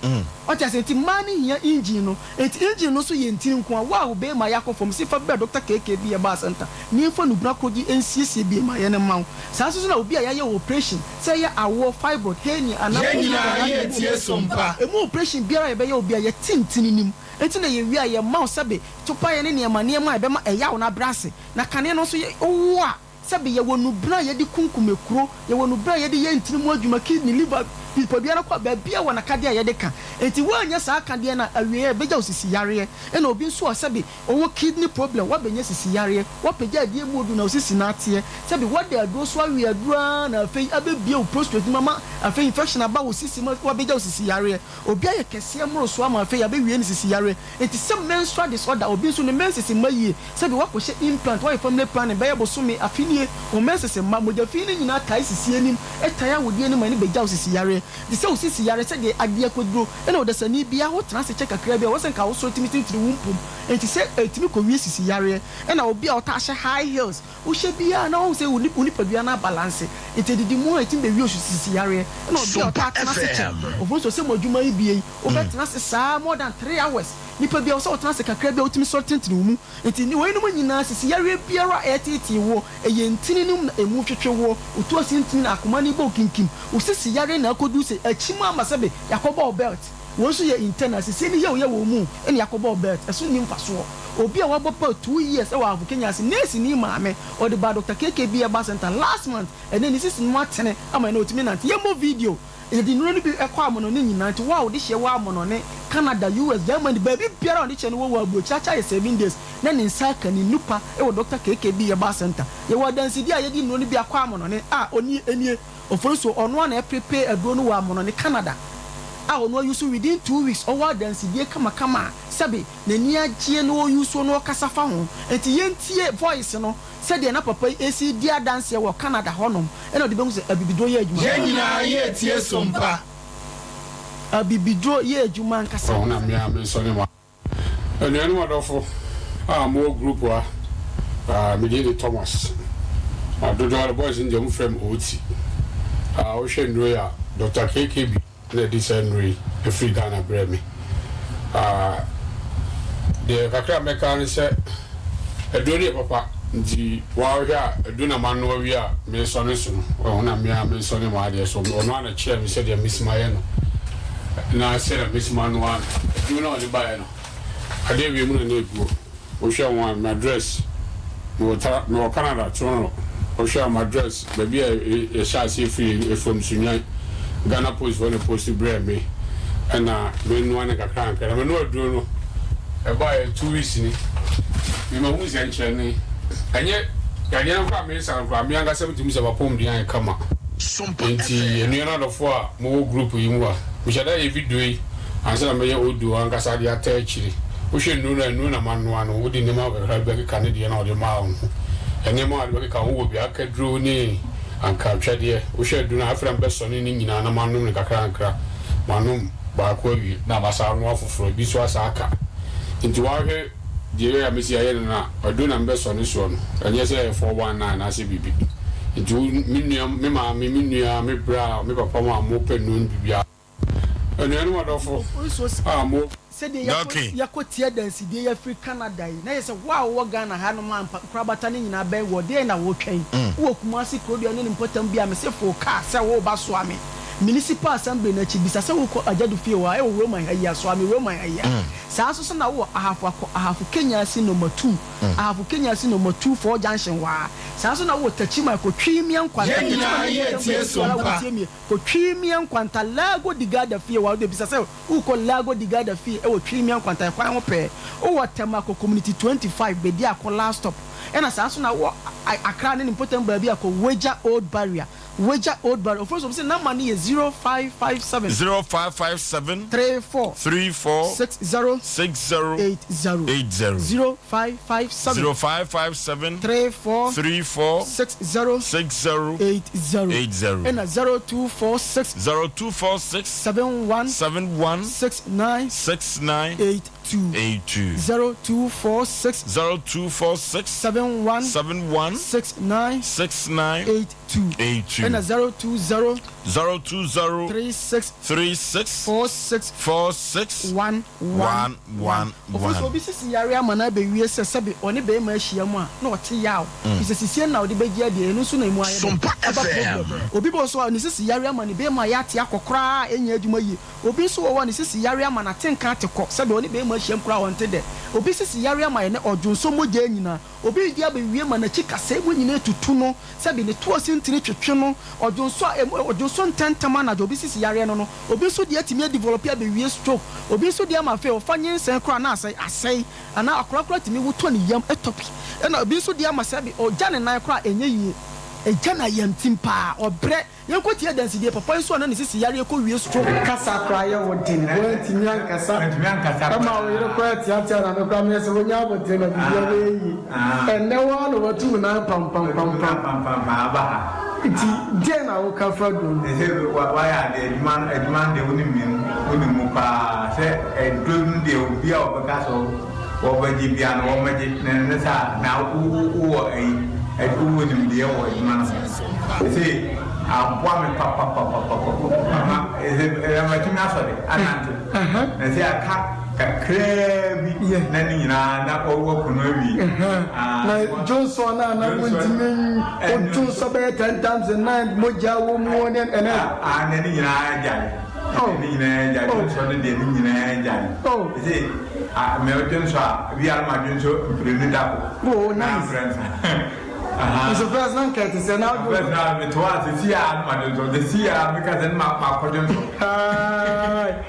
Speaker 2: wate aseɛ, nti mmaa no hia engine no, nti engine no nso yɛ ntini nko a, wo a wo barima yɛ akɔ fam se fa brɛ doctor KK bi yɛ baa center na yɛmfa nubena korɔ gye nsiesie barima yɛ no mma wo, saa nso so na obi a yɛayɛ wo operation Sɛ ɛyɛ awoɔ, fibroid, hernia anaa
Speaker 5: Yɛn nyinaa
Speaker 2: anaa
Speaker 5: yɛ tie so mpa.
Speaker 2: Ɛmu operation biara a yɛbɛyɛ wo biara yɛte ntini no mu. Enti na yɛwie a yɛma wo sɛbe topaeɛ ne nneɛma nneɛma a ɛbɛma ɛyaw no abrɛ ase. Na kane no nso yɛ wowo a sɛbe yɛwɔ nnubena a yɛde kunkum ekuro, yɛwɔ nnubena a yɛde yɛ ntini mu adwuma, kidney, liver, nipadua no kɔ baabiara wɔ n'akadeɛ a yɛde ka. Enti woanyɛ saa akadeɛ no a awieɛ ɛbɛgya wo sisi yareɛ. Ɛna obi nso a sɛbe Ɔwɔ kidney problem, wabɛnya sisi yareɛ, wapagya adeɛ mu odu na wo sisi no ateɛ, sɛbi wada aduro so awe aduro ara na afei abɛbue wo prostrate no mu ama afei infection aba wo sisi mu wabɛgya wo sisi yareɛ. Obi ayɛ kɛseɛ mmorosoɔ ama afei abɛwie ne sisi yareɛ. Nti sɛ menstrual disorder, obi nso ne menses mma yie, sɛbi wakɔhyɛ implant, wayɛ family planning bɛyɛ bosome, afe nie, wo menses mma, mogya fi no nyinaa tae sisi anim, ɛtae awodeɛ anim ma ɛno bɛgya wo sisi yareɛ. Nti sɛ wo sisi yare sɛdeɛ adeɛ akɔduro, Ɛna ɔdasani biara wo tena ase kyɛ kakra bi a, ɛwɔ sɛ nka wo sɔre tumi tinitini wo mpom. Enti sɛ ɛtumi kɔ wie sisi yareɛ. Ɛna obi a ɔtaa hyɛ high heels, wo hyɛ biara na wahu sɛ wo nipadua no abalanse. Enti ɛdidi mu a ɛtumi bɛ wie sisi yareɛ. Ɛna obi a ɔtaa tena ase kyɛ, ofiri nso sɛ mo adwuma yi bie yi, wo bɛ tena ase saa more than 3 hours. Nipa biara ɛwɔ sɛ wo tena ase kakra bi a wotumi sɔre tinitini wo mu. Enti ne weinom nyinaa sisi yareɛ biara a ɛreteetee woɔ, ɛyɛ ntini no mu na ɛmu twetwe woɔ, wotu ase ntini na akoma no bɔ wo kinkim, wo sisi yareɛ na akɔduru sɛ akyim ama sɛbe yɛakɔbɔ wo belt, wei nso yɛ internal, sisie no yɛ wo yɛ wɔ wo mu na yɛakɔbɔ wo belt, ɛso nni mfasoɔ. Obi a wabɔ belt 2 years wɔ Ahafo Kenya ase, nɛɛseni maame, ɔde baa Doctor KKB Herbal Centre last month, ɛnnɛ ne sisi no mu atene ama ɛnnɛ ɔtumi nante. Yɛmmɔ video. Yɛde nnuro no bi kɔ amonɔne nyinaa nti wo a wode hyɛ wɔ amonɔne, Canada, US, Germany, baabi biara a wɔde hyɛ no wɔ wɔ aburokyire akyɛ ayɛ 7 days na ne nsa aka ne nupa wɔ Doctor KKB Herbal Centre. Yɛwɔ adansedie a yɛde nnuro no bi akɔ amonɔne a ɔnie nie Ofosuo ɔno ara na ɛprepare aduro no wɔ amonɔne Canada a ɔno a use within 2 weeks ɔwɔ adansedie kamakama a sɛbe n'ani agyeɛ na ɔuse na ɔkasa fa ho nti yɛntie voice no Sɛdeɛ na papa yi resi redi adanseɛ wɔ Canada hɔ nom na ɔde bɛhu sɛ abibiduro yɛ adwuma
Speaker 5: Yɛn
Speaker 2: paa.
Speaker 5: nyinaa yɛ tie so mpa.
Speaker 2: Abibiduro yɛ adwuma ankasa
Speaker 22: Ɔho na
Speaker 2: ankasa.
Speaker 22: me ara me nsɔ ne ma. Anuanom adɔfo a mowɔ group ha, ah, me din de Thomas. Na dodoɔ ara boys no deɛ wɔfrɛ me Oti. Ah, wohwɛ nnuro yi a, Doctor KKB na ɛde saa nnuro yi firi Ghana brɛɛ me. Ah, deɛ kakra a mɛka ne sɛ, aduro no yɛ papa, nti woahwɛ a aduro na manoa wie a mesɔ ne so no, wahu na me ara mesɔ ne m'adeɛ so. Ɔno ara na ɛkyerɛɛ me sɛdeɛ mesi mayɛ no, na sɛdeɛ mesi manoa no. Aduro no a ɔde baeɛ no, adeɛ wei mu na na ɛguo. Wohwɛ ho a, m'address, mewɔ Tara, mewɔ Canada, Toronto. Wohwɛ a, m'address, baabi a yɛhyɛ aseɛ firi, Efuom Sunyani, Ghana Post foɔ na post brɛɛ me, ɛna menoa no nkakrankra. Na menoa aduro no, ɛbaeɛ 2 weeks ni, me mahu nsɛnkyerɛnne. Ɛnyɛ yadeɛ no koraa a mesa no koraa, me ankasa metumi sɛ m'apɔmuden ayɛ kama. Enti anuanom adɔfoɔ a mowɔ group yi mu a, mehyɛ da yɛ video yi ansa na mɛyɛ audio ankasa de ataa akyire. Wohwɛ nnuro no a, nnuro na manoa no, wode nneɛma kakra bi bɛkeka ne deɛ na ɔde maa wo ho. Nneɛma a wode bɛkeka ho wɔ bi, akaduro ne anka atwadeɛ. Wohwɛ aduro no a, afei na mebɛsɔne ne nyinaa na manom no nkakrankra. Manom baako awie na masan anoa foforɔ, ebi nso asan aka. Nti woahwɛ deɛ ɛyɛ a mesi ayɛ no no a, aduro na mebɛsɔne soɔ no, ɛnyɛ sɛ ɛyɛ 419 anaasɛ biribi. Nti wo, me nua, me maame, me nua, me bra, me papa mo a mopɛ nnuro no biribiara, Anuanom adɔfo a mo.
Speaker 2: Sɛdeɛ yɛakɔ yɛakɔ tia dansidie yi afiri Canada yi, na yɛ sɛ wo a wowɔ Ghana ha nom a mpa nkorabata no nyinaa bɛn woɔ, deɛn na woretwɛn? Wowɔ Kumasi kurodua ne ne mpɔtam bi a, mese foo kaa sɛ woreba Soame Municipal Assembly no akyi, bisa sɛ worekɔ Agyadu fie hɔ a, ɛwɔ Roman ha yi a, Soame Roman ha yi a. Saa nso so na wowɔ Ahafo akɔ Ahafo Kenyasi Nɔma Two, Ahafo Kenyasi Nɔma Two Four Junction hɔ a. Saa nso na wowɔ Techiman kɔ Twimia Nkwanta,
Speaker 5: Yɛn
Speaker 2: Techiman
Speaker 5: nyinaa
Speaker 2: ne
Speaker 5: yɛ
Speaker 2: mpɔtam
Speaker 5: tie
Speaker 2: baabi
Speaker 5: so
Speaker 2: biara a
Speaker 5: mpa.
Speaker 2: wotie me. Kɔ Twimia Nkwanta Lago di Garda fie hɔ a, wode bisa sɛ worekɔ Lago di Garda fie wɔ Twimia Nkwanta kwan ho pɛɛ. Wowɔ Tema kɔ Community 25 Bediako last stop. Ɛna saa nso na wowɔ Accra ne ne mpɔtam baabi a kɔ Weija Old Barrier. Weija Old Barrier. Ofori nso wɔse number no yɛ 0557.
Speaker 1: 0557.
Speaker 2: 34.
Speaker 1: 34.
Speaker 2: 60.
Speaker 1: 60.
Speaker 2: 80.
Speaker 1: 80.
Speaker 2: 0557.
Speaker 1: 0557.
Speaker 2: 34.
Speaker 1: 34.
Speaker 2: 60.
Speaker 1: 60.
Speaker 2: 80.
Speaker 1: 80.
Speaker 2: Ɛna 0246.
Speaker 1: 0246.
Speaker 2: 71.
Speaker 1: 71.
Speaker 2: 69.
Speaker 1: 69.
Speaker 2: 82. 82.
Speaker 1: 82.
Speaker 2: 0246.
Speaker 1: 0246.
Speaker 2: 71.
Speaker 1: 71.
Speaker 2: 69.
Speaker 1: 69.
Speaker 2: 82.
Speaker 1: 82.
Speaker 2: Ɛna 020.
Speaker 1: 020.
Speaker 2: 36.
Speaker 1: 36.
Speaker 2: 46.
Speaker 1: 46.
Speaker 2: 1
Speaker 1: 1 1
Speaker 2: Ɔfo sɛ
Speaker 1: 1.
Speaker 2: obi sisi yare ama no abɛwie sɛ sɛbe ɔne barima ahyia mu a na ɔte yaw
Speaker 1: Mm.
Speaker 2: Fi sɛ sisie no na ɔde bɛgye adi ɛno nso na ɛmu ayɛ dɛn ɛba problem. Obi bɔ nso a ne sisi yare ama ne barima ayɛ ate akɔ koraa a ɛnyɛ adwuma yie. Obi nso wɔ hɔ a ne sisi yare ama no ate nka ate kɔ sɛdeɛ ɔne barima ahyiam koraa a ɔnte dɛ. Obi sisi yare ama ɛnɛ ɔdwonsɔ mogya nyinaa. Obi redi abɛwie ma n'akyi kasɛe mu nyinaa tutu no sɛbe ne toɔ sintini twetwe no, ɔdwonsɔ a ɛmu ɔdwonsɔ ntɛmntɛm anadwo. Obi sisi yareɛ no no. Obi nso deɛ atumi adevelɔpe abɛwie stroke. Obi nso deɛ ama afei ɔfa nyinsɛn koraa na asɛe asɛe anaa akwadaa koraa tumi wu tɔ ne yam tɔ pi. Ɛna obi nso deɛ ama sɛbe ɔgya ne nan koraa a ɛnyɛ yie. Ɛgya no ayamtim paa, ɔbrɛ. Yɛnkɔtie adansedie, papa yi nso a na ne sisi yareɛ kɔwie stroke.
Speaker 5: Kasa koraa yɛ wo den, woantumi ankasa ɛma wo yere koraa teatea n'ano koraa meyɛ sɛ wonya abotire na biribiara bɛyɛ yie. Ɛnnɛ wo ara na watu wo nan pampampampam. Nti deɛn na woka fa duro no ho?
Speaker 3: Ɛsɛ wayɛ adeɛ adwuma no adwuma no deɛ wonim mu wonim mu paa sɛ aduro no deɛ obi a ɔbɛka sɛ wɔbɛgye bia no wɔmmɛgye na ɛno saa na wowɔ ayi wowɔ nimdeɛ wɔ adwuma no ho ɛsɛ aboa me papapapapapa ama ɛsɛ matumi asɔre anante na sɛ aka kakraa bi na ne nyinaa na wɔku no awie.
Speaker 5: Na dwonsɔ no a na wontumi wodwonsɔ bɛyɛ ten times a night mogya wɔ mu ne ɛnɛ.
Speaker 3: Ah na ne nyinaa gyae. Ne nyinaa gyae dwonsɔ no deɛ ne nyinaa gyae. Ɛsɛ ah mɛ dwonsɔ a bi a ma dwonsɔ mprenu da ko.
Speaker 5: Oh nice. Nso first na nka ɛte sɛ na.
Speaker 3: First na me to a sisi a na ma dwonsɔ sisi a me ka sɛ ma ma kɔ dwonsɔ.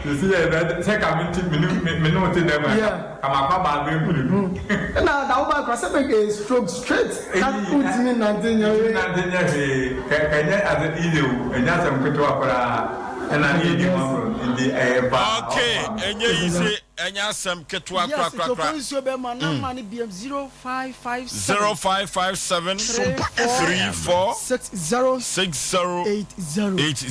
Speaker 3: Sisi yɛ sɛ ka me ti me ne me ne wo te dɛm a ka ma kɔ aba abɛ mprenu.
Speaker 5: Ɛna da wo ba kora sɛ bɛ stroke straight ka wontumi nante nyɛ hwee.
Speaker 3: Nante nyɛ hwee kɛ kɛ nyɛ ade easy o ɛnyɛ asɛm ketewa koraa ɛna ne yɛ di ho agorɔ nti ɛyɛ paa.
Speaker 1: Okay ɛnyɛ easy ɛnyɛ asɛm ketewa
Speaker 2: Yes,
Speaker 1: korakora.
Speaker 2: nti nsuo bɛ ma number no biam 0557.
Speaker 1: 0557
Speaker 2: 34
Speaker 1: 34
Speaker 2: 60
Speaker 1: 60
Speaker 2: 80
Speaker 1: 80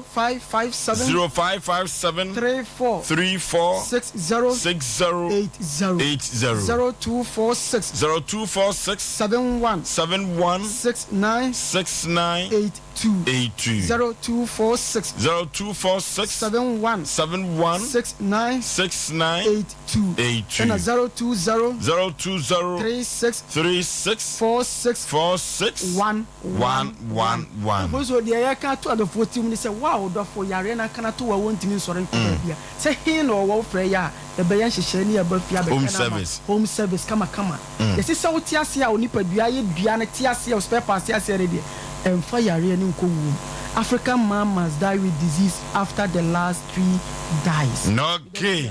Speaker 2: 0557
Speaker 1: 0557
Speaker 2: 34
Speaker 1: 34
Speaker 2: 60
Speaker 1: 60
Speaker 2: 80
Speaker 1: 80
Speaker 2: 0246
Speaker 1: 0246
Speaker 2: 71
Speaker 1: 71
Speaker 2: 69
Speaker 1: 69
Speaker 2: 82
Speaker 1: 82
Speaker 2: 0246
Speaker 1: 0246
Speaker 2: 71
Speaker 1: 71
Speaker 2: 69
Speaker 1: 69
Speaker 2: 82
Speaker 1: 82
Speaker 2: ɛna 020
Speaker 1: 020
Speaker 2: 36
Speaker 1: 36
Speaker 2: 46
Speaker 1: 46
Speaker 2: 1
Speaker 1: 1 1 1.
Speaker 2: Afei nso deɛ yɛka ato adɔfoɔ tirim ne sɛ, wo a wo dɔfo yareɛ no aka no ato wo a wontumi nsɔre nkɔ baabi a, sɛ he na ɔwɔ wo frɛ yɛ a, yɛbɛyɛ nhyehyɛe ne yɛaba fie abɛhwɛ
Speaker 1: Home
Speaker 2: no ama wo.
Speaker 1: service.
Speaker 2: Home service kamakama. Yɛse sɛ wote aseɛ a wo nipadua ayɛ dua no te aseɛ, wo spare parts te aseɛ no deɛ, ɛmfa yareɛ no nkɔ wuo mu. African man must die with disease after the last tree dies.
Speaker 1: Okay.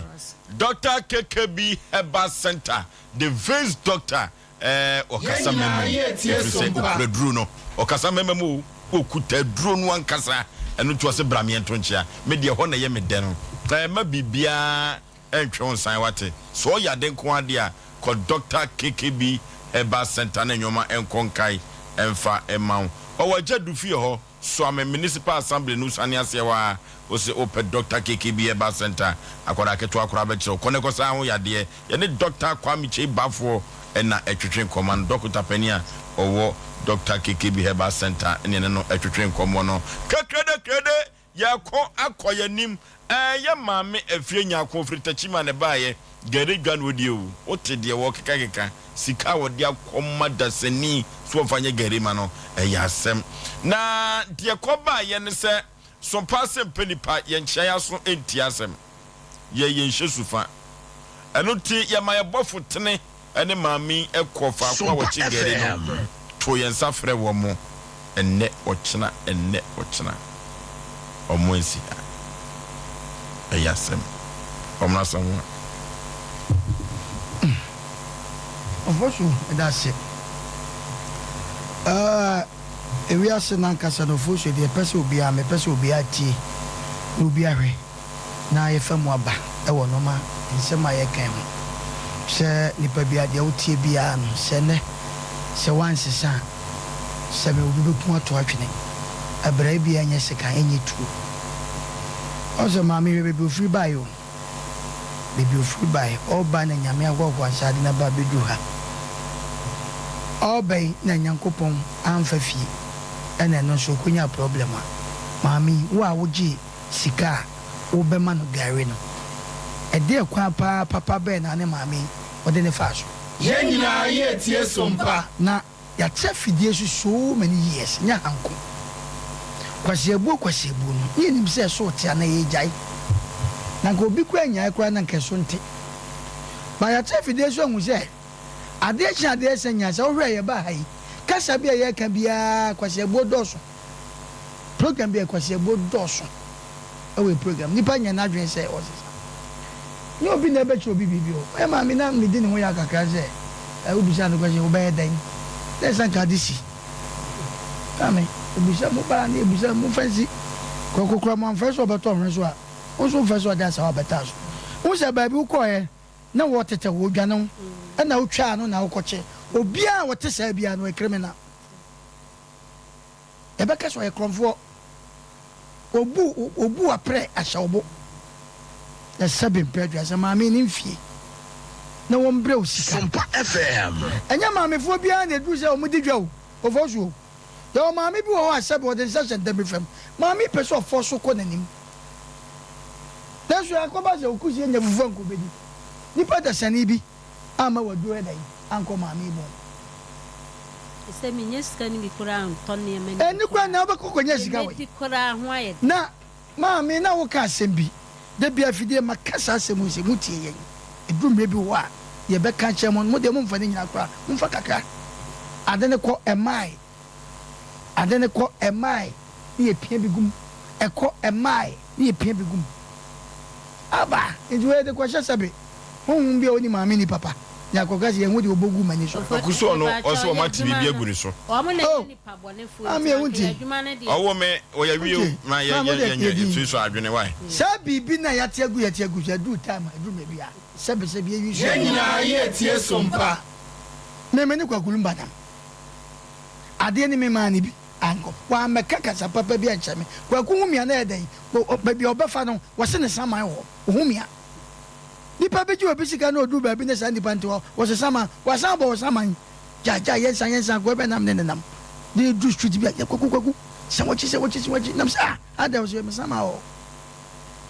Speaker 1: Doctor KKB Herbal Center, the veins doctor, eh, ɔkasa
Speaker 5: Yɛn nyinaa
Speaker 1: mɛma mu,
Speaker 5: yɛretie
Speaker 1: ɛfiri sɛ
Speaker 5: Sompa.
Speaker 1: ɔkura duro no, ɔkasa mɛma mu o, ɔkuta duro no ankasa, ɛno nti ɔse bra meɛnto nkyea, me deɛ ɛhɔ na ɛyɛ me dɛ no, eh, mma biribiara ɛntwe wo nsan wate, sɛ ɔyɛ ade nko ara deɛ a, kɔ Doctor KKB Herbal Center na nnoɔma nkɔ nkae ɛmfa mma wo, ɔwɔ Agya Dufie hɔ. Suame Municipal Assembly no sane aseɛ hɔ ara, wose wopɛ Doctor KKB Herbal Centre, akwadaa ketewa koraa bɛkyerɛ wo. Kɔ na kɔsa ho yadeɛ. Yɛne Doctor Kwame Kyei Baffour na ɛtwetwe nkɔmmɔ no. Dɔkota panin a ɔwɔ Doctor KKB Herbal Centre ne yɛne no twetwe nkɔmmɔ no. Kekrede krede! Yɛko akɔ yɛn anim ɛɛ yɛ maame Afie Nyarko ɔfiri Techiman na ɛbaeɛ, Gari dwa na ɔdi o, wote deɛ wɔkeka keka, sika a wɔde akɔma dasani sɛ wɔmfa nyɛ gari ma no, ɛyɛ asɛm. Na deɛ ɛkɔbaeɛ ne sɛ, Sompa ase mpɛ nipa, yɛnkyea yɛn aso ntie asɛm, yɛ yɛnhyɛ su fa. Ɛno nti yɛma yɛn bɔfo tene ne maame yi kɔɔ faako a wɔkye gari no, too yɛn nsa frɛɛ wɔn, ɛnnɛ, ɔkyena, ɛnnɛ, ɔkyena. Wɔn ansi ha. Ɛyɛ asɛm. Wɔn asɛm ho a.
Speaker 7: Ɔfɔso, meda ase. Ɛɛ, ewiase no ankasa no, Ofosu deɛ, yɛpɛ sɛ obiara, mepɛ sɛ obiara tie na obiara hwɛ. na yɛfa mu aba wɔ nnoɔma nsɛm a yɛka yi ho. Sɛ nipa biara deɛ woteɛ biara no, sɛ nnɛ sɛ woansesa a, sɛ me obi bɛku ato atwene. Ɛbrɛ biara nyɛ sekan, ɛnyɛ tuo. Ɔhu sɛ maame hwɛ baabi ofiri baeɛ o. Baabi ofiri baeɛ, ɔreba na Nyame ahoahoa nsa de no aba abɛduru ha. Ɔreba yi na Nyankopɔn amfa fie ɛna ɛno nso ɔkɔnyaa problem a. Maame yi, wo a wogyee sika a wobɛma no gari no, ɛdeɛ kwan paa papa bɛn na ne maame yi wode no faa so?
Speaker 5: Yɛn nyinaa yɛretie sompa.
Speaker 7: Na Yɛate afidie so so many years, nyɛ ha nko. Kwasiabuo kwasiabuo no, ne yɛnim sɛ ɛso te anaa yɛgyae. Na nka obi koraa nnyae koraa na nka ɛso nte. But yɛate afidie so ahu sɛ, adeɛ kye adeɛ sa nyinaa sɛ wohwɛ a yɛbaa ha yi, kasa bi a yɛreka biara kwasiabuo dɔɔso. Program bi a kwasiabuo dɔɔso wɔ yɛ program. Nipa nyɛ n'adwene sɛ ɔsesa. Nyɛ obi na ɛbɛkyerɛ obi biribi o. Ɔyɛ maame na medi ne ho yaw kakra sɛ eh, wobisa no question wobɛyɛ dɛn? Na ɛsɛ nka ade si. Maame, ebisa mo baa ne ebisa mo fa nsi. Kɔkɔ kura mo amfɛ so ɔbɛtɔ hwene so a, wo nso mfɛ so ɔde asawa bɛtaa so. Wo sɛ baabi wokɔɛ na wɔtetɛ wo odwane wo ɛna wotwaa no na wokɔkye. Obiara a wɔte saa biara no ɔyɛ criminal. Yɛbɛka sɛ ɔyɛ korɔmfoɔ. Obu obu aprɛ ahyɛ wo bo. Na sɛbe mpɛ aduasa maame ne mfie na wɔn brɛ wo sika.
Speaker 4: Sompa FM.
Speaker 7: Ɛnyɛ maamefoɔ biara na ɛduru sɛ wɔn di dwa o, ɔfɔ so o. Yɛwɔ maame bi wɔ hɔ a sɛbe ɔde nsa hyɛ ntabiri fam. Maame yi pɛ sɛ ɔfɔ so kɔ n'anim. Nanso akɔba sɛ okusie nya fufuo anka ɔbɛdi. Nipa dasani bi amma waduru ɛdɛn ankɔ maame yi bɔn.
Speaker 21: Sɛ menya sika no bi koraa ntɔ nneɛma no bi
Speaker 7: Ɛno koraa na wobɛkɔ kɔnya sika
Speaker 21: Deɛ
Speaker 7: wɔ he?
Speaker 21: mɛdi koraa ho ayɛ den.
Speaker 7: Na maame na woka asɛm bi da bi afidie maka saa asɛm yi sɛ motie yɛn ɛduru mmerɛ bi wɔ hɔ a deɛ yɛbɛka akyerɛ mo no mo deɛ momfa ne nyinaa koraa momfa kakra ade no kɔ ɛmaae ade no kɔ ɛmaae ne yɛpia bi gu mu ɛkɔ ɛmaae ne yɛpia bi gu mu aba nti wei de kɔhyɛ sɛbe Honhom bi a ɔnni maame nni papa ne akɔka sɛ yɛn ho deɛ ɔbɔ gu m'ani so.
Speaker 1: Kwaku so ɔno ɔse wɔn ate biribi agu ne so.
Speaker 7: Oh maame ɛho nti.
Speaker 1: Ɔwɔ me ɔyɛ wie o ma yɛ yɛ yɛ nyɛ suasua adwene why.
Speaker 7: Saa biribi no a yɛate agu yɛate agu so aduru time a aduru baabi a sɛbe sɛbe yɛyi so.
Speaker 5: Yɛn nyinaa yɛ tie so mpa.
Speaker 7: Me me ne Kwaku Lumba nam adeɛ ne me maa no bi ankɔ wammɛka kasa papa bi ankyerɛ me Kwaku hu me a na ɛyɛ dɛn baabi a ɔbɛfa no wɔse ne saman wɔ hɔ ɔhu me a. Nipa bi gye obi sika na oduru baabi na saa nipa no te hɔ, wɔsesa ma, wasan abɔ wo saman. Gyae, gyae, yɛnsan, yɛnsan, akoa bi a nam ne nenam de duru street bi a, yɛ kwaku, kwaku, san w'akyi, san w'akyi, san w'akyi, nam sɛ ah, adɛn, ɔsɛ me saman wɔ hɔ.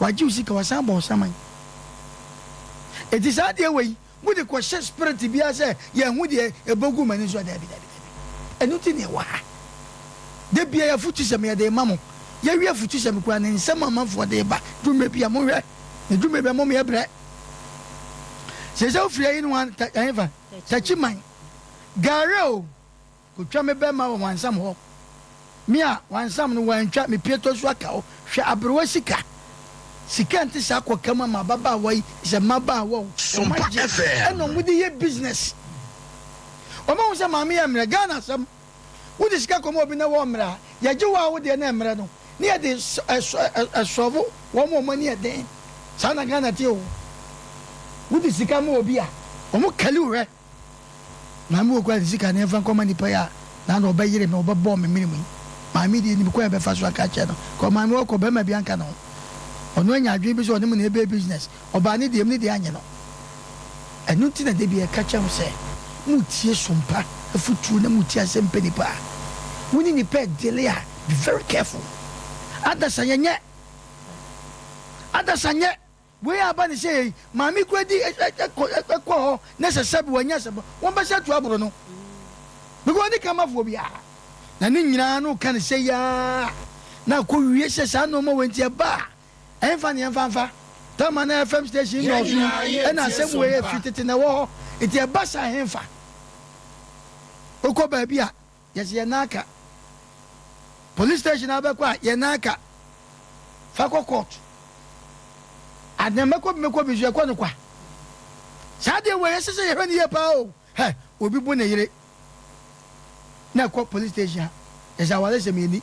Speaker 7: Wagye wo sika, wasan abɔ wo saman. Eti saa adeɛ wei, Mode kɔhyɛ spirit biara sɛ yɛnhu deɛ ɛbɔ gu m'ani so a, daabi, daabi, daabi. Ɛno nti na yɛwɔ ha. Da biara yɛafotusɛm yɛde rema mo. Yɛawie afotusɛm koraa ne nsɛm a amanfoɔ de reba. Dwumire bi a monhwɛ, na dwumire bi a mom yɛbrɛ. Seesei wofiri ayi no ho a, ɛhefa? Takyiman. Gare o! Kotwa me bɛma wɔ wansam hɔ. Me a wansam no wantwa me pie tɔ so aka hɔ. Hwɛ aberewa sika. Sika nte saa kɔ ka mu ama ababaawa yi sɛ mmabaawa o. Wɔn agye ɛna wɔn de yɛ business. Wɔn ahu sɛ maame yɛ mmerɛ. Ghana asɛm. Wode sika kɔma obi na wɔ mmerɛ a, yɛgye wo a wo deɛ na ɛmmerɛ no ne yɛde sɔvo wɔn a wɔn ani yɛ den. Saa na Ghana te o. Wode sika ma obi a, wɔn kali wo hwɛ. Maame wɔ kura ne sika no yɛmfa nkɔma nipa yi a na na ɔbɛyere me ɔbɛbɔ me mene mu yi. Maame deɛ nim kwan a yɛbɛfa so aka akyerɛ no. Kɔ maame hɔ kɔ bɛrima bi anka ne ho. Ɔno anya adwene bi sɛ ɔne mo na ɛbɛyɛ business. Ɔbaa ne deɛ mu ne deɛ anye no. Ɛno nti na da bi yɛka kyerɛ mo sɛ motie sompa afutuo na motie asɛm pɛ nipa a. Wo ne nipa ɛdele a be very careful. Adasa yɛnyɛ. Adasa nyɛ. Wei aba ne sɛ yei maame kura di kɔ hɔ na sɛ sɛbi wanya sɛ wɔn bɛsɛ atu aboro no because ɔne kamafoɔ biara na ne nyinaa no ka ne sɛ yaa na akɔ wie sɛ saa nneɛma wei nti ɛba a ɛnfa ne ɛnfa nfa tama na fm station nnɔɔso yi ɛna asɛm wei efi tete na ɛwɔ hɔ nti ɛba saa ɛnfa okɔ baabi a Yɛse yɛn nan aka. Police station abɛkɔ a yɛn nan aka. Fa kɔ court. Adeɛ mɛkɔ bi mɛkɔ bi nso yɛkɔ no kwa. Saa deɛ wei ɛsɛ sɛ yɛhwɛ no yie paa o. Hɛ obi bo ne yere na ɛkɔ police station a yɛsɛ awaresɛm yɛni.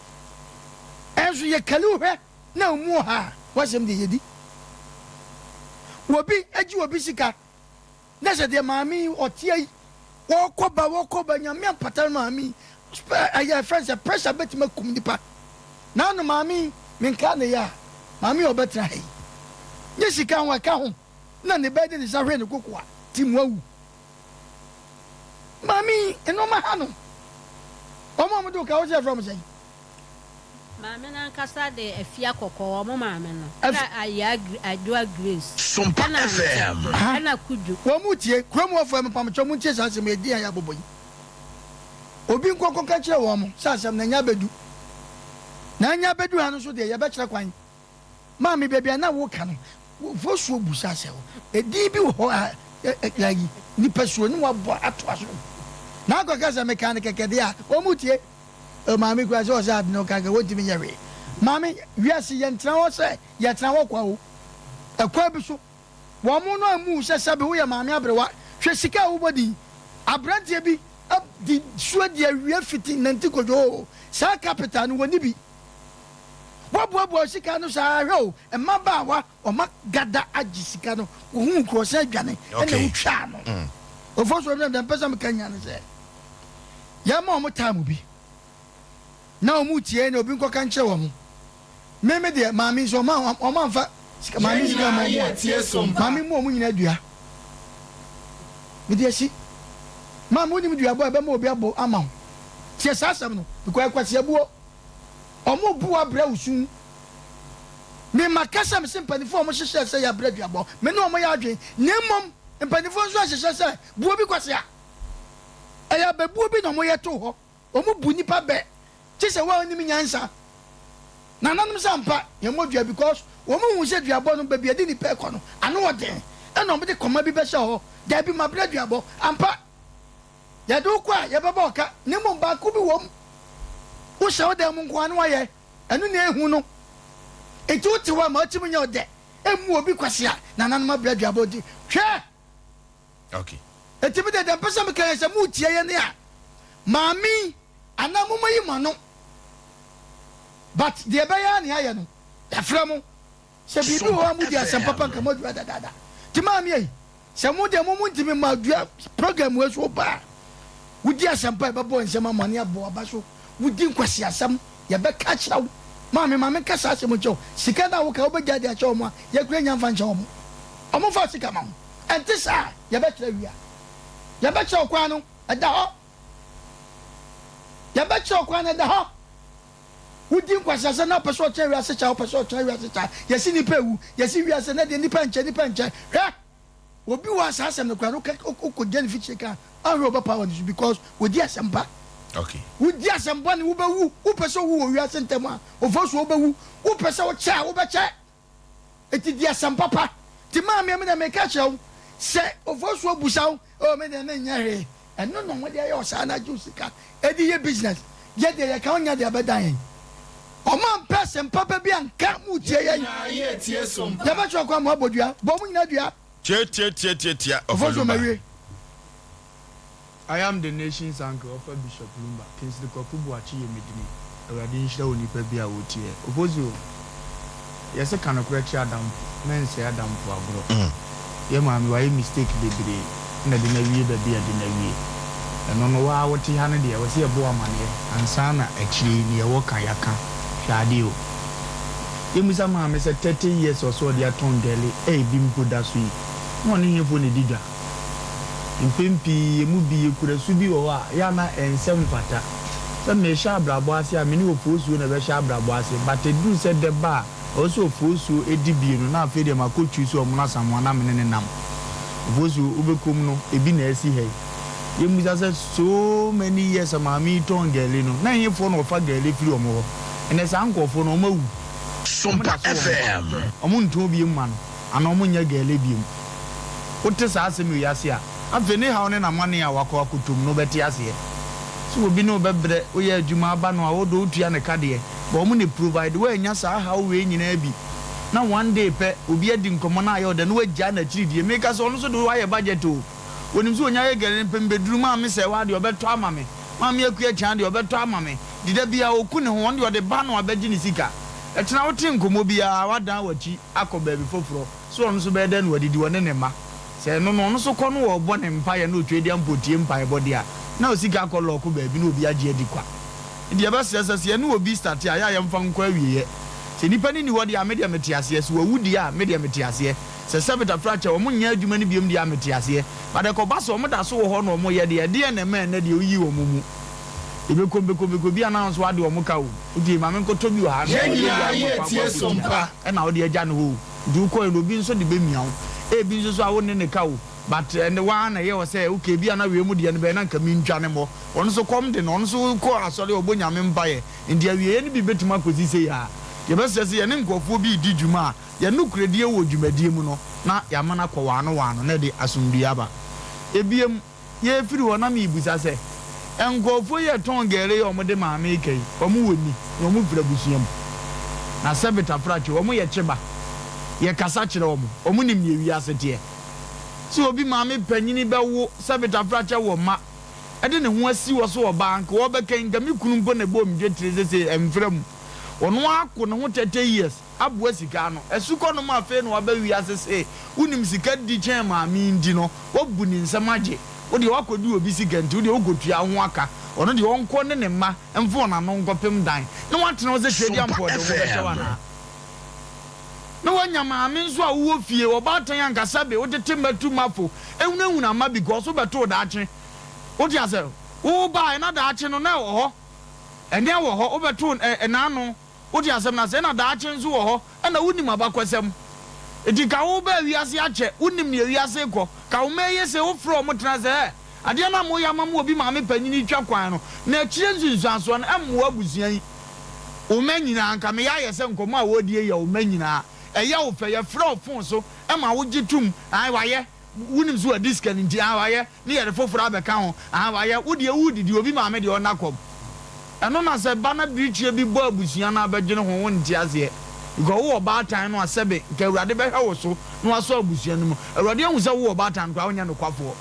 Speaker 7: Ɛnso yɛkali wo hwɛ na ɔmu ɔha a wasɛm deɛ yɛdi. Obi agye obi sika. Na sɛ deɛ maame yi ɔteɛ yi wɔkɔ ba wɔkɔ ba nyame ampata no maame yi ɛyɛ fɛn sɛ pressure bɛtumi akum nipa na ano maame yi menka ne yɛ a maame yi ɔbɛtena ha yi nye sika ho ɛka ho. Na ne ba de ne nsa hwee ne koko a, ti mu awu. Maame yi, nnoɔma ha no. Wɔn a wɔde wo ka, wo sɛ yɛfrɛ wɔn sɛn?
Speaker 21: Maame no ankasa de Afia Kɔkɔɔ, wɔn maame no, ɛna Ayaa Adwoa Grace,
Speaker 7: Sompa
Speaker 21: ɛna Ante,
Speaker 7: FM.
Speaker 21: ɛna Kudwo.
Speaker 7: Wɔn mu tie, kurom hɔfoɔ, mepamokyɛw montie saa asɛm yi, edin a yɛabobɔ yi. Obi nkɔ nkɔka nkyerɛ wɔn sɛ asɛm no anya abedu. Na anya abedu ha no nso deɛ, yɛbɛkyerɛ kwan. Maame, baabi a na woka no, fosuo busa sɛ, edin bi wɔ hɔ a, ayi, nipasuo ne wabɔ atoa so. Na akɔka sɛ mekaa no kɛkɛ deɛ a, wɔn mu tie. O maame kura sɛ ɔsɛ ade no ɔka kɛ wɔntumi nyɛ hwee. Maame, wiase yɛntena hɔ sɛ yɛtena hɔ kwa o. Ɛkwan bi so, wɔn no ammu wo sɛ sɛbe woyɛ maame aberewa. Hwɛ sika a wobɔ din. Aberanteɛ bi di suo di awia fiti nanti kodwoo. Saa capital no wɔnni bi. Woaboaboa wo sika ano saa hwɛ o, mmabaawa wɔma gada agye sika no, wohu wo kura ɔsan adwane ɛna wotwaa no. Ofosuo deɛ mpɛ sɛ meka nyinaa ne sɛ yɛma wɔn time bi na wɔn tie na obi nkɔka nkyerɛ wɔn. Me me deɛ maame nso wɔn wɔn amfa sika maame sika ma wɔn a maame mu wɔn nyinaa dua. Mede asi. Maame wonim duabɔ a ɛbɛma obi abɔ ama wo. Tie saa asɛm no because ɛkwasi abuo. Ɔmo bu wo abrɛ wo su. Me ma kasa me se mpaninfoɔ a ɔmo hyehyɛɛ sɛ yɛ abrɛ duabɔ me ne ɔmo yɛ adwen na mmom mpaninfoɔ nso ahyehyɛ sɛ buo bi kwasea ɛyɛ abɛbuo bi na ɔmo yɛ too hɔ ɔmo bu nipa bɛ gye sɛ wo a wonim nyansa nananom sɛ ampa yɛ mmɔ dua because wɔn hu sɛ duabɔ no baabi yɛde nipa ɛkɔ no ano ɔden ɛna ɔmo de kɔma bi bɛhyɛ hɔ daabi ma brɛ duabɔ ampa Yɛde wo kɔ a, yɛbɛbɔ wo ka, na mmom baako bi wom, wohyɛ wo dan mu nko ara na woayɛ, ɛno na ehu no. Enti wote hɔ a, ma wo tirim nyɛ wo dɛ, mmu obi kwasea, nananom abrɛ aduabɔ nti, hwɛ!
Speaker 1: Okay.
Speaker 7: Enti me deɛ, deɛ mpɛ sɛ meka yɛ sɛ moretie yɛn a, maame yi, anaa mommayi mo ano, but deɛ ɛbɛyɛ ara na yɛayɛ no, yɛafrɛ mo. Sɛ biribi wɔ hɔ a modi asɛm papa nka moadura dadaada. Nti maame ei, sɛ mo deɛ mo montimi mma dua program wei so ba a, wodi asɛm pa yɛbɛbɔ nsɛm amane abɔ w'aba so, wodi nkwaseasɛm yɛbɛka akyerɛ wo. Maame ma menka saa asɛm nkyerɛ wo, sika no a woka wobɛgyae de akyɛ wɔn a, yɛkura nya mfa nkyɛ wɔn. Wɔn mfa sika ma wo. Ɛnte saa a, yɛbɛkyerɛ wia. Yɛbɛkyerɛ wo kwan no, ɛda hɔ. Yɛbɛkyerɛ wo kwan no, ɛda hɔ. Wodi nkwaseasɛm na wopɛ sɛ ɔkyerɛ wiase kyɛ a, wopɛ sɛ ɔkyerɛ wiase kyɛ a, yɛse nnipa awu, yɛse wiase nnɛ deɛ nnipa nkyɛ, nnipa nkyɛ. Hwɛ! Obi wɔ hɔ a saa asɛm no koraa no woka wokɔgya ne fikyire ka a, ɔnhwɛ ɔbɛpa wɔ ne so because wodi asɛm pa.
Speaker 1: Okay.
Speaker 7: Wodi asɛm bɔne wobɛwu, wopɛ sɛ owu wɔ wiase ntɛm a, ofosuo wobɛwu, wopɛ sɛ wokyɛ a wobɛkyɛ. Enti di asɛm papa. Nti maame me deɛ meka kyerɛ wo sɛ ofosuo busa wo oh me deɛ menyɛ hwee ɛno na wɔde ayɛ wo saa na agye wo sika ɛde yɛ business yɛ deɛ yɛka wo nya deɛ ɛbɛdan yɛn wɔn ampɛ asɛm papa bi anka mo tie yɛn yɛbɛkyerɛ kwan mo abɔ dua bɔ mo nyina dua.
Speaker 1: Tie tie tie tie tia
Speaker 7: Ofosuo
Speaker 1: Ɔfa Lumba.
Speaker 7: mawie.
Speaker 6: I am the nation's uncle Ɔfa Bishop Lumba Kingsley Kwaku Boakye yɛ me dini Awurade nhyira onipa bi a ɔtie Oposi o Yɛse ka nokorɛ kyerɛ adamfo Mɛnsɛe adamfo agorɔ Yɛ maame wayɛ mistake bebree na ɛde no awie baabi a ɛde no awie Ɛno no wo ara wote ha no deɛ ɛwɔ sɛ yɛbɔ wo amaneɛ ansa na akyire yi neɛ ɛwɔ ka yɛaka Hwɛ adeɛ o Yɛmmisa maame sɛ 30 years ɔsɛ ɔde atɔn gɛle a ebi mpo da so yi na ɔne hefoɔ na ɛdi dwa? Mpɛn pii yɛn mu bi yɛkura su bi wɔ hɔ a, ɛyɛ a na ɛnsɛ mfata. Sɛ merehyɛ abrabɔ ase a, me ne Ofosuo na ɛbɛhyɛ abrabɔ ase, but ɛduru sɛ dɛ ba a ɛwɔ sɛ Ofosuo di bie no, na afei deɛ makɔ twi so Ɔmono Asamoah na me ne no nam. Ofosuo, wobɛkɔ mu no, ebi na asi ha yi. Yɛmmisa sɛ so many years a maame yi tɔn gɛle no, na ɛhefoɔ na wɔfa gɛle firi wɔn hɔ? Ɛnnɛ saa nkorɔfoɔ no, wɔawu. Wɔn da so wɔ nkwa. Wɔntɔn bio mma no. Anaa ɔmo nyɛ gɛɛle biom. Wote saa asɛm wei ase a, afei ne haw ne n'amane a wakɔ akɔtɔ mu no wobɛte aseɛ. Sɛ obi ne wo bɛbrɛ, woyɛ adwuma aba no a, wo de wotua ne ka deɛ, but ɔmo na provide, woannya saa haw wei nyinaa bi. Na one day pɛ, obi adi nkɔmmɔ na ayɛ wo dɛ na woagyaa n'akyiridie. Meka sɛ ɔno nso de wayɛ budget o. Onim sɛ onya yɛ gɛɛle no pɛ, mebɛduru maame sɛɛ waa deɛ ɔbɛtɔ ama me, maame Akua Kyan deɛ ɔbɛtɔ ama me. Nti da biara ɔku ne ho, ɔno deɛ ɔde ba na wabɛgye ne sika. Ɛkyena wote nkɔmmɔ biara, woadan w'akyi. akɔ baabi foforɔ, so ɔno nso bɛyɛ dɛn na wadidi, ɔne ne mma? Sɛ ɛno no, ɔno nso kɔ no ɔrebɔ ne mpaeɛ na ɔtwa adi ampa ɔtie mpaebɔ deɛ a, na osika akɔ lɔɔko baabi na obi agye adi kwa. Nti yɛbɛsrɛ sɛ, sɛ yɛne obi starte a, ɛyɛ a yɛmfa nkɔ awieɛ. Sɛ nipa no nni hɔ deɛ a, me deɛ mete aseɛ, sɛ wawu deɛ a, me deɛ mete aseɛ. Sɛ sɛbe tafrakyɛ wɔn nyɛ adwuma no biom deɛ a mete aseɛ. But ɛkɔba sɛ wɔn da so wɔ hɔ na wɔn yɛ deɛ, ɛdeɛn na ɛma ɛnnɛ deɛ woyi wɔn mu? Ebɛkɔ bɛkɔ bɛkɔ bi a na wo nso wade wɔn ka o. Wotie, ma menkɔtɔ bi wɔ ha na
Speaker 5: Yɛn
Speaker 6: ɔde
Speaker 5: nyinaa
Speaker 6: bi
Speaker 5: yɛ
Speaker 6: akɔ akɔ
Speaker 5: tie
Speaker 6: akɔtua
Speaker 5: sompa.
Speaker 6: ɛna wode agya no hɔ o. Nti wokɔɛ no obi nso de bɛmia wo. Ebi nso so a wonne ne ka o. But ɛnde wo ara na ɛyɛ wo sɛ okay ebia na wei mu deɛ no bɛyɛ na nka mentwa no mmɔ. Ɔno nso kɔm de no, ɔno nso kɔ asɔre a ɔbɔ Nyame mpaeɛ. Nti awieɛ no bi bɛtumi akɔsi sei a. Yɛbɛsrɛ sɛ yɛne nkorɔfoɔ bi redi dwuma a, yɛn nokorɛdie wɔ dwumadie mu no na yɛama no akɔ waano waano na ɛde asomdwoeɛ aba. Ebiem, yɛrefiri hɔ na merebisa sɛ, nkorɔfoɔ yi a ɛtɔn gɛɛre yi a wɔde maame reka yi, wɔn wɔ ni na wɔn firi abusua mu? Na sɛbe tafrakye, wɔn yɛ kyeba? Yɛkasa kyerɛ wɔn, wɔn nim deɛ wiase teɛ? Sɛ obi maame panyini bɛwo sɛbe tafrakye wɔ mma, de ne ho asi hɔ sɛ ɔbaa, anka ɔrebɛka yi, nka me kunu mpo na ɛbɔɔ me dwetire sesei ɛmfra mu. Ɔno ara ako ne ho 30 years aboa sika ano. Asukɔ nom afei na waba wiase se wonim sika di kyɛn maame yi nti no wabu ne nsam agye. Wo deɛ woakɔdi obi sika nti wo deɛ wokɔtua wo ho aka. Ɔno deɛ ɔnkɔ ne ne mma mfa wɔn ano nkɔpem dan na watena hɔ sɛ Tweaduampɔw
Speaker 4: Sompa
Speaker 6: de wo ho bɛhyɛ wo
Speaker 4: FM.
Speaker 6: anaa? Na wanya maame nso a wowɔ fie, ɔbaatan ankasa be wotete mma tu mma fo, ehunahuna mma because wobɛtoo daakye. Wote ase? Wo bae na daakye no na ɛwɔ hɔ. Ɛnɛ wɔ hɔ, wobɛtoo ɛnaano, wote asɛm no ase, ɛna daakye nso wɔ hɔ, ɛna wonim abakɔsɛm. Enti nka wo baa wiase akyɛ, wonim nea wiase rekɔ, ka wo mma eye se wofrɛ wɔn tena ase, hɛ, adeɛ no a moyɛ ama mo obi maame panyin yi twa kwan no, na akyire nsunsuansoɔ no, ɛmmoa abusua yi. Wo mma nyinaa, nka meyɛ ayɛ sɛ nkɔmmɔ a wɔredie yɛ wo mma nyinaa. Ɛyɛ wo fɛ, yɛfrɛ wo fon so ma wogye tom, ae, wayɛ. Wonim sɛ wadi sika no nti, ae, wayɛ. Ne yɛde foforɔ abɛka ho, ae, wayɛ. Wo deɛ woredidi, obi maame deɛ ɔnna kɔm. Ɛno na sɛ ba na birikyie bi bɔ abusua no a bɛdwene ho, wonte aseɛ. Because wowɔ ɔbaatan no a sɛbe nka Awurade bɛhwɛ wo so na wasɔ abusua no mu. Awurade ahu sɛ wowɔ ɔbaatan koraa wonyɛ nokwafoɔ.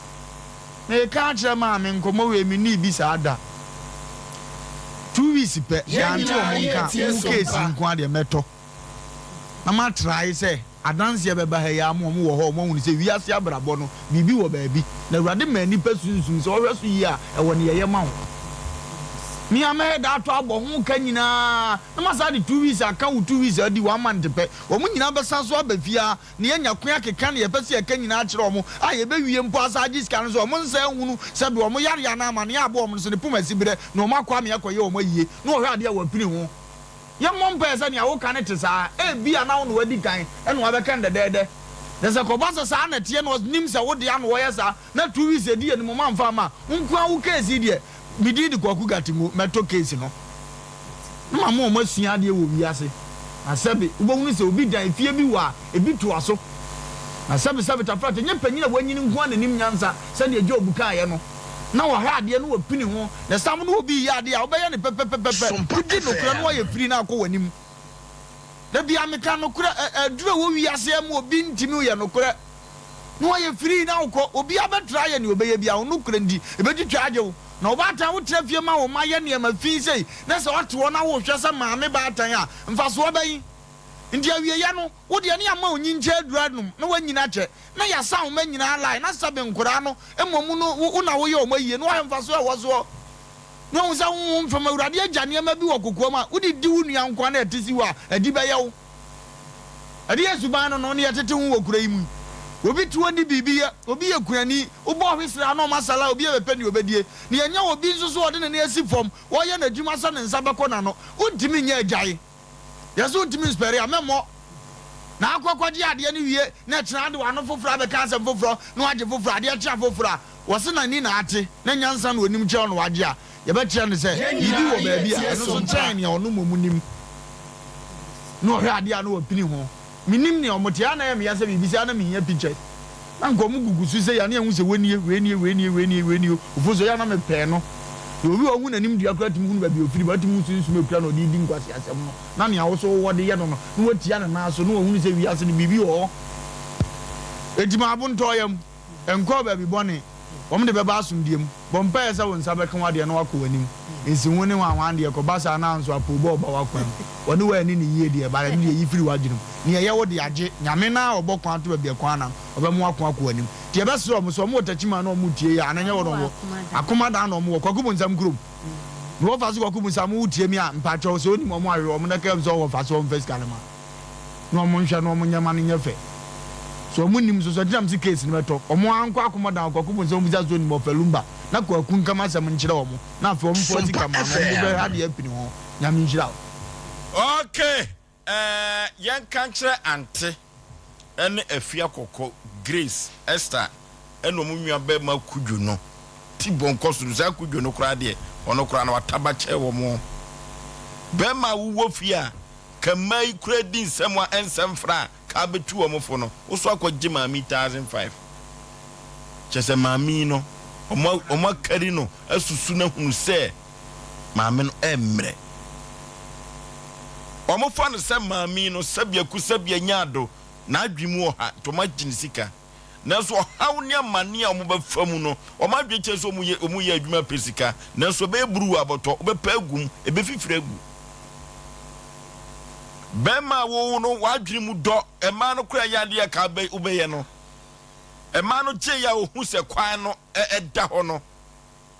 Speaker 6: Meka akyerɛ maame nkɔmmɔ wei mennii bi saa da. Two weeks pɛ,
Speaker 5: Yɛn
Speaker 6: yɛante
Speaker 5: nyinaa
Speaker 6: wɔn
Speaker 5: yɛ
Speaker 6: nka a,
Speaker 5: tie
Speaker 6: wo case
Speaker 5: sompa.
Speaker 6: nko ara deɛ mɛtɔ. Na ma trae sɛ adanseɛ bɛba ha yi ara ma wɔn wɔ hɔ a wɔahunu sɛ wiase abrabɔ no biribi wɔ baabi na Awurade ma nnipa sunsum sɛ ɔhwɛ so yie a ɛwɔ nea ɛyɛ ma wo. Me a mɛyɛ da atɔ abɔ ho ka nyinaa na masan de 2 weeks aka wo 2 weeks a adi one month pɛ wɔn nyinaa bɛsan so aba fie ara na yɛanya kwan akeka nea yɛpɛ sɛ yɛka nyinaa akyerɛ wɔn a yɛbɛwie mpo asan agye sika no sɛ wɔn nsa nhunu sɛ deɛ wɔn yareɛ anaa amaneɛ a abɔ wɔn no so ne poma siberɛ na wɔn akɔ ame akɔyɛ wɔn ayie na wɔhwɛ adeɛ a wɔapini ho. Yɛmmɔ mpae sɛ nea woka no te saa. Ebia na wo na woadi kan na woabɛka no dɛdɛɛdɛ. Na sɛ ɛkɔba sɛ saa na ɛteɛ na ɔnim sɛ wo dea na ɔyɛ saa, na 2 weeks a edi anim mamfa amma a, wo nko ara wo case yi deɛ, me din de Kwaku Gatingo, mɛtɔ case no. Na mama wɔn asua adeɛ wɔ wiase. Na sɛbe, wobɛhunu sɛ obi dan efie bi wɔ a, ebi toa so. Na sɛbe sɛbe Tafrat, ɛnyɛ panyin a wanyini nko ara na nim nyansa, sɛdeɛ Job kaeɛ no. Na ɔhwɛ adeɛ na wapini ho, na sam ne obi reyɛ adeɛ a, wobɛyɛ no pɛpɛpɛpɛpɛ.
Speaker 4: Sompa
Speaker 6: Wodi nokorɛ na
Speaker 4: FM.
Speaker 6: woayɛ firi na akɔ w'anim. Da biara meka nokorɛ, ɛ, aduru a ɛwɔ wiase a ɛma obi ntumi yɛ nokorɛ na wayɛ firi na wokɔ. Obiara bɛtra ayɛ nea ɔbɛyɛ biara, wo nokorɛ nti, ɛbɛtwitwa agye wo. Na ɔbaatan, wotena fie ma wo mma yɛ nneɛma fi sei, na sɛ ɔte hɔ na wohwɛ sɛ maame baatan a, mfasoɔ bɛn? Nti awieɛ no, wo deɛ ne ama onyinkyɛ aduru anom na woanyini akyɛ, na yɛasa wo mma nyinaa line, na sɛbe nkoraa no mmom no wo na woyɛ wɔn ayie, na woahwɛ mfasoɔ a ɛwɔ soɔ, na woahu sɛ honhom fam Awurade agya nneɛma bi wɔ kokoam a wode di wo nua nkoa na ɛte si hɔ a, adi bɛyɛ wo. Ɛdeɛ suban no no ne yɛtete ho wɔ kuro yi mu yi. Obi te hɔ nni biribi yɛ, obi yɛ kunani, wobɔ ɔhwesere a na ɔma sala, obi abɛpɛ nea ɔbɛdie, na yɛnya obi nso so a ɔde ne nan asi fam, ɔreyɛ n'adwuma sɛ ne nsa bɛkɔ n'ano, wontumi nyɛ agyae. Yɛ sɛ wontumi nspɛre a, mɛmmɔ. Na akɔ akɔgye adeɛ no wie na ɛkyena ade w'ano foforɔ abɛka asɛm foforɔ na wagye foforɔ, adeɛ kye a foforɔ a, wɔse n'ani na ate na nyansa na ɔnim kyɛn na wagye a, yɛbɛkyerɛ no sɛ
Speaker 5: Yɛn
Speaker 6: biribi
Speaker 5: nyinaa
Speaker 6: wɔ baabi
Speaker 5: yɛ
Speaker 6: a
Speaker 5: tie
Speaker 6: ɛno nso
Speaker 5: sompa.
Speaker 6: kyɛn nea ɔno mmom nim. Na ɔhwɛ adeɛ a na wapini ho. Mennim nea wɔte a na ɛyɛ me ya sɛ biribi saa na mehia pictures. Na nka wɔn gugu so sei a na yɛhu sɛ wei nie, wei nie, wei nie, wei nie, wei nie. Ofosu ɛyɛ a na mepɛɛ no. Na obi a ɔhu n'anim dua koraa tumi hunu baabi a ɔfiri ba, ɔtumi hu sunsum a ɛkura no a ɔde redi nkwaseasɛm no, na nea wo nso wowɔ de yɛ no no, na watia ne nan so, na wahunu sɛ wiase no biribi wɔ hɔ. Enti ma abo ntɔ yam, nkɔ baabi bɔne. Wɔn de bɛba asomdwoeɛ mu. Bɔ mpaeɛ sɛ wo nsa bɛka w'adeɛ na woakɔ w'anim. Nsiho ne hwanhwan deɛ, kɔba saa na nso apoobɔ reba w'akwan mu. Wɔne wo anni no yie deɛ, but ɛno deɛ yi firi w'adwene mu. Nea ɛyɛ wo dea gye. Nyame no ara a ɔbɔ kwan to baabi a kwan nam, ɔbɛma woako akɔ w'anim. Nti yɛbɛsrɛ wɔn, sɛ wɔn wɔ Techiman na wɔn retie yɛ a, anaa ɛnyɛ hɔ na wɔn wɔ? Akomadan na wɔn wɔ, Kwaku Bonsam kurom. Me wɔfa so Kwaku Bonsam, wo tie me a, mpakyɛw sɛ wonim wɔn a, hwehwɛ wɔn na ka kyerɛ wɔn sɛ wɔfa so wɔmfa sika no ma. Na wɔn nhwɛ na wɔn nyɛ ma no nyɛ fɛ. So ɔmo nnim nso so ɛnti na mese case no bɛtɔ ɔmo ara nkɔ akɔmɔ dan Kwaku Bonsam ɔmo bisa sɛ onim Ɔfɛ Lumba na Kwaku nka m'asɛm nkyerɛ ɔmo na afei ɔmo mfa sika ma no ɔmo bɛhwɛ adeɛ apini ho Nyame nhyira wo.
Speaker 1: Ok eh yɛnka nkyerɛ Ante ne Afia Kɔkɔ, Grace, Esther ne wɔn nua barima Kudwo no ti bɔ nkɔ soro. Saa Kudwo no koraa deɛ ɔno koraa no wataba kyɛn wɔn. Barima a wowɔ fie a ka mmaa yi koraa di nsɛm a ɛnsɛ mfra a ka abɛtu wɔn fo no, wo so akɔgye maame yi 1005. Kyerɛ sɛ maame yi no wɔn akari no asusu no ahunu sɛ maame no ɛmmerɛ. Wɔfa no sɛ maame yi no sɛbiaku sɛbia nyaado, n'adwene mu ɔha nti wɔagye ne sika. Nanso ɔhaw ne amane a wɔbɛfa mu no, wɔn adwene kyerɛ sɛ wɔyɛ wɔyɛ adwuma pɛ sika, nanso ɛbɛyɛ bruu abɔtɔ, wobɛpɛ agu mu, ɛbɛfifiri agu. Bɛrima a wowo no, w'adwene mu dɔ, mmaa no koraa ɛnyɛ adeɛ a ka wobɛyɛ no. Mmaa no gye yɛ a wɔhu sɛ kwan no ɛda hɔ no,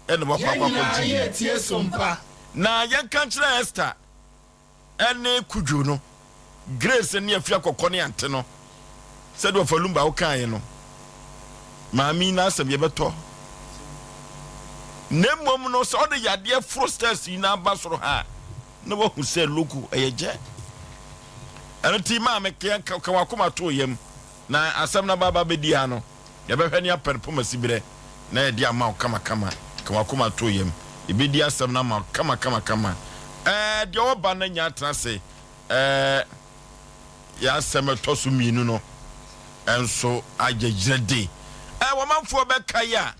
Speaker 1: ɛna wakɔ akɔ akɔgye. Na yɛnka nkyerɛ Esther ne Kudwo no, Grace ne Afia Kɔkɔ ne Ante no, sɛdeɛ Ɔfa Lumba wo kaeɛ no, maame yi n'asɛm yɛbɛtɔ. Na mmom no, sɛ ɔde yadeɛ foro stairs yi na aba soro ha a, na wahu sɛ loko ɛyɛ gyɛ. Ɛno nti maame ka wakoma too yam, na asɛm no aba aba bɛdi ha no, Yɛbɛhwɛ ne apɛ no poma siberɛ na yɛde ama wo kamakama. Ka w'akoma to yam. Yɛbɛdi asɛm no ama wo kamakamakama. Ɛɛ, deɛ ɔba no anya atena ase. Ɛɛ, yɛn asɛm ɛtɔ so mmienu no nso agyɛgyerɛ de. Ɛɛ, wɔmanfoɔ bɛkae a.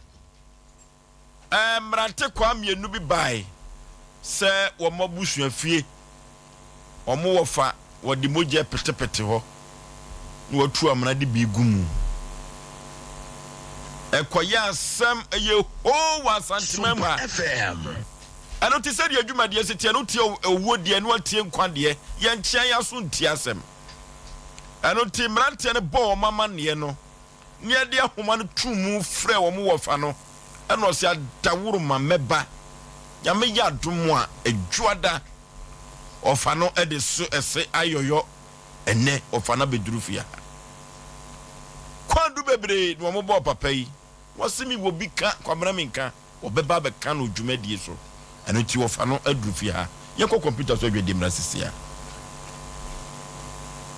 Speaker 1: Mmerantekwaa mmienu bi bae sɛ wɔn abusuafie, wɔn wɔfa, wɔde mogya petepete hɔ na wɔatu amena de bi gu mu. Ɛkɔyɛ asɛm, ɛyɛ hoo wɔ Asanteman mu ha. Ɛno te sɛdeɛ adwumadeɛ si teɛ no, wotie owuo deɛ na woatie nkwa deɛ, yɛnkyea yɛn aso ntie asɛm. Ɛno nti mmeranteɛ no bɔɔ wɔn amanneɛ no, na yɛde ahoma no too mu frɛɛ wɔn wɔfa no, ɛna ɔse adaworoma mɛba, Nyame yɛ adom a Adwuada ɔfa no de so ɛse ayɔyɔ, ɛnɛ ɔfa no abɛduru fie ha. Kwaadu bebree na wɔn bɔɔ papa yi, wɔse me wɔ bi ka, Kwabena menka. Wɔbɛba abɛka no dwumadie so. Ɛno nti wɔfa no aduru fie ha. Yɛnkɔ kɔmputa so adwadie mmra sisi a.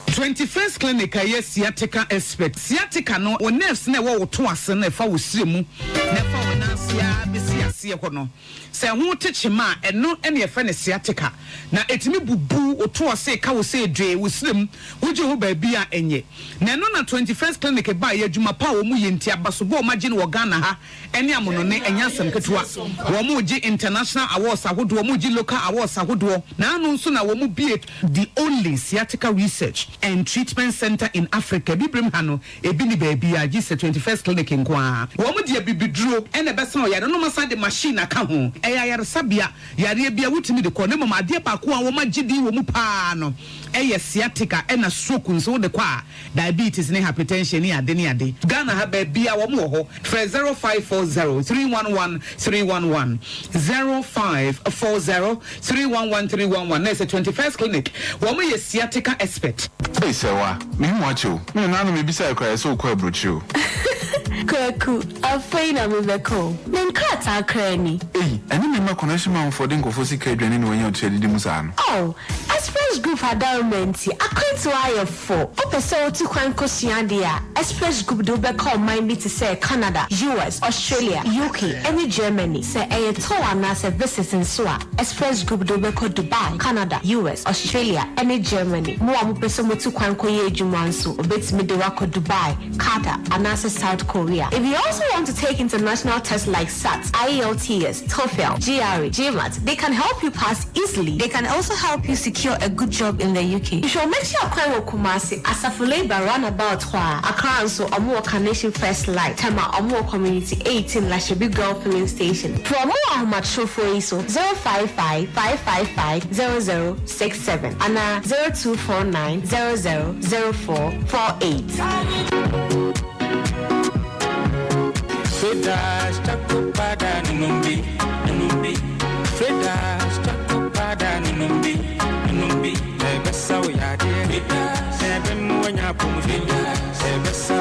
Speaker 16: 21st Clinic a ɛyɛ sciatica expert. Sciatica no, wo nerves no a ɛwɔ wo to ase no a ɛfa wo srɛ mu na ɛfa wo nan ase ara bɛsi aseɛ hɔ no, sɛ ɛho te kyema a, ɛno na yɛfrɛ no sciatica. Na ɛtumi bubu wo to ase, ka wo sɛ dwee, wo srɛ mu, wogye ho baabi a ɛnyɛ. Na ɛno na 21st Clinic baeɛ, adwuma pa a wɔyɛ nti, abasobɔ a wɔagye no wɔ Ghana ha, ne amonone ɛnyɛ asɛm ketewa. Wɔn regye international awards ahodoɔ, wɔn regye local awards ahodoɔ. Na ano nso na wɔn bue the only sciatica research and treatment centre in Africa. Abibirem ha no, ebi nni baabiara gye sɛ 21st Clinic nko ara. Wɔn de abibiduro na ɛbɛsa ɔyare no, na wɔasan de machine aka ho. Ɛyɛ ayaresabea, yareɛ biara wotumi de kɔ. Na mmom adeɛ baako a wɔagye din wɔ mu pa ara no yɛ sciatica ɛna stroke nso wode kɔ a, Diabetes ne hypertension ne ade ne ade. Ghana ha baabia wɔn wɔ hɔ. Frɛ 0540 311 311, 0540 311 311 na ɛsɛ 21st clinic. Wɔn yɛ sciatica expert.
Speaker 8: Ei Sɛwa, mehu wo akyɛ o. Me nana no mebisae koraa yɛsɛ wokɔ abrokyire o.
Speaker 10: Kwaku, afei na mebɛkɔ o. Me nkrataa koraa ni.
Speaker 8: Ei, ɛne me mma connection manfoɔ de nkurɔfoɔ sika adwane na wɔanya ɔtiri adidi mu saa no.
Speaker 10: Oh, Express Group adaworoma nti, akwantuo ayɛ fo. Wopɛ sɛ wotu kwan kɔsua adeɛ a, Express Group de wo bɛkɔ ɔman bi te sɛ Canada, US, Australia, UK, ne Germany. Sɛ ɛyɛ tour anaasɛ visit nso a, Express Group de wo bɛkɔ Dubai, Canada, US, Australia, ne Germany. Mo a mopɛ sɛ motu kwan kɔyɛ adwuma nso, wɔbɛtumi de wo akɔ Dubai, Qatar, anaasɛ South Korea. If you also want to take international tests like SAT, IELTS, TOEFL, GRE, GMAT, they can help you pass easily. They can also help you secure a good job in the UK. Hwehwɛ wɔn akyi akwan wɔ Kumasi, Asafo Labour roundabout hɔ a. Accra nso, wɔn wɔ Carnation First Light, Tema, wɔn wɔ Community 18 Lashibi Girl Filling Station. Frɛ wɔn wɔ ahomatrofoɔ yi so, 055 555 0067 anaa 0249 00 0448.
Speaker 23: Traders, choco powder, numbi, numbi. Traders, choco powder, numbi, numbi. Ebesa we yade, ebemu wanya pomu. Ebesa.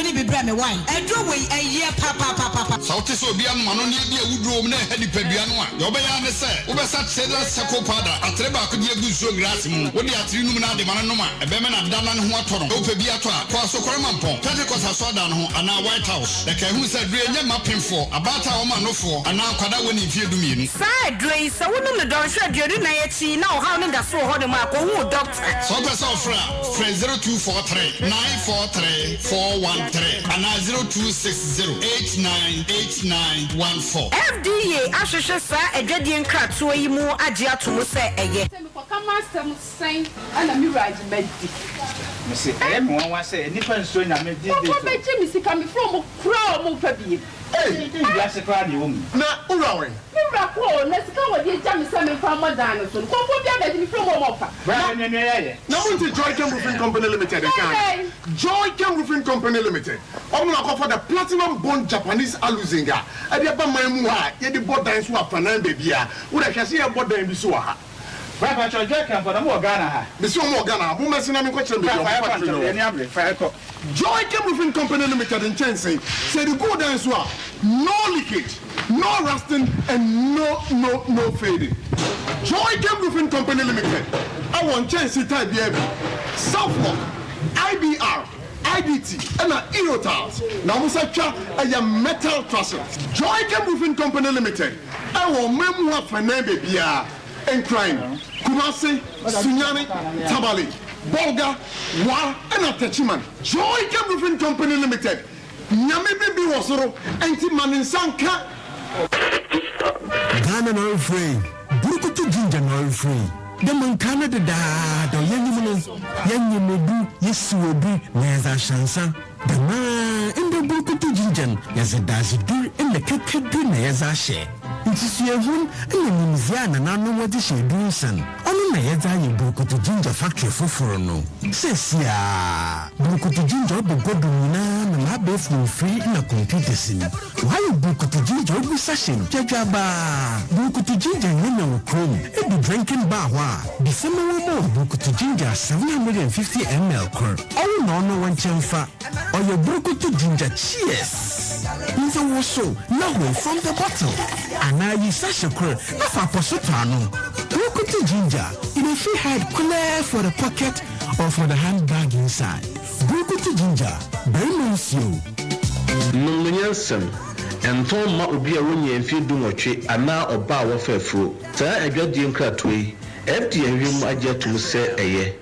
Speaker 9: aduro no bi brɛ me wai. Aduro wei ɛyɛ papapapapa.
Speaker 12: Sɛ wote sɛ obi anom anonneɛ bi a awuduro wom na ɛha nipadua no a, deɛ wobɛyɛ ara ne sɛ wobɛsa Traders Circle Powder atere baako de agu nsuo ngiraase mu. Wode atere num na ade ma no nom a, ɛbɛma no ada na ne ho atɔ no. Sɛ wopɛ bi atɔ a, kɔ Asokore Mampɔn, Pentecost Asɔredan no ho anaa White House. Na kae hu sɛ aduro yi nyɛ mma pemfoɔ, abaatan a wɔma nofoɔ, anaa nkwadaa a wɔnnii mfeɛ dumienu.
Speaker 9: Saa aduro yi, sɛ wonom no dɔnhwere 24 akyi na ɔhaw no da so wɔ hɔnom a, kɔhu wo dɔkta.
Speaker 12: Sɛ wopɛ sɛ wofrɛ a, frɛ 0243 943 413 anaa 0260 898914.
Speaker 9: FDA ahwehwɛ saa adwadie nkratoɔ yi mu agye ato mu sɛ ɛyɛ.
Speaker 14: Sɛ mekɔka m'asɛm sɛn na me wura agye madi.
Speaker 24: Mese ɛyɛ me nwanwa sɛ nnipa nsuro Nyame these days
Speaker 14: Nkurɔfoɔ
Speaker 24: o.
Speaker 14: bɛgye me sika mefrɛ wɔn koraa a wɔmfa biem.
Speaker 24: Ei wiase koraa na ɛwɔ mu yi.
Speaker 25: Na wo wura wɛn?
Speaker 14: Me wura kɔ o, na sika a wɔde agya me sɛ memfa mmɔ dan no so no, nkurɔfoɔ bi abɛgye mefrɛ wɔn a wɔmfa.
Speaker 24: Bra na nua nua yɛayɛ.
Speaker 25: Na monte Joychem Roofing Company Limited nka ana? Joychem Roofing Company Limited, wɔn na wɔakɔfa the Platinum Bond Japanese Aluzinc a ɛde aba man mu ha a yɛde bɔ dan so afanan baabiara. Wo deɛ hwɛ sɛ yɛrebɔ dan bi so wɔ ha.
Speaker 24: Bra pakyɛw Joychem fo na mo wɔ Ghana ha?
Speaker 25: Mese wɔn wɔ Ghana ha, mommɛse na menkɔkyerɛ me
Speaker 24: Bra
Speaker 25: baabi a
Speaker 24: fa
Speaker 25: wɔn
Speaker 24: yɛkɔ
Speaker 25: factory no
Speaker 24: ntɛm
Speaker 25: wɔ.
Speaker 24: yɛni abere fa yɛkɔ.
Speaker 25: Joychem Roofing Company Limited nkyɛnsee, sɛ yɛde gu wo dan so a, no leakage, no rusting and no no no fading. Joychem Roofing Company Limited wɔ nkyɛnsee type biara bi, Southlock, IBR, IDT ɛna Eurotiles na wɔn nsa twa ɛyɛ metal trusses. Joychem Roofing Company Limited wɔ ɔman mu afanan baabiara. Nkran, Kumasi, Sunyani, Tamale, Bolga, Wa ɛna Techiman. Joy Chem Roofing Company Limited, Nyame bi bi wɔ soro nti ma ne nsa nka.
Speaker 26: Ghana na ɔrefrɛ yi, Burukutu Ginger na ɔrefrɛ yi. Dɛ ma nkaa no dedaada yɛnyim no, yɛnyem obu, yesiw obu na yɛdze ahyɛ nsa. Dɛm ara ndɛ Burukutu Ginger no, yɛdze dadzedur na kɛkɛdur na yɛdze ahyɛ. Nsusuehun na nyimdzee a nananom wɔdze hyɛ edur nsa no, ɔno na yɛdze ayɛ Burukutu Ginger Factory fofor no. Seseiara, Burukutu Ginger ɔba gua do nyina nam abaɛfor mfir na computers mu. Wɔayɛ Burukutu Ginger ogu sachet mu dwadwaabaa. Burukutu Ginger nyanya wɔ kurom. Edu drinking bar hɔ a, bisa ma wɔmma wo Burukutu Ginger 750 ml kor. Ɔwo na ɔno wo nkyɛmfa. Ɔyɛ Burukutu Ginger Cheers! Ndze wosow na hoe from the bottle anaa yi sachet kor na fa apɔso tɔ ano. Burukutu Ginger, e dey fit hide kulɛɛ for the pocket or for the handbag inside. Burukutu Ginger, barima nsuo.
Speaker 27: Nom no nyansam. Ntɔn mma obi a wonyaa mfeɛ dunwɔtwe anaa ɔbaa a wafa afuro. Saa adwadie nkratoɔ yi, FDA ahwehwɛ mu agye atom sɛ ɛyɛ.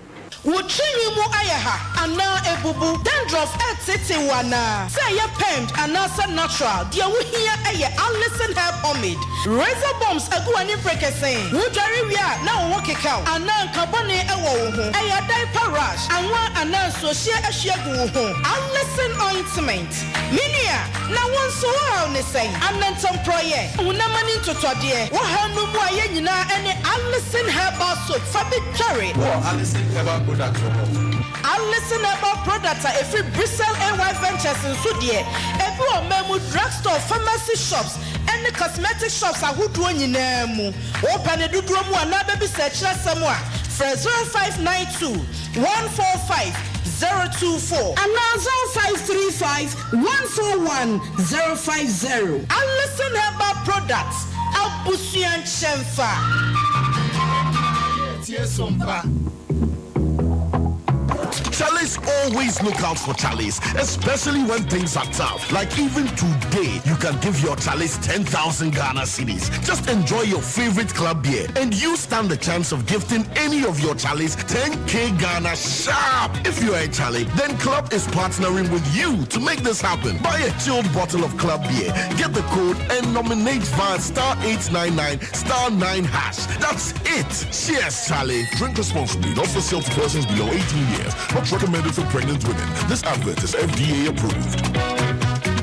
Speaker 28: Wo tirinwi mu ayɛ ha anaa abubu? Dandruff reteetee wo anaa? Sɛ ɛyɛ permed anaasɛ natural, deɛ wohia yɛ Alison Hair Pomade. Razor bumps agu w'ani mperekesee? Wodware wie a na wo ho keka wo anaa nka bɔne wɔ wo ho? Ɛyɛ diaper rash, anwa anaa nsuohyeɛ ahwie agu wo ho? Alison Ointment. Me nua, na wo nso wo haw ne sɛn? Anantamporɔeɛ, honam ani ntotɔdeɛ, wo haw no mu a yɛn nyinaa ne Alison Herbal Soap fa bi dware.
Speaker 29: Wowɔ Alison Herbal Product wɔ hɔ?
Speaker 28: Alison Herbal Product a ɛfiri Bristol AY Ventures nso deɛ, ebi wɔ ɔman mu drugstore, pharmacy shops, ne cosmetic shops ahodoɔ nyinaa mu. Wopɛ ne dodoɔ mu anaa bɛbisa akyiri asɛm a, frɛ 0592 145 024. Anaa 0535 141 050. Alison Herbal Products, abusua nkyɛnfa.
Speaker 4: Tie sompa. Charlies always look out for Charlies, especially when things are tough. Like even today, you can give your Charlies 10,000 Ghana cedis. Just enjoy your favorite club beer and you stand the chance of gifting any of your Charlies 10k Ghana sharp. If you are a Charlie, then Club is partnering with you to make this happen. Buy a chilled bottle of Club beer, get the code and nominate via star 899 star 9 hash. That's it. Cheers, Charlie.
Speaker 20: Drink responsibly, not for sale to persons below 18 years. Not recommended for pregnant women. This advert is FDA approved.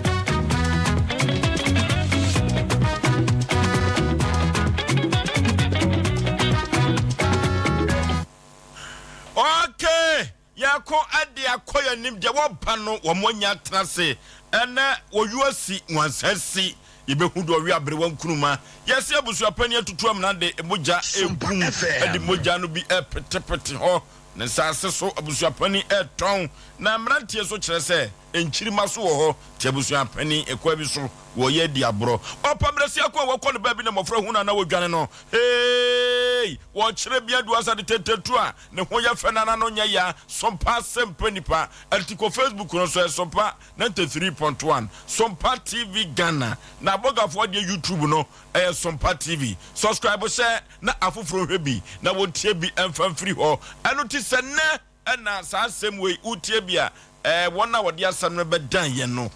Speaker 1: Okay, yɛko ade akɔ yɛn anim deɛ wɔba no wɔn anya atena ase ɛnɛ wɔyu asi nwansa si yɛbɛhu deɛ ɔwe aberewa nkuruma yɛse abusuapani atutu amena de mogya egu ɛde mogya no bi ɛpetepete hɔ. Ne nsaase so abusuapanin retɔn, na mmeranteɛ nso kyerɛ sɛ nkyirimma so wɔ hɔ, nti abusuapanin kwan bi so wɔreyɛ adi aborɔ. Ɔpa mmerɛsia ko a wɔkɔ no baabi na mmɔfra hu no a na wɔdwane no. Heei! Wɔkyerɛ bi adu asa de tententu a ne ho yɛ fɛ na n'ano nyɛ ya. Sompa asɛmpa nipa. Ɛnti kɔ Facebook no so ɛ Sompa 93.1 Sompa TV Ghana. Na abɔgafoɔ deɛ YouTube no ɛyɛ Sompa TV. Subscribe hyɛ na afoforɔ nhwɛ bi na wɔntie bi mfa mfiri hɔ. Ɛno nti sɛ nnɛ na saa asɛm wei wotie bi a, ɛɛ wɔn a wɔde asɛm no bɛdan yɛn no,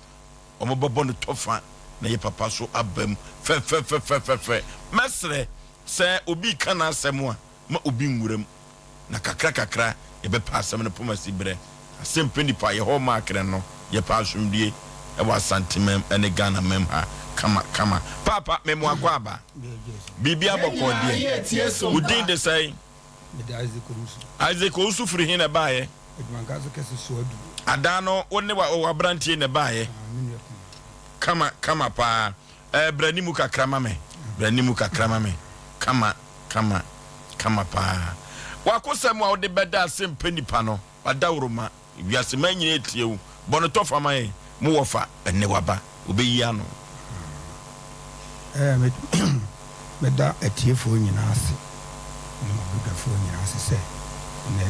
Speaker 1: wɔbɛbɔ no tɔfa na yɛ papa so aba mu fɛfɛfɛfɛfɛ. Mɛsrɛ sɛ obi reka n'asɛm a, ma obi nwura mu, na kakra kakra yɛbɛpɛ asɛm no poma si berɛ. Asɛmpɛ nipa yɛ hɔ maakere no yɛpɛ asomdue wɔ Asantemam ne Ghana mam ha kama kama. Paapa me mo akwaaba. Biribia bɔkɔɔ deɛ. Wo din de sɛn? Isaac Owusu firi he na ɛbaeɛ? Adaa no wo ne w'abranteɛ na ɛbaeɛ? Kama kama paa. Ɛɛ bra animu kakra ma me. Bra animu kakra ma me. Kama. Kama, kama paa. W'akosɛm a wode bɛda ase mpɛ nipa no, w'adaworoma, wiase man nyinaa etie wo. Bɔ no tɔfa ma yɛn, mo wɔfa, ɛnnɛ w'aba, obeyi ano.
Speaker 2: Ɛɛ, me, meda atiefoɔ nyinaa ase ne m'abadwafoɔ nyinaa ase sɛ nnɛ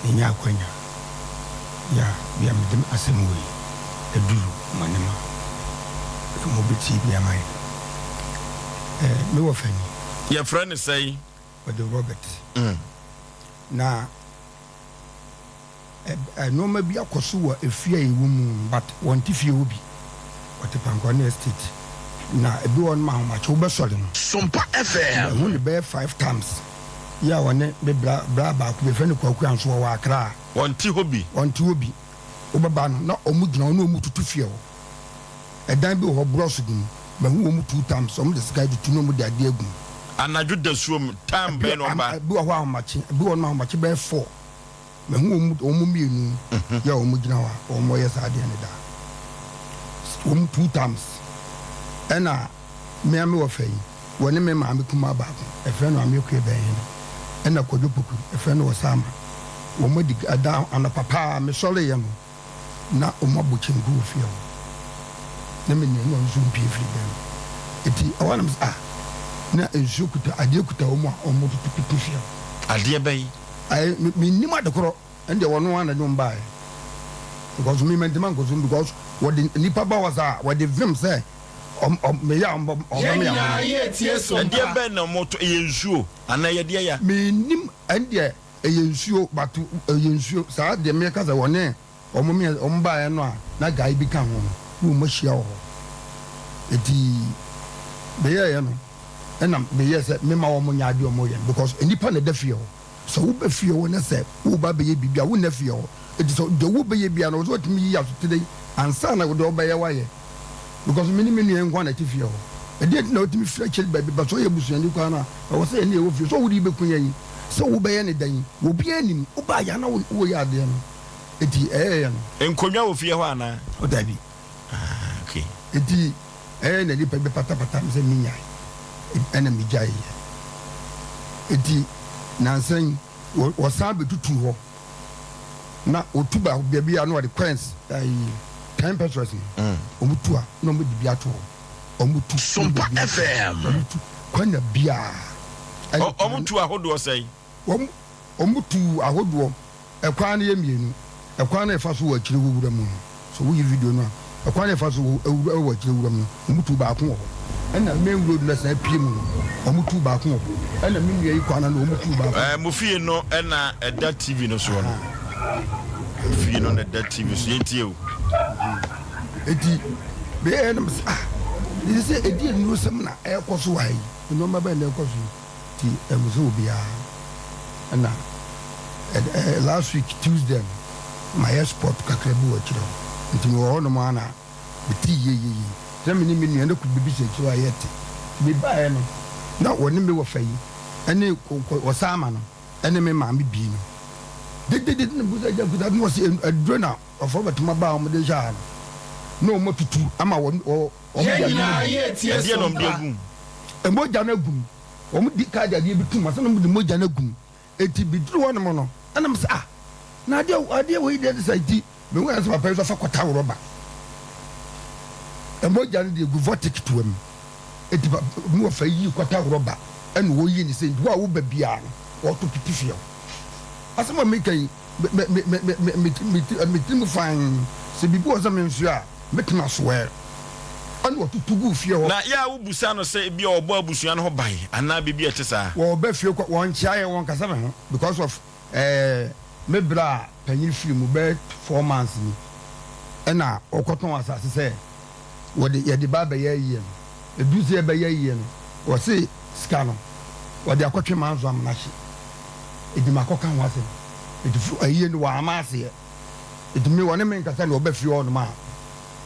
Speaker 2: yɛanya akwanya yi a bi a mede asɛm wei aduru mo anim a mobɛtie bi ama yɛn. Ɛɛ, me wɔfa ni.
Speaker 1: Yɛfrɛ no sɛn?
Speaker 2: Ɔde Robert. Na nnoɔma bi akɔ so wɔ efie a yɛwɔ mu no but wɔnte fie hɔ bi. Wɔte Pankɔne Estate. Na ebi wɔ hɔ nom ahomakye wobɛsɔre no.
Speaker 4: Sompa FM.
Speaker 2: Mahu no bɛyɛ five times yi a ɔne me bra bra baako bi yɛfrɛ no Kwaku Anso ɔwɔ Accra.
Speaker 1: Wɔnte hɔ bi.
Speaker 2: Wɔnte hɔ bi. Wobɛba no na wɔn gyina hɔ na wɔn tutu fie hɔ. Ɛdan bi wɔ hɔ brɔs gu mu. Mahu wɔn two times wɔn de sika tutu na wɔn de adeɛ agu mu.
Speaker 1: Anadwo dasuom time bɛn na wɔba?
Speaker 2: Ebi wɔ hɔ ahomakye ebi wɔ hɔ nom ahomakye bɛyɛ four. Mahu wɔn wɔn mmienu yi a wɔn gyina hɔ a wɔn yɛ saa adeɛ no daa. Wɔn two times ɛna mmea me wɔ fɛ yi wɔne me maame kumaa baako ɛfrɛ no Maame Akua Bɛnhene ɛna Kwadwo Poku ɛfrɛ no Ɔsaama wɔn adi ɛda anɔpa paa mesɔreeɛ no na wɔn abɔ kyenku wɔ fie hɔ na me nua no nso mpie firi dan mu eti ɛhɔ a na mesɛ ah na nsuo kuta adeɛ kuta wɔn a wɔn tutu pete fie hɔ.
Speaker 1: Adeɛ bɛn?
Speaker 2: Ayi me me nim ade korɔ ɛndeɛ wɔn ara na ɛde wɔn baeɛ because me mantumi ankɔ so because wɔde nipa ba hɔ saa wɔde vim sɛ ɔm ɔm meyɛ a ɔm ɔm
Speaker 1: Yɛn
Speaker 2: me
Speaker 1: nyinaa
Speaker 2: ahono.
Speaker 1: yɛ tie so mpa. Ɛdeɛ bɛn na wɔtɔ ɛyɛ nsuo anaa ɛyɛ deɛ ya?
Speaker 2: Me nim ɛndeɛ Ɛyɛ nsuo but ɛyɛ nsuo saa deɛ meka sɛ wɔne wɔn mmiɛ wɔn baeɛ no a na guy bi ka ho no na wɔn ahyia wɔ hɔ eti meyɛɛyɛ no ɛna meyɛɛ sɛ mema wɔn nyɛ adeɛ wɔn yɛ no because nnipa na ɛda fie hɔ sɛ woba fie hɔ na sɛ woba bɛyɛ biribi a wonna fie hɔ eti sɛ deɛ wobɛyɛ biara no wɔsɛ wɔtumi yi asotire ansa na deɛ wɔbɛyɛ wayɛ. Because me ne me nua yi nko ara na ɛte fie hɔ. Ɛdeɛn nti na wotumi firi akyiri baabi ba? Sɛ ɔyɛ busuani koraa no a, ɛwɔ sɛ yɛne yɛwɔ fie. Sɛ wode bɛku yɛn yi, sɛ wobɛyɛ no dɛn? Obiara nnim. Wobaeɛ a na woreyɛ adeɛ no. Enti ɛyɛeɛ no.
Speaker 1: Nkonnwa wɔ fie hɔ anaa?
Speaker 2: Oh, dabi.
Speaker 1: Ah, okay.
Speaker 2: Enti ɛyɛɛ na nnipa bi patapata me sɛ menyae. Ɛna megyaeɛ. Enti nnansa yi, wɔsan bɛtutuu hɔ. Na wɔtu baako baabi a na wɔde coins ayi ten pesos no wɔn tu a na wɔn de bi ato hɔ wɔn tu
Speaker 4: Sompa FM
Speaker 2: wɔn tu kwan biara.
Speaker 1: Wɔn tu ahodoɔ sɛn?
Speaker 2: Wɔn wɔn tu ahodoɔ ɛkwan no yɛ mmienu ɛkwan no ɛfa so wɔ akyire wɔ wura mu no. Sɛ woyi video no a, ɛkwan a ɛfa so wɔ awura wɔ akyire wuram no, wɔtuu baako wɔ hɔ. Ɛna main road no a ɛsan pue mu no, wɔtuu baako wɔ hɔ. Ɛna me nua yi kwan ano, wɔtuu baako.
Speaker 1: Ɛɛ, mo fie no na ɛda TV no soɔ no. Mo fie no na ɛda TV so. Yɛntie o.
Speaker 2: Eti, meyɛɛ na mesɛ, ah, ɛsɛ sɛ ɛdi nnurosɛm na ɛrekɔ so wɔ ha yi. Nneɛma bɛn na ɛrekɔ so yi? Nti ɛmu sɛ obiara ɛna ɛ last week Tuesday no mayɛ sport kakra bi wɔ akyire hɔ nti mewɔ hɔ nom ara na metee yieyie sɛ me ne me nua no kɔ biribi sɛ akyire hɔ a yɛte nti mebaeɛ no na wɔne me wɔfa yi ɛne Ɔsaama no ɛne me maame bii no dededede na mbusa agya nkuta na wɔse aduro na ɔfɔ bɛtoma baa wɔn de hyɛ ha no na wɔn atutu ama wɔn wɔn de
Speaker 1: adeɛ no agu
Speaker 2: Mogya no agu mu. Wɔn di kaa de adeɛ bi tum ansa na wɔde mogya no agu mu. Eti biduru hɔ nom no. Ɛna me sɛ ah na adeɛ adeɛ wei deɛ de sɛ nti mehu yɛ sɛ papa yi nso afa kɔta rɔba. Mogya no deɛ gu vɔte ketewa mu. Enti pa me wɔfa yi kɔta rɔba ɛna wɔyi ne sɛ nti wo a woba biara no wɔto pete fie hɔ. Asɛm a meka yi me me me me me me me me tiri mu fann sɛ biribi wɔ sɛ mensoɛ a mɛtumi asoɛ. Ɛna wɔtoto guu fie hɔ.
Speaker 1: Na yɛ a wobisa no sɛ ebia ɔbɔ abusua no ho ban anaa biribi a ɛte saa.
Speaker 2: Wɔba fie kɔ wɔnkyea yɛn wɔnkasa me ho because of ɛɛ me bra panyin firi mu bɛyɛ 4 months ni ɛna ɔkɔtɔn asase sɛ wɔde yɛde ba abɛyɛ ayie no ɛduru sɛ yɛbɛyɛ ayie no wɔse sika no wɔde akɔtwe manso amena hye ɛti makɔka ho asɛm ɛti fo ayie no wɔama aseɛ ɛti me wɔne me nkasa na ɔba fie hɔ nom a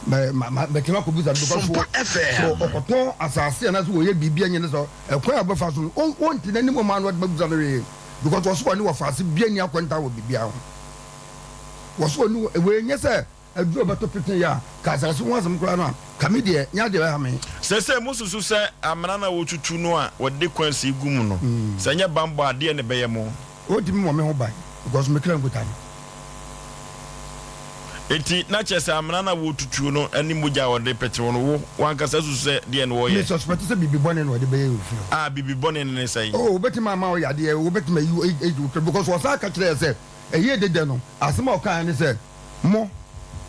Speaker 2: mɛtumi akɔbusa no because so ɔkɔtɔn asase anaasɛ wɔyɛ biribi anyɛ ne sɛ ɛkwan a wɔbɛfa so no ɔnti n'anim ɔma no ɔde bɛbusa no hwee because wɔso wɔne wɔfa bia ni akwanta wɔ biribiara ho wɔso wɔne wei nyɛ sɛ aduru a ɔbɛtɔ pete yɛ a ka asase ho asɛm koraa no a ka me deɛ nyɛ adeɛ ɛha me.
Speaker 1: Seesei mosusu sɛ amena no a wɔtutu no a wɔde kwansii gu mu no, sɛ ɛnyɛ bammɔ a, deɛn na ɛbɛyɛ mo?
Speaker 2: Ɔntumi mmɔ me ho ban because me kra nkuta no.
Speaker 1: Enti, na kyerɛ sɛ amena no a wɔretutu no ne mogya a wɔde pete wo no, wo w'ankasa susu sɛ deɛn na wɔreyɛ?
Speaker 2: Me suspect sɛ biribi bɔne na wɔde bɛyɛ wɔ fie hɔ.
Speaker 1: Ah, biribi bɔne no ne sɛn?
Speaker 2: Oh, wobɛtumi ama wo yadeɛ, wobɛtumi ayi wo ayi wo kra because wɔsan ka kyerɛɛ yɛ sɛ ɛyɛ deda no, asɛm a ɔkaeɛ ne sɛ mo,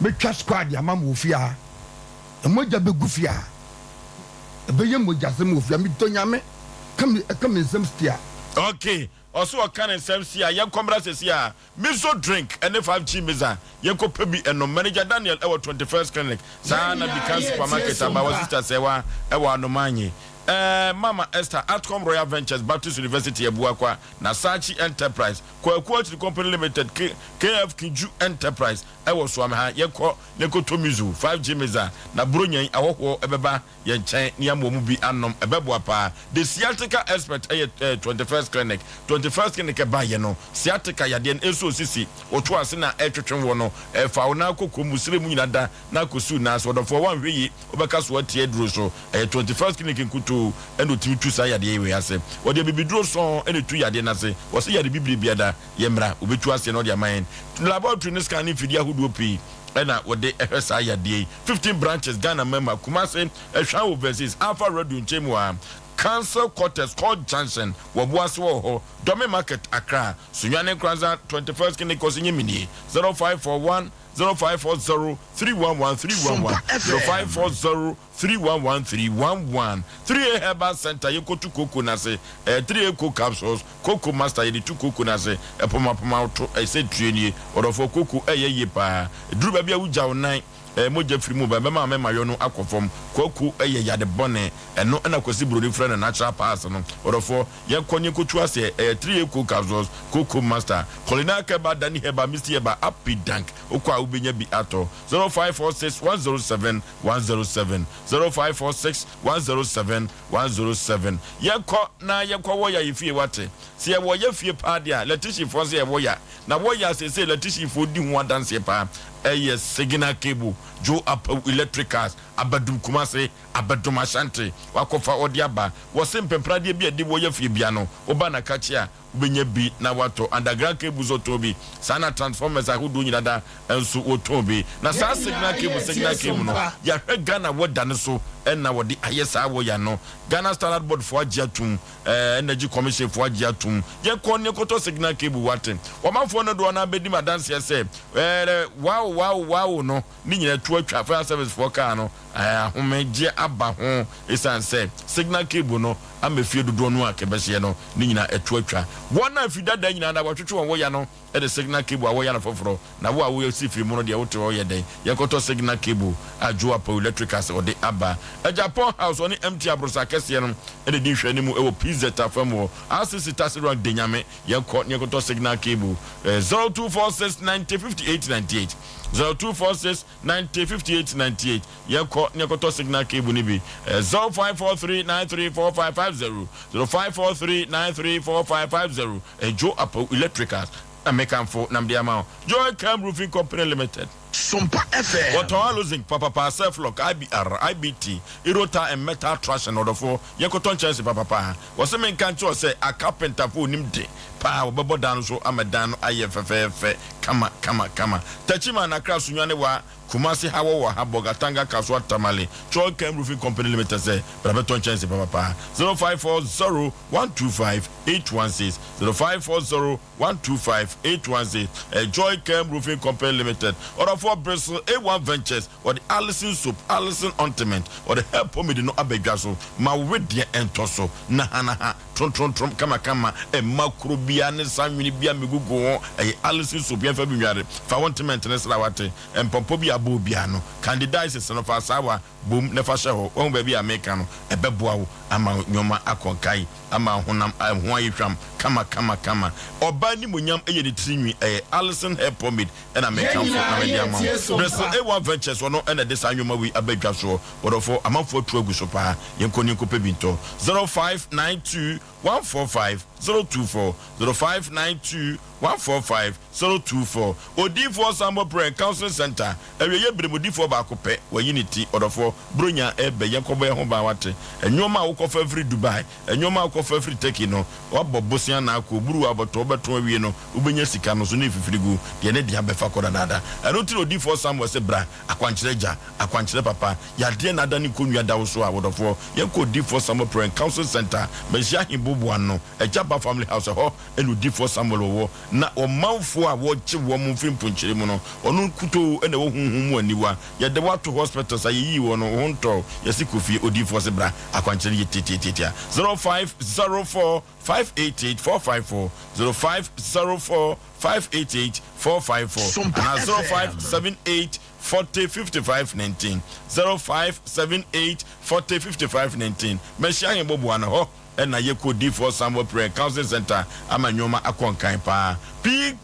Speaker 2: mɛtwa squad ama mo wɔ fie ha, mogya bɛgu fie ha, ɛbɛyɛ mogyasɛm wɔ fie ha, medɔ Nyame, ka me, ka me nsɛm stia.
Speaker 1: Okay, ɔse ɔka ne nsɛm sia, yɛnkɔ mmra sɛsi a, Miso drink ne 5G Mizza, yɛnkɔ pɛ bi nnom, Manager Daniel ɛwɔ 21st Clinic, saa na Bikan Supermarket, Abawa Sister Sɛwa ɛwɔ Anomanye, eh, Mama Esther, Atcom Royal Ventures, Baptist University Abuakwa, Nasachi Enterprise, Kwaku Akyiri Company Limited, K, KF Kiju Enterprise ɛwɔ Suameha, yɛnkɔ na yɛnkɔtɔ Miso, 5G Mizza, na Buronya yi ahɔhoɔ ɛbɛba yɛn nkyɛn na yɛama wɔn bi anom, ɛbɛboa paa. The Sciatica Expert yɛ eh, 21st Clinic. 21st Clinic ɛbaeɛ no, sciatica yadeɛ no ɛsɔ sisi, woto ase na ɛtwetwe wo no, ɛfa wo nan kɔkɔ mu, srɛ mu nyina da na akɔsi wo nan ase. Ɔdɔfoɔ, woanhwɛ yie, wobɛka so atia aduro so. Ɛyɛ 21st Clinic nkutoo ɛna ɔtumi tu saa yadeɛ yi wei ase. Wɔde abibiduro sɔn ɛna ɛtu yadeɛ no ase. Wɔse yare bibire biada, yɛmmra, wɔbɛtu aseɛ na wɔde ama yɛn. Laboratory ne scan ne mfidie ahodoɔ pii ɛna wɔde hwɛ saa yadeɛ yi. 15 branches Ghana man mu ha, Kumasi, Ɛhwa Overseas, Alpha Radio nkyɛn mu ha, Council Quarters, Court Junction, Wɔboase wɔ hɔ, Dome Market, Accra, Sunyani Nkoranza, 21st Clinic Kɔsi Nyiminie, 0541 0540 311 311, 0540 311 311, 3A Herbal Center, yɛnkɔtu kooko no ase, ɛyɛ 3A Coke Capsules, Koko Master, yɛde tu kooko no ase, ɛpomapoma to, ɛsɛ tue nie, ɔdɔfoɔ kooko ɛyɛ yie paa, ɛduru baabi a wogya wo nan, ɛɛ mogya firi mu ba, ɛbɛma amɛmayɔ no akɔ fam, kooko yɛ yade bɔne, ɛno na Kwasi Broni frɛ no natural pass no, ɔdɔfoɔ yɛnkɔ ne yɛnkɔtu aseɛ, ɛyɛ 3A Coke Capsules, Koko Master, Colina Keba, Danny Herbal, Misty Herbal, Apidank, wokɔ a wobɛnya bi atɔ, 0546 107 107, 0546 107 107. Yɛnkɔ na yɛnkɔ wɔ ya yɛ fie wate. Sɛ yɛwɔ ya fie paa deɛ a, lɛtihyifoɔ nso yɛwɔ ya. Na wɔ ya seesei lɛtihyifoɔ di ho adanseɛ paa. Ɛyɛ Signal Cable, Joe Apawu Electricals, Abadum Kumasi, Abadum Ashanti. Wakɔfa ɔde aba. Wɔse mpɛmpɛnadeɛ bi a ɛde wɔ ya fie bia no, woba na kakye a, wobɛnya bi na watɔ. Underground cables wɔtɔn bi, saa na transformers ahodoɔ nyina da nso wɔtɔn bi. Na saa signal cable signal cable no, yɛahwɛ Ghana weather no so na wɔde ayɛ saa wɔya no. Ghana Standard Board foɔ agye atum, eh, Energy Commission foɔ agye atum. Yɛkɔ ne yɛkɔtɔ signal cable wate. Ɔmanfoɔ no doɔ no ara bɛdi me adanseɛ sɛ, eh, wow wow wow no ne nyina tu atwa. Fire service foɔ kaa no, Ahomegyeɛ aba ho esiane sɛ signal cable no ama fie dodoɔ no a kɛbɛhyeɛ no ne nyinaa ɛto atwa. Wɔn a fi dada nyinaa na wɔtwetwe wɔn wɔya no de signal cable a wɔya no foforɔ. Na wo a woyɛ si firi mu no deɛ wote hɔ yɛ dɛn? Yɛnkɔtɔ signal cable a Joe Apawu Electricals ɔde aba. Agyapong House ɔne MT Aborosa akɛseɛ no na ɛdi nhwɛanimu wɔ PZ afa mu hɔ. RCC Taxi Rank Denyame yɛnkɔ na yɛnkɔtɔ signal cable 0246 90 58 98 0246 90 58 98 Yɛkɔ na yɛkɔtɔ signal cable no bi. Ɛyɛ 0543 934550, 0543 934550. Ɛyɛ Joe Apawu Electricals na mekamfo na mede ama wo. Joy Cam Roofing Company Limited.
Speaker 4: Sompa FM.
Speaker 1: Wɔtɔn Aluzinc papapa, Ceflock, IBR, IBT, Irota and Metal Trashing ɔdɔfoɔ yɛnkɔtɔ nkyɛnse papapa. Wɔse menka nkyerɛ wo sɛ akapentafo onim de paa wɔbɛbɔ dan no so ama dan no ayɛ fɛfɛɛfɛ kama kama kama. Techiman, Accra, Sunyani wa Kumasi ha wɔwɔ ha Bolgatanga Kasoa Tamale Choi Kem Roofing Company Limited sɛ bra bɛtɔ nkyɛnse papapa 0540 125 816 0540 125 816 ɛyɛ Joy Kem Roofing Company Limited Ɔdɔfoɔ Bristol A1 Ventures wɔde Alison Soap Alison Ointment wɔde Hair Pomade no aba dwa so ma wo wedeɛ ɛntɔ so nahanaha Trontrontrom kamakama, mma kuro biara ne nsa nwene biara mmɛgugu ho, ɛyɛ Alison soap, yɛmfa bi nnware, fa wo ntement no sra wate, mpɔmpɔ bi a abɔ obiara no, candidiasis no, fa asaawa bom na fa hyɛ hɔ, wahu baabi a meka no, ɛbɛboa wo ama wo nnoɔma akɔ nkae, ama wo honam ho ayɛ hwam kama kama kama. Ɔbaa animuonyam yɛ ne tiri nwi, ɛyɛ Alison hair pomade na mekamfo na mede ama wo. Bristol A1 Ventures ɔno na ɛde saa nnoɔma wei aba dwa soɔ. Wɔdɔfo, amanfoɔ atu agu so paa. Yɛnkɔ ne yɛnkɔpɛ bi ntɔ. 0592 145 024 0592 145 024 Odiyifoɔ Samuel Prayer and Counseling Center, Awieeɛ berɛ mu odiyifoɔ baako pɛ, wayi ne ti. Ɔdɔfoɔ, Buronya ɛrebɛ, yɛnkɔbɔ yɛn ho ban, woate? Nnoɔma a wokɔfa firi Dubai, nnoɔma a wokɔfa firi Turkey no, woabɔ bosea na akɔ, oburu abɔtɔ, wobɛtɔn awie no, wobɛnya sika no so na ɛfifiri gu, deɛ ne dea bɛfa kɔ dadaada. Ɛno nti na Odiyifoɔ Samuel se, Bra, Akwankyerɛ Agya, Akwankyerɛ Papa, Yadeɛ na adane nkonnwa da wo so a, wodɔfoɔ, yɛnkɔ Odiyifoɔ Samuel Prayer and Counseling Center, Manhyia Ahemboboa no, Agya Ba Family House, ɛhɔ na Odiyifoɔ Samuel wɔ, na ɔmanfoɔ a wɔgye wɔn firi mponkyerɛ mu no, ɔno nkutoo na ɛwɔ honhom mu aniwa. Yɛde wo ato hospitals a yɛyii wo no, wo ho ntɔ wo, yɛse kɔ fie, Odiyifoɔ se bra, akwankyerɛ no yɛ tiatiatiatia, 0504 588 454, 0504 588 454, anaa 0578 40 55 19, 0578 40 55 19. Mahyia yɛn bɔboa no hɔ na yɛkɔ Odiyifoɔ Samuel Prayer and Counseling Center ama nnoɔma akɔ nkan paa. Pii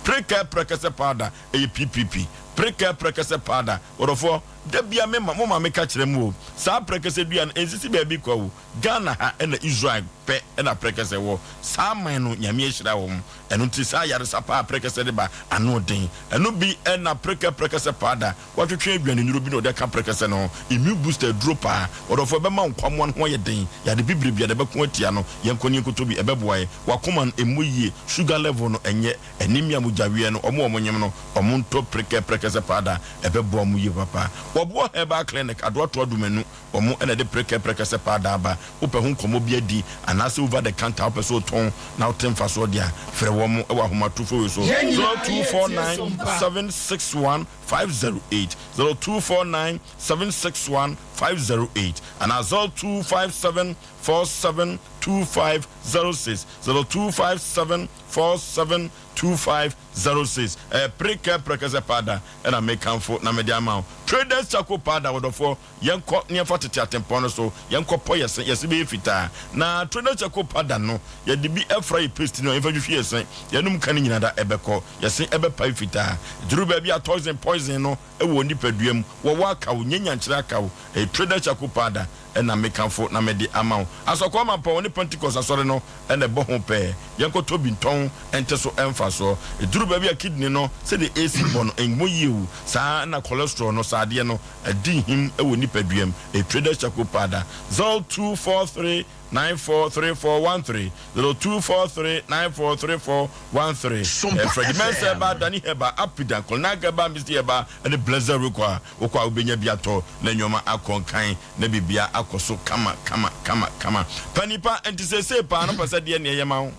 Speaker 1: Prekɛ prɛkɛsɛ powder ɛyɛ PPP Prekɛ prɛkɛsɛ powder Ɔdɔfoɔ da bia me ma mo maame ka kyerɛ mo o saa prɛkɛsɛ dua no ɛnsisi baabi kwa o Ghana ha ɛna Israel pɛ ɛna prɛkɛsɛ wɔ saa man no Nyame ahyira wɔn ɛno nti saa ayaresa pa a prɛkɛsɛ de ba ano den ɛno bi ɛna prekɛ prɛkɛsɛ powder watwetwe aduane nnuro bi na ɔde aka prɛkɛsɛ no ho immune booster aduro paa ɔdɔfoɔ ɛbɛma wo nkwamoa no ho ayɛ den yade bibire biara ɛbɛko atia no yɛnkɔ ne yɛnkɔtɔ bi ɛbɛboa yɛ wakoma no ɛmmɔ yie sugar level no ɛnyɛ anemia mogyaweɛ no ɔmo a ɔmo nyem no ɔmo ntɔ prekɛ prɛkɛsɛ powder ɛbɛboa ɔmo yie papa wɔboɔ herbal clinic adoatoa dumanu Wɔn na ɛde prɛkɛ prɛkɛsɛ paadaa aba. Wopɛ ho nkɔmmɔ bi adi anaasɛ over the counter wopɛ sɛ wotɔn na wote mfasoɔ deɛ a, frɛ wɔn wɔ ahomatorofo wei so, 0249 761 508, 0249 761 508 anaa 0257 47 2506, 0257 47 2506. Ɛyɛ prekɛ prɛkɛsɛ paada na mekamfo na mede ama wo. Traders Charcoal Powder, wɔdɔfoɔ. Yɛnkɔ na yɛmfa tete atempɔn no so, yɛnkɔpɔ yɛn se, yɛn se bɛyɛ fitaa. Na Trinidad Charcoal Powder no, yɛde bi fra yɛn paste no a, yɛmfa nhwehwe yɛn se, yɛnom ka no nyinaa da, ɛbɛkɔ. Yɛn se ɛbɛpae fitaa. Ɛduru baabi a toxin, poison, no wɔ wo nipadua mu, wɔwɔ aka wo, nyɛ nyankyerɛ aka wo. Ɛyɛ Trinidad Charcoal Powder na mekamfo na mede ama wo. Asɔkɔɔ Mampɔn ne Pentecost Asɔre no na ɛbɔ ho pɛɛ. Yɛnkɔtɔ bi ntɔn nte so mfasoɔ. Ɛduru baabi a kidney no, sɛdeɛ ɛresi bɔ no, ɛmmɔ yie o, saa ara na cholesterol no, saa adeɛ no, Adi nhim wɔ nipadua mu. A Trader's Charcoal Powder, 0243 943413, 0243 943413.
Speaker 4: Sompa
Speaker 1: Freddie Mensah
Speaker 4: FM.
Speaker 1: Herbal, Danny Herbal, Apidan, Colnac Herbal, Misty Herbal ne Blessed Roko a wokɔ a wobɛnya bi atɔ na nneɛma akɔ nkan na biribiara akɔ so kama kama kama kama. Pa nipa nti seesei paa no pɛ sɛ deɛ na ɛyɛ ma wo.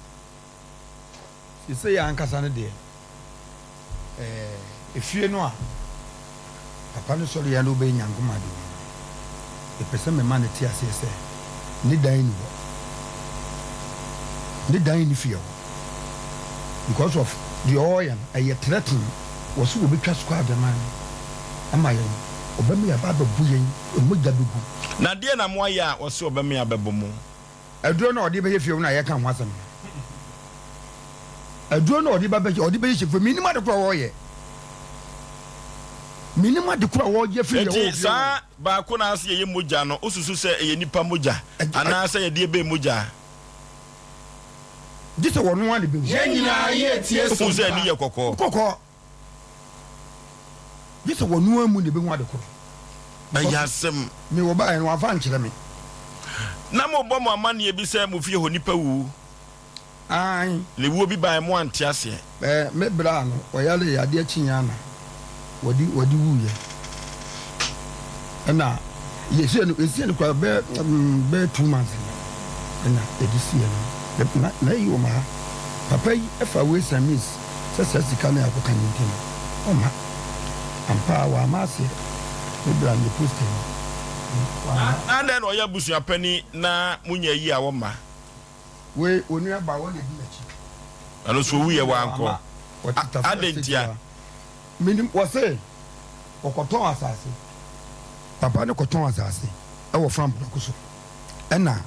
Speaker 2: Seesei ankasa no deɛ, ɛɛ, efie no a papa no sɔreeɛ na ɔbɛyɛ Nyankoma ade no, mepɛ sɛ mema no te aseɛ sɛ ne dan nni hɔ. Ne dan nni fie hɔ. Because of deɛ ɔreyɛ no, ɛyɛ threatening. Wɔse wɔbɛtwa squad man ama yɛn, ɔbɛma yɛaba abɛbo yɛn, mogya bɛgu.
Speaker 1: Na deɛ na moayɛ a ɔse ɔbɛma yɛabɛbo mo?
Speaker 2: Aduro no a ɔde bɛyɛ fie no na yɛka ho asɛm no. Aduro no a ɔde bɛyɛ ɔde bɛyɛ fie menim ade korɔ a wɔyɛ. Menim ade korɔ a wɔyɛ firi deɛ
Speaker 1: Enti
Speaker 2: wɔwɔ fie hɔ.
Speaker 1: saa baako no ara sɛ yɛyɛ mogya no, wosusu sɛ ɛyɛ nnipa mogya anaasɛ yɛde ɛbɛn mogya?
Speaker 2: Gye sɛ wɔn ara na ɛbɛhu.
Speaker 5: Yɛn nyinaa yɛ tie
Speaker 1: Wohu
Speaker 5: som
Speaker 1: sɛ
Speaker 5: pa.
Speaker 1: ani yɛ kɔkɔɔ.
Speaker 2: Kɔkɔɔ. Gye sɛ wɔno ara mu na ɛbɛhu ade korɔ.
Speaker 1: Ɛyɛ asɛm.
Speaker 2: Me wɔbaeɛ no wɔamfa ankyerɛ me.
Speaker 1: Na mobɔ mo amanneɛ bi sɛ mo fie hɔ nnipa wuwu.
Speaker 2: Aane.
Speaker 1: Na ewuo bi baeɛ mo ante aseɛ.
Speaker 2: Ɛɛ, me bra no, ɔyaree, adeɛ kyeeɛ ara na wɔde, wɔde wuiɛ. Ɛna yɛsiee no, yɛsiee no koraa bɛyɛ, mm, bɛyɛ 2 months ni ɛna yɛde siee no. Na, na ayi wɔ ha. Papa yi fa ways and means sɛ saa sika no a yɛakɔka no nti no, ɔmma. Ampa ara, wamma aseɛ. Me bra no, yɛ poster ni. Wamma.
Speaker 1: Na adɛn na ɔyɛ abusua panin na monya ayi a wɔmma?
Speaker 2: Wei onua ba wɔ na edi n'akyi.
Speaker 1: Ɛno nso owu yɛ wankɔ. Adɛn ntia?
Speaker 2: Menim wɔse wɔkɔtɔn asase. Papa no kɔtɔn asase ɛwɔ farm prɛko so ɛna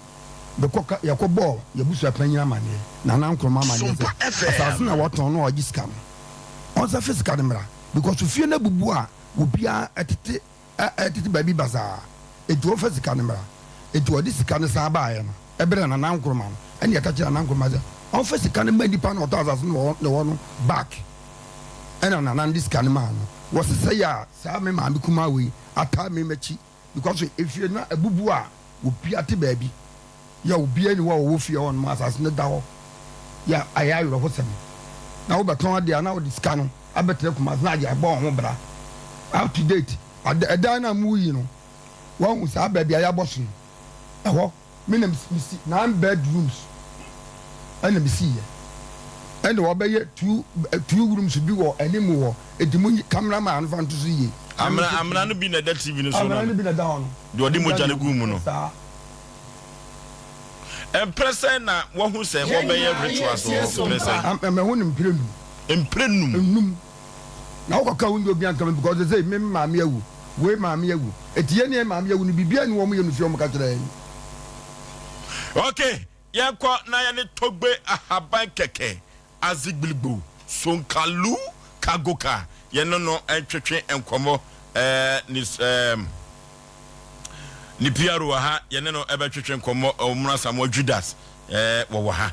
Speaker 2: mekɔ ka yɛkɔ bɔɔ yɛbusua panyin amaneɛ Nana Nkrumah amaneɛ sɛ asase na wɔtɔn no a ɔgye sika no ɔnsa fa sika no mmra because fie no abubu a obiara ɛtete ɛtete baabi basaa, enti wɔmfa sika no mmra. Enti wɔde sika no san baeɛ no, ɛberɛ a Nana Nkrumah no, ɛnna yɛka kyerɛɛ Nana Nkrumah sɛ ɔmfa sika no mma nnipa no a ɔtɔ asase no wɔ ne hɔ no back. Ɛnna Nana no de sika no maa no. Wɔsesɛe a saa me maame kumaa wei ataa me m'akyi because efie no abubu a obiara te baabi. Yɛ obiara nni hɔ a ɔwɔ fie hɔ nom, asase no da hɔ. Yɛ ayɛ awerɛhosɛm. Na wobɛtɔn adeɛ a na wode sika no abɛtena Kumasi na agye abɔ wo ho bra. Up to date, ɛdan no a moreyi no, woahu saa baabi a yɛabɔ so no, ɛhɔ me na mesi nine bedrooms ɛna mesiiɛ. Ɛna wɔbɛyɛ two rooms bi wɔ anim hɔ, enti monyi camera man no fa nto so yie.
Speaker 1: Amena, amena no bi na ɛda TV no so no.
Speaker 2: Amena no bi na ɛda hɔ no.
Speaker 1: Deɛ ɔde mogya no guu mu no.
Speaker 2: Saa.
Speaker 1: Mprɛ sɛn na woahu sɛ wɔbɛyɛ rituals wɔ hɔ? Mprɛ sɛn?
Speaker 2: Mahu no mprɛ num.
Speaker 1: Mprɛ num?
Speaker 2: Num. Na wokɔka wo nyɛ obi anka me because sɛ me maame awu, wei maame awu. Eti yɛn ne yɛn maame awu no biribiara ni wɔn yɛ no fie wɔn ka kyerɛ yɛn.
Speaker 1: Ok, yɛnkɔ na yɛne Togbe Ahaban Kɛkɛ Azigbilgbo Sonkalu Kagoka yɛne no ntwetwe nkɔmmɔ ɛɛ ne ɛɛm. Ne PR wɔ ha, yɛne no bɛtwetwe nkɔmmɔ. Ɔmono Asamoah Judas wɔwɔ ha.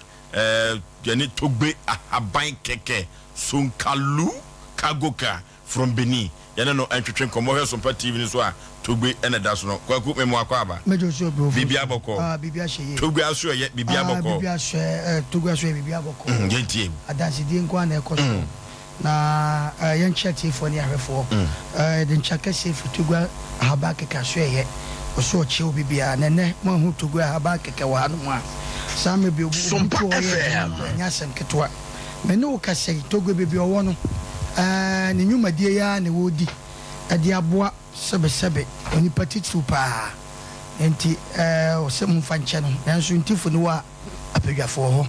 Speaker 1: Yɛne Togbe Ahaban Kɛkɛ Sonkalu Kagoka from Benin. Yɛne no ntwetwe nkɔmmɔ. Hwɛ Sompa TV no so a, Togbe na ɛda so no. Kwaku, me mmoa kɔ aba.
Speaker 7: Mɛgye wo so bro.
Speaker 1: Biribi abɔkɔ.
Speaker 7: Ah, biribi ahyɛ yie.
Speaker 1: Togbe aso ɛyɛ, biribi
Speaker 7: Ah,
Speaker 1: abɔkɔ.
Speaker 7: biribi aso ɛ, Togbe aso ɛyɛ, biribi abɔkɔ.
Speaker 1: Yɛntie.
Speaker 7: Adansedie nko ara na ɛkɔ so. Na yɛnkyɛ atiefoɔ ne ahwɛfoɔ. Yɛde nkyɛ kɛseɛ firi Togo ahaban kɛkɛ asoɛeɛ. Ɔso ɔkyea obi biara. Na ɛnnɛ moahu Togo ahaban kɛkɛ wɔ hanom a, saa mmerɛ bi obi obi to hɔ yɛ adwuma mpo a, ɛnyɛ asɛm ketewa. Me ne wo kasa yi, Togo baabi a ɔwɔ no, ne nnwumadie yi ara na ɔredi de aboa sɛbesɛbe onipa titiriw pa ara. Enti ɔsɛ momfa nkyɛ no. Nanso Ntifo ne wo a. Apadwafo wɔ hɔ.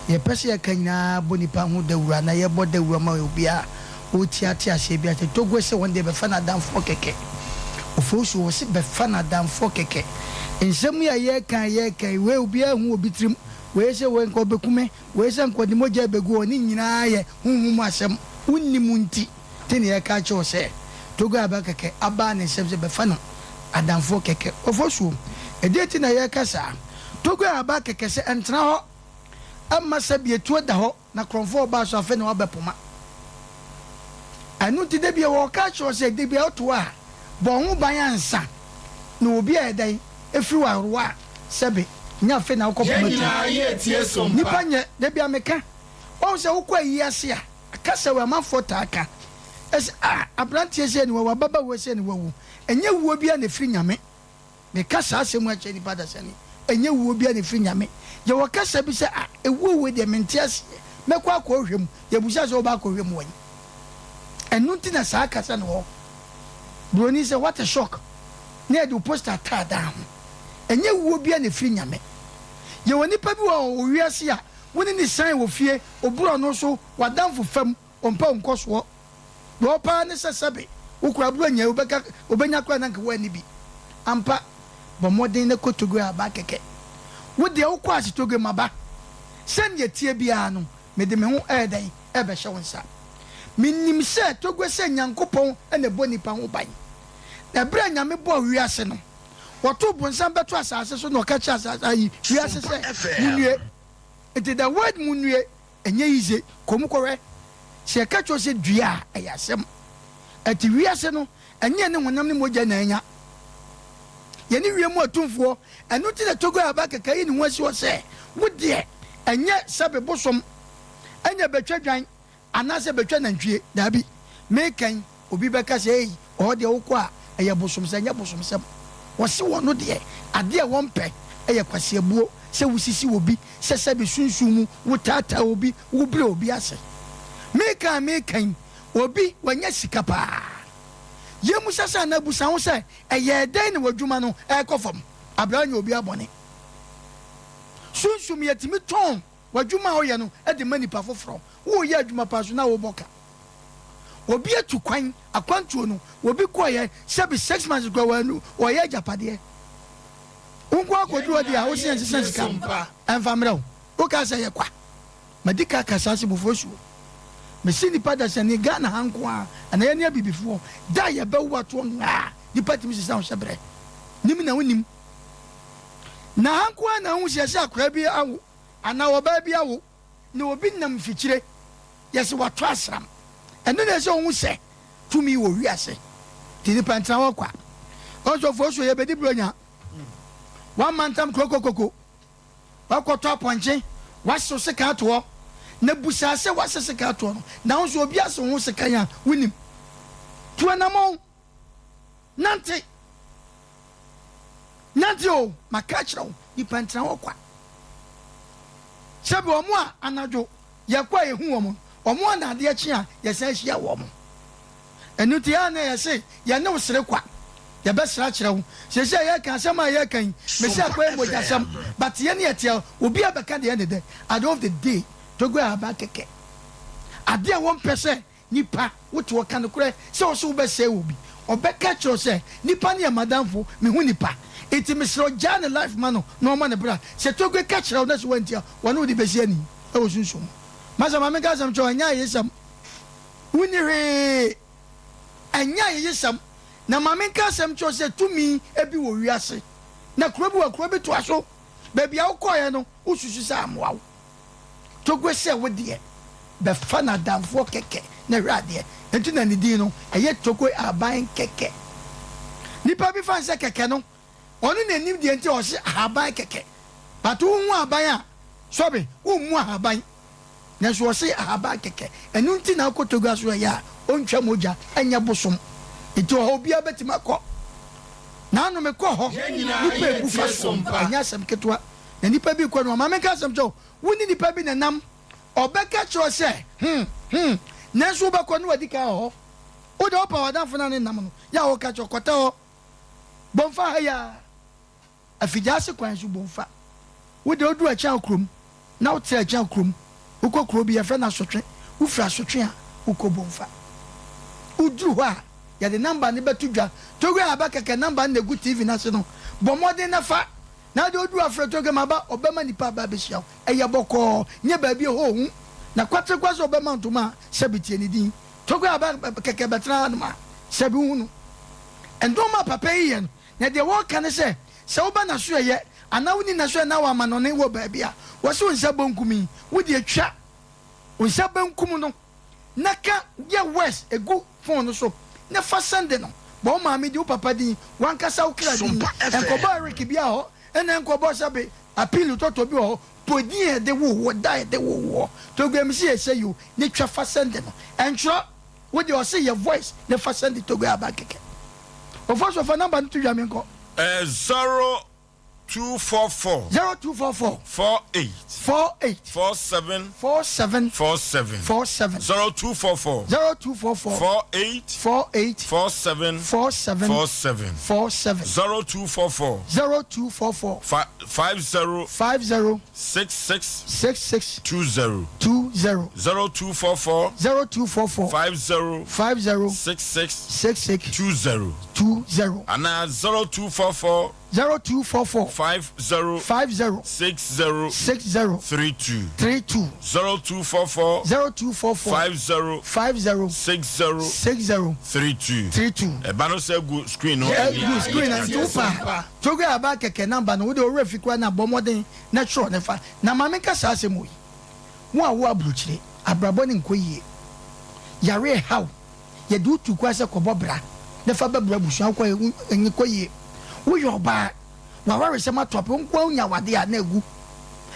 Speaker 7: Nea yɛpɛ sɛ yɛka nyinaa bɔ nnipa ho dawuru anaa yɛbɔ dawuru ama obiara a ɔretie ate aseɛ biara sɛ Togo sɛ wɔn deɛ bɛfa no adamfoɔ kɛkɛ. Ofosu wɔ se bɛfa no adamfoɔ kɛkɛ. Nsɛm yi a yɛreka yi yɛreka yi wei obiara nhu obi tirim, wei sɛ wei nka ɔbɛku me, wei sɛ nka ɔde mogya rebɛgu hɔ, ne nyinaa yɛ honhom mu asɛm. Wonnim nti nti na yɛreka akyerɛ wo sɛ Togo aba kɛkɛ aba ne nsam sɛ bɛfa no adamfoɔ kɛkɛ. Ofosuo, ɛdeɛn nti na yɛreka saa? Togo a aba kɛkɛ sɛ ɛntena hɔ mma sɛbi etuo da hɔ na korɔmfoɔ ɔbaa so afei na wabɛ poma. Ɛno nti da bia wɔka kyerɛ wo sɛ da bia woto a bɔ ho ban ansa na obi ayɛ dɛn efiri wo ahorowa a sɛbi nyɛ afei na wokɔ poma tuo. Nipa nyɛ da bia meka wahu sɛ wokɔ ayi ase a kasa wei amanfoɔ taa ka ɛsɛ ah abranteɛ sei na wawu ababaawa sei na wawu ɛnyɛ wuo bia na efiri Nyame. Meka saa asɛm yi akyerɛ nnipa adasani, ɛnyɛ wuo biara na ɛfiri Nyame. Yɛwɔ kasa bi sɛ, ah, ɛwuo wei deɛ mente aseɛ, mɛkɔ akɔhwɛ mu. Yɛbusa sɛ wobɛ akɔhwɛ mu wɛn? Ɛno nti na saa kasa no wɔ hɔ. Buroni sɛ, what a shock, na yɛde wo poster ataa dan ho. Ɛnyɛ wuo biara na ɛfiri Nyame. Yɛwɔ nipa bi wɔ hɔ wɔ wiase a, wo ne no san wɔ fie, oborɔno so, w'adamfo fam, ɔmpɛ wo nkɔsoɔ. Deɛ ɔpɛ ara ne sɛ sɛbe wo koraa bere anya yi wobɛka wobɛnya koraa na anka woanni bi. Ampa, bɔ mmɔden na kɔ Togo aba kɛkɛ. Wo deɛ wokɔ ase Togo maba. Sɛdeɛ ɛteɛ biara no, mede me ho ɛyɛ dɛn ɛrebɛhyɛ wo nsa. Menim sɛ Togo sɛ Nyankopɔn na ɛbɔ nnipa ho ban. Na ɛberɛ a Nyame bɔɔ wiase no, wɔtoo bonsam bɛto asase so na ɔka kyerɛɛ asase ayi wiase sɛ, Monnue. Nti the word monnue Ɛnyɛ yize, kɔ mu kɔhwɛ. Sɛ yɛka kyerɛ wo sɛ dua a, ɛyɛ asɛm. Ɛte wiase no, ɛnyɛ yɛne honam ne mogya na anya. Yɛne wiem atumfoɔ. Ɛno nti na Togo Aba Kɛkɛ ayi ne ho asi hɔ sɛ, wo deɛ, ɛnyɛ sɛbe bosom, ɛnyɛ bɛtwa dwan, anaasɛ bɛtwa nantwie. Daabi. Meka yi, obi bɛka sɛ, Ei, ɔhɔ deɛ wokɔ a, ɛyɛ bosomsɛm. Ɛnyɛ bosomsɛm. Wɔse wɔno deɛ, adeɛ a wɔmpɛ yɛ kwaseabuo, sɛ wosisi obi, sɛ sɛbe sunsum mu wotaataa obi, wobrɛ obi ase. Meka a meka yi, obi, wanya sika paa. Yɛmmisa sɛ anaa busa ho sɛ, ɛyɛɛ dɛn na w'adwuma no rekɔ fam? Abrɛ anyɛ obiara bɔne. Sunsum, yɛtumi tɔn W'adwuma a woyɛ no de ma nipa foforɔ. Woreyɛ adwuma paa nso na wobɔ ka. Obi atu kwan, akwantuo no, obi kɔeɛ sɛbi six months koraa wannu, ɔreyɛ agyapadeɛ. Wo nko ara kɔduru hɔ deɛ a, wose yɛnsesa sika mfa mmerɛ wo. Wokaa sɛ ɛyɛ kwa. Madi ka aka saa sɛ Bufuo suo. Mese nnipa dasani, Ghana ha nko ara, anaa yɛne abibifoɔ, da a yɛbɛwo atoɔ ngaa, nnipa tumi sesa wo hyɛberɛ. Nim na wonim. Na ha nko ara na wohu sɛ yɛse akwadaa bi awo. Anaa ɔbaa bi awo na obi nam mfikyire yɛse watɔ asram ɛno na ɛsɛ ohu sɛ tumi wɔ wiase nti nipa ntena hɔ kwa ɔsɔfoɔ so yɛbɛdi bronya wamma ntam krokokoko wakɔtɔ apɔnkye wasew sekan ato hɔ na busaa sɛ wase sekan ato hɔ no na wo nso obi asew ho sekan a wonim tu anamɔn Nante! Nante o, maka akyerɛ wo, nnipa ntena hɔ kwa. Sɛbi wɔn a anadwo yɛkɔ a yɛhu wɔn no, wɔn a na adeɛ kye a yɛsan hyia wɔn. Ɛno nti ɛyɛ a na yɛse yɛne wo sere kwa, yɛbɛsere akyerɛ wo. Seesei a yɛreka asɛm a yɛreka yi, mese akɔyɛ mogyasɛm, but yɛne yɛte a, obiara bɛka deɛ ɛyɛ ne dɛ. At the end of the day, Togo yɛ ahaban kɛkɛ. Adeɛ a wɔmpɛ sɛ Nipa, wote hɔ, ka nokorɛ sɛ wo se wobɛsɛe obi, ɔbɛka akyerɛ wo sɛ nipa no yɛ madamfo, mehu nipa, nti mesrɛ wo gyaa ne life ma no na ɔmmɔ ne bra, sɛ Togbe ka kyerɛ wo na sɛ woantie a, wɔne wo de bɛsi ani wɔ sunsum mu. Masa ma menka asɛm nkyerɛ wo, ɛnyɛ ayeyesɛm, wonni hwee, ɛnyɛ ayeyesɛm, na ma menka asɛm nkyerɛ wo sɛ tumi bi wɔ wiase, na kuro bi wɔ kuro bi toa so, baabi a wokɔeɛ no wosusu sɛ ammoa wo. Togo sɛ wo deɛ bɛfa no adamfoɔ kɛkɛ na hwɛ adeɛ nti na ne din no ɛyɛ Togo ahaban kɛkɛ. Nipa bi fa no sɛ kɛkɛ no ɔno na nim deɛ nti a ɔse ahaban kɛkɛ but wo hu ahaban a sɔbe wo mmu ahaban nanso ɔse ahaban kɛkɛ ɛno nti na wokɔ Togo aso ɛyɛ a ɔntwa mogya ɛnyɛ bosom nti ɔhɔ obiara bɛtumi akɔ naano mekɔ hɔ nipa ebu fa so ɛnyɛ asɛm ketewa. Na nipa bi rekɔ no, ma menka asɛm kyerɛ wo, wo ne nipa bi na ɛnam, ɔbɛka kyerɛ wo sɛ, Hmm, hmm, nanso wobɛkɔ na wadi kan wɔ hɔ. Wo deɛ wopɛ w'adamfo no a ne nam no, yɛ a woka kyerɛ, kɔtɛ hɔ, Bomfa ha yi ara, Afigyaase kwan so Bomfa. Wo deɛ woduru Akyeaw kurom, na wote Akyeaw kurom, wokɔ kuro bi yɛfrɛ no Asotwe, wofiri Asotwe a, wokɔ Bomfa. Woduru hɔ a, yɛde namba no bɛto dwa, Togbe Aba kɛkɛ namba no na ɛgu TV no ase no, bɔ mmɔden na fa. Na de odu afrɛtɔ gam aba ɔbɛma nipa aba abehyia wo. Ɛyɛ bɔkɔɔ, nyɛ baabi ɛhɔ ohu. Na kwaterekwa sɛ ɔbɛma ntoma a, sɛbi tie ne din. Tɔgbe aba kɛkɛ bɛtena hanom a, sɛbi wohu no. Nnoɔma a papa yi yɛ no, na deɛ wɔreka ne sɛ, sɛ woba n'asoɛeɛ anaa wonni n'asoɛeɛ na wɔ amanɔne wɔ baabi a, wɔse wo nsa bonkum yi, wo deɛ twa wo nsa benkum no. na ka yɛ words gu phone no so na fa sɛnde no. Bɔ wo maame din, wo papa din, w'ankasa wo kra din. Nkɔbɔ Eric biaa hɔ ɛna nkɔbɔ sɛbe Appeal tɔtɔ bi wɔ hɔ. Bɔ din a yɛde woo woɔ, da a yɛde woo woɔ. Toguɛ mese yɛ sɛ yo ne twa fa sɛnde no. Ɛntwerɛ, wo deɛ ɔse yɛ voice ne fa sɛnde Toguɛ aba kɛkɛ. Ofosuo fa number no to dwa menkɔ.
Speaker 1: 0244.
Speaker 7: 0244.
Speaker 1: 48.
Speaker 7: 48.
Speaker 1: 47.
Speaker 7: 47.
Speaker 1: 47.
Speaker 7: 47.
Speaker 1: 0244.
Speaker 7: 0244.
Speaker 1: 48.
Speaker 7: 48.
Speaker 1: 47.
Speaker 7: 47.
Speaker 1: 47.
Speaker 7: 47.
Speaker 1: 0244.
Speaker 7: 0244.
Speaker 1: 50.
Speaker 7: 50.
Speaker 1: 66.
Speaker 7: 66.
Speaker 1: 20.
Speaker 7: 20.
Speaker 1: 0244.
Speaker 7: 0244.
Speaker 1: 50.
Speaker 7: 50.
Speaker 1: 66.
Speaker 7: 66.
Speaker 1: 20.
Speaker 7: 20.
Speaker 1: Anaa 0244.
Speaker 7: 0244.
Speaker 1: 50.
Speaker 7: 50.
Speaker 1: 60.
Speaker 7: 60.
Speaker 1: 32.
Speaker 7: 32.
Speaker 1: 0244.
Speaker 7: 0244.
Speaker 1: 50.
Speaker 7: 50.
Speaker 1: 60.
Speaker 7: 60.
Speaker 1: 32.
Speaker 7: 32.
Speaker 1: Ɛba no sɛ gu screen no ani.
Speaker 7: Gu screen no nti wopa Togo aba kɛkɛ number no wode wo werɛ fi koraa na bɔ mmɔden na twerɛ ne fa. Na ma menka saa asɛm wei. Wo a wowɔ aburokyire, abrabɔ no nkɔ yie. Yareɛ haw. Yɛde wo tu kwan sɛ kɔbɔ bra na fa bɛbra abusua wokɔ a ɛnkɔ yie. Woyɛ ɔbaa, w'awaresɛm ato apɛ, wo nko ara wonya w'adeɛ a na agu.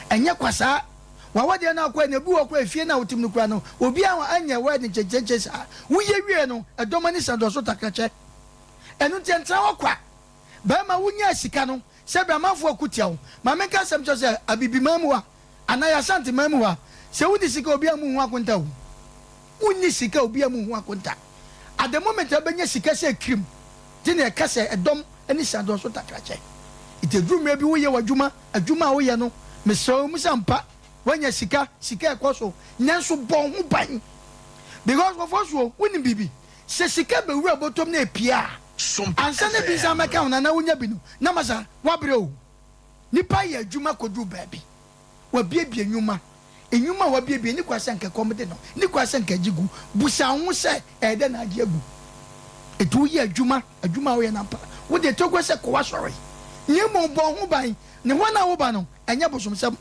Speaker 7: Ɛnyɛ kwa saa. W'awadeɛ no akɔ no, ebi wɔ hɔ koraa efie no a wote mu no koraa no, obiara anyɛ wedding kyenkyenkyen saa. Woyɛ wie no, ɛdɔm ani san dɔ so takrakyɛ. Ɛno nti ɛntena hɔ kwa. Barima wonyaa sika no, sɛbe amanfoɔ ko tia wo. Ma menka asɛm kyerɛ wo sɛ, Abibiman mu ha, anaa yɛ Asanteman mu ha, sɛ wonni sika a obiara mmu wo ho akonta o. Wonni sika a obiara mmu wo ho akonta. At the moment a wobɛnya sika sɛ kirim, nti na yɛka sɛ ɛdɔm ani san dɔ so takrakyɛ. Nti ɛduru mmerɛ bi woyɛ w'adwuma, adwuma a woyɛ no, mesrɛ wo, ɛwɔ mu sɛ ampa woanya sika, sika ɛkɔ so, nanso bɔ wo ho ban. Because wɔfɔ soɔ, wonim biribi, sɛ sika bɛwura bɔtɔm na ɛpue a, Ansa na bi nsa mɛka ho no anaa wonya bi no, na masa wabrɛ o. Nipa yɛ adwuma kɔduru baabi, wabiebie nnwuma. Nnwuma a wabiebie, nni kwan sɛ nka ɛkɔm de no, nni kwan sɛ nka agye gu. Busa wo ho sɛ, ɛyɛ dɛn na agye agu? Enti woyɛ adwuma, adwuma a woyɛ no ampa, wode ɛtɔ gua sɛ kɔ w'asɔre, na mmom bɔ wo ho ban ne hɔ no a woba no, ɛnyɛ bosomsɛm.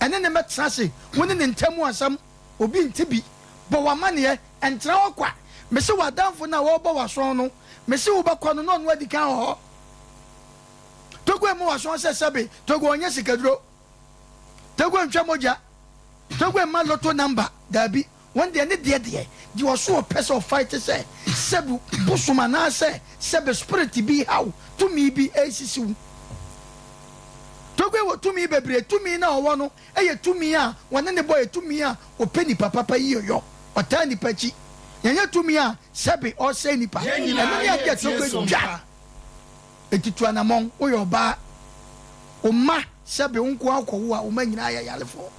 Speaker 7: Ɛne no mmɛtena ase, wo ne ne ntam asɛm. Obi nte bi. Bɔ w'amanneɛ, ɛntena hɔ kwa. Mese w'adamfo no a ɔrebɔ w'aso no, mese wobɛkɔ no na ɔno adi kan wɔ hɔ. Togo mmɔ w'aso sɛ sɛbe Togo ɔnyɛ sikaduro. Togo ntwa mogya. Togo mma lotto number, daabi. Wɔn deɛ ne deɛ deɛ, deɛ ɔso ɔpɛ sɛ ɔfight sɛ sɛbe bosom anaasɛ sɛbe spirit bi haw, tumi bi resisi wo. Togo wɔ tumi bebree, tumi no a ɔwɔ no yɛ tumi a wɔne no bɔ yɛ tumi a ɔpɛ nipa papa yieyɔ, ɔtaa nipa akyi. Yɛnyɛ tumi a sɛbe ɔresɛe nipa.
Speaker 5: Yɛn
Speaker 7: Ɛno
Speaker 5: nyinaa
Speaker 7: ne adeɛ a
Speaker 5: yɛ tie
Speaker 7: ɛtɔ
Speaker 5: som
Speaker 7: dwa.
Speaker 5: pa.
Speaker 7: Enti tu anamɔn, woyɛ ɔbaa, wo mma sɛbe wo nko ara wokɔwo a, wo mma nyinaa yɛ ayarefoɔ.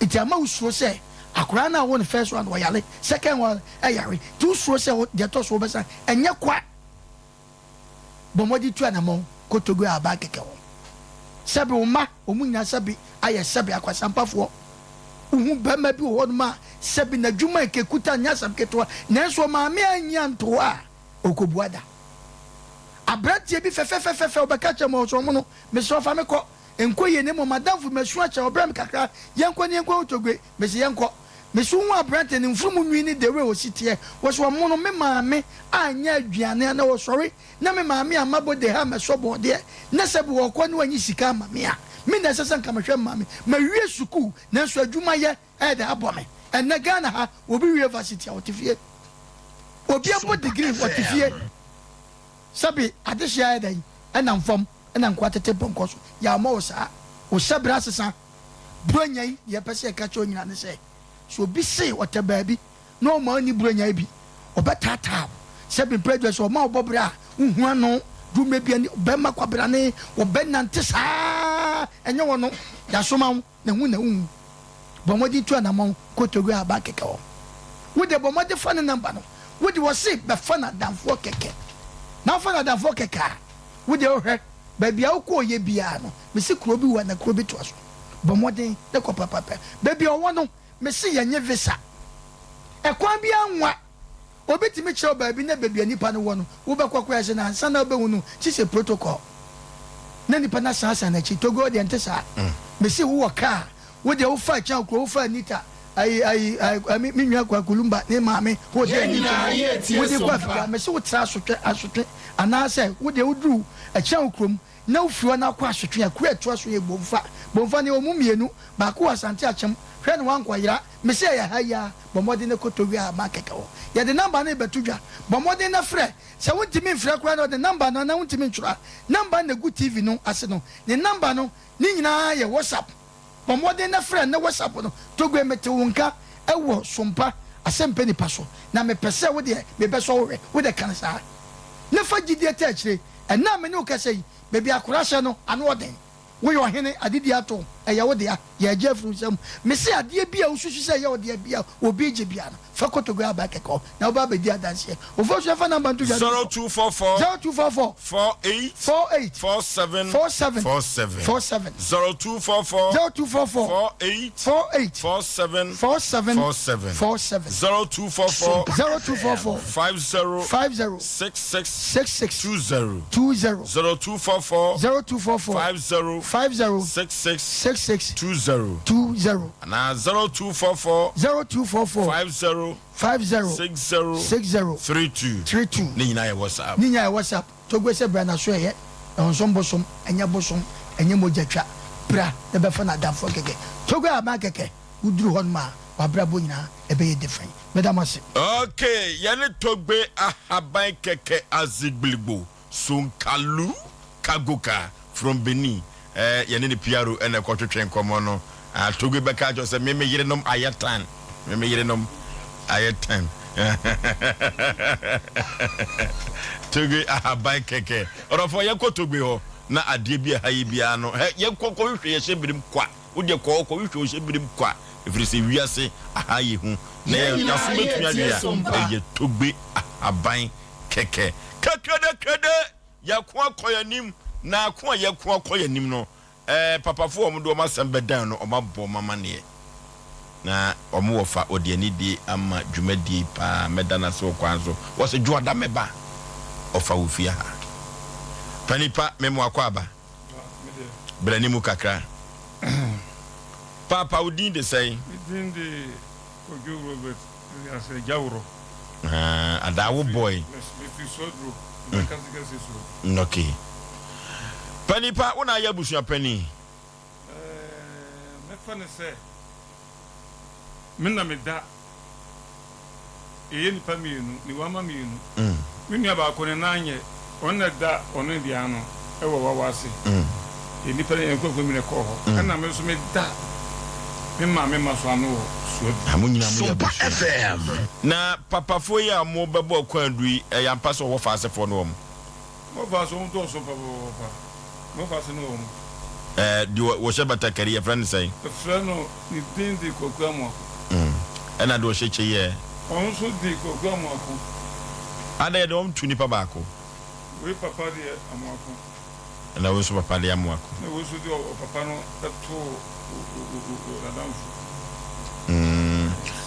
Speaker 7: Enti ama wosuro sɛ akwadaa no a wowɔ no first one ɔyare, second one ɛyare, nti wosuro sɛ deɛ ɛtɔ so wobɛsan. Ɛnyɛ kwa. Bɔ mmɔden tu anammɔn kɔ Togo a aban kɛkɛ hɔ. Sɛbe wo mma, wɔn nyinaa sɛbe ayɛ sɛbe akwasampafoɔ. Wohu barima bi wɔ hɔnom a sɛbe n'adwuma a ɛkɛkuta nyɛ asɛm ketewa, nanso ɔmaame anyi anto hɔ a, ɔkɔbua da. Aberanteɛ bi fɛfɛfɛfɛfɛ, ɔbɛka kyerɛ me, ɔsɛ ɔmo no, mesrɛ wo fa me kɔ. Ɛnkɔ yie na mmom m'adamfo masu akyɛ, ɔbrɛ me kakra, yɛnkɔ na yɛnkɔhu Togoe. Mese yɛnkɔ. Mese wohu aberante no mfunumu nwi ne the way osi teɛ. Wɔse ɔmono me maame anyɛ aduane anaa ɔsɔre na me maame amma bode ha ammɛsɔ bɔɔdeɛ na sɛ bi ɔkɔ na wanyi sika ama me a, me na ɛsɛ sɛ nka mehwɛ me maame. Mawie sukuu nanso adwuma yɛ ɛyɛ dɛn abɔ me. Ɛnnɛ Ghana ha obi wie varsity a ɔte fie. Obi abɔ degree ɔte fie. Sɛbe adehyeɛ ayɛ dɛn ɛnam fam ɛna nkoa tete pɔnkɔ so. Yɛammɔ wo saa. Wo hyɛbrɛ asesa. Buronya yi, deɛ yɛpɛ sɛ yɛka kyerɛ wo nyinaa ne sɛ, sɛ obi se ɔtɛ baabi na ɔmma ɔnni Buronya yi bi, ɔbɛtaataa wo. Sɛ bi mprɛ aduasa, ɔma wo bɔberɛ a wonhu ano, duru mmerɛ bi a ne bɛrima kwabrane, wɔbɛnante saa, ɛnyɛ wɔn, yɛasoma wo na hu na wonhu. Bɔ mmɔden tu anammɔn kɔ Togo a aba kɛkɛ hɔ. Wo deɛ bɔ mmɔden fa ne nɔmba no, wo deɛ wɔse bɛfa no adamfoɔ kɛkɛ. Na wofa no adamfoɔ kɛkɛ a, wo deɛ wohwɛ. Baabi a wokɔeɛ biara no, mese kuro bi wɔ na kuro bi toa so. Bɔ mmɔden na kɔ pɛpɛpɛ. Baabi a ɔwɔ no, mese yɛnnye visa. Ɛkwan biara nwa. Obi tumi kyerɛ wo baabi na baabi a nipa no wɔ no, wobɛkɔ koraa sɛ na ansa na wobɛhu no, kye sɛ protocol. Na nipa no asan asan n'akyi. Togo deɛ ɛnte saa. Mese wowɔ car a, wo deɛ wofa Kyɛn kuro, wofa Anita, ayi ayi ayi me me nua Kwaku Lumba ne maame, wo deɛ
Speaker 5: Yɛn nyinaa yɛ tie
Speaker 7: wode kɔ
Speaker 5: som pa.
Speaker 7: Afika. Mese wotra asotwe asotwe. Anaasɛ wo deɛ woduru ɛkyɛn wo kurom na wofiri hɔ na wokɔ asotwe a, kuro a ɛtoa so yɛ Bomfa. Bomfa no yɛwɔ mu mmienu, baako wɔ Asante Akyem, hwɛ na woankɔyera. Mese ɛyɛ ha yi ara, bɔ mmɔden na kɔtɔ wia a market wɔ. Yɛde number no rebɛto dwa, bɔ mmɔden na frɛ. Sɛ wontumi mfrɛ koraa na wɔde number no anaa wontumi ntwerɛ a, number no na ɛgu TV no ase no, ne number no ne nyinaa yɛ WhatsApp. Bɔ mmɔden na frɛ nnɛ WhatsApp no, Togbe mete wo nka wɔ Sompa asɛmpɛ nipa so na mepɛ sɛ wo deɛ mebɛsɔ wo hwɛ, wo deɛ ka no saa na fa gyidie taa akyire. Ɛnnɛ a me ne wo kasa yi, baabi a akora hyɛ no ano ɔden. Woyɛ ɔhene, adedie ato wo, ɛyɛ wo dea, yɛregye afiri wo nsam. Mese adeɛ bi a wosusu sɛ ɛyɛ wo dea bi a obi regye biara no, fa kotodwe aba kɛkɛ hɔ na wobɛ abɛdi adanseɛ. Ofosu ɛfa number nto dwa
Speaker 1: 0244
Speaker 7: 0244
Speaker 1: 48
Speaker 7: 48
Speaker 1: 47
Speaker 7: 47
Speaker 1: 47
Speaker 7: 47
Speaker 1: 0244
Speaker 7: 0244
Speaker 1: 48
Speaker 7: 48
Speaker 1: 47
Speaker 7: 47
Speaker 1: 47
Speaker 7: 47
Speaker 1: 0244
Speaker 7: 0244
Speaker 1: 50
Speaker 7: 50
Speaker 1: 66
Speaker 7: 66
Speaker 1: 20
Speaker 7: 20
Speaker 1: 0244
Speaker 7: 0244
Speaker 1: 50
Speaker 7: 50
Speaker 1: 66
Speaker 7: 66.
Speaker 1: 20.
Speaker 7: 20.
Speaker 1: Anaa 0244.
Speaker 7: 0244.
Speaker 1: 50.
Speaker 7: 50.
Speaker 1: 60.
Speaker 7: 60.
Speaker 1: 32.
Speaker 7: 32.
Speaker 1: Ne nyinaa yɛ WhatsApp.
Speaker 7: Ne nyinaa yɛ WhatsApp. Togbe sɛ bra na so ɛyɛ ɔnsom bosom ɛnyɛ bosom ɛnyɛ mogya twa bra na bɛfa no adamfoɔ kɛkɛ Togbe aban kɛkɛ wo duru hɔ nom a wabrabɔ nyinaa ɛbɛyɛ different meda mo ase.
Speaker 1: Ok yɛne Togbe ahaban kɛkɛ Azigbiligbo Sonkalu Kagoka from Benin eh yɛne ne PRO na ɛkɔ twetwe nkɔmmɔ no ah Togbe bɛka akyerɛ wo sɛ me me yerenom ayɛ tan me me yerenom ayɛ tan Togbe ahaban kɛkɛ ɔdɔfoɔ yɛnkɔ Togbe hɔ na adeɛ bi a ɛha yi biara no hɛ yɛnkɔ kɔhwehwɛ yɛhyɛ birim kwa wo deɛ kɔ hɔ kɔhwehwɛ wo hyɛ birim kwa ɛfiri sɛ wiase aha yɛ hu na
Speaker 5: Yɛn
Speaker 1: yɛ
Speaker 5: nyinaa
Speaker 1: yaso bɛtumi
Speaker 5: yɛretie
Speaker 1: awe a
Speaker 5: Sompa.
Speaker 1: ɛyɛ Togbe ahaban kɛkɛ kɛkɛdɛkɛdɛ Yɛko akɔ yɛn anim, na ako a yɛko akɔ yɛn anim no, eh, papafo a wɔde wɔn asɛm bɛdan no, wɔabɔ wɔn amanneɛ. Na wɔn wɔfa, wɔde anidie ama dwumadie yi paa, mɛda no ase wɔ kwan so. Wɔse, Dwoada mɛba, ɔfa wo fie ha. Panipa, me mo akwaaba, bra anim kakra. Paapa, wo din de sɛn?
Speaker 3: Me din de Kojo Robert. Wiase agya worɔ.
Speaker 1: Ah, adaa wo boy.
Speaker 3: Mefiri Sodro, Mbɛkase kɛse so.
Speaker 1: Mm, okay. Panin pa, wo na ayɛ abusua panin?
Speaker 3: Eh, mɛfa no sɛ me na meda. Yɛyɛ nnipa mmienu, mewɔ mma mmienu. Me nua baako ne nan nyɛ, ɔno na ɛda ɔno deɛ ano wɔ wawa ase. Yɛn nnipa no, yɛn nkurɔfoɔ bi na ɛkɔɔ hɔ. Ɛna me nso meda me maame mma so ano wɔ Suadu.
Speaker 1: Na mo nyinaa moyɛ abusua. Na papafoɔ yi a wɔbɛbɔɔ kwaadu yi, ɛyɛ ampa sɛ wɔwɔ Faasefoɔ ne wɔn?
Speaker 3: Wɔwɔ Faase, wɔn dɔɔso papaapa. Wɔwɔ Faase ne wɔn.
Speaker 1: Ɛɛ, deɛ wɔhyɛ batakari, yɛfrɛ no sɛn?
Speaker 3: Yɛfrɛ no, ne din de Kwaku Amoako.
Speaker 1: Ɛna deɛ ɔhyɛ kyɛ yi ɛ?
Speaker 3: Ɔno nso de Kwaku Amoako.
Speaker 1: Adɛn, yɛde wɔn to nipa baako?
Speaker 3: Wei papa deɛ Amoako.
Speaker 1: Ɛna wei nso papa deɛ Amoako.
Speaker 3: Ɛna wei nso deɛ ɔpapa no too n'adamfo.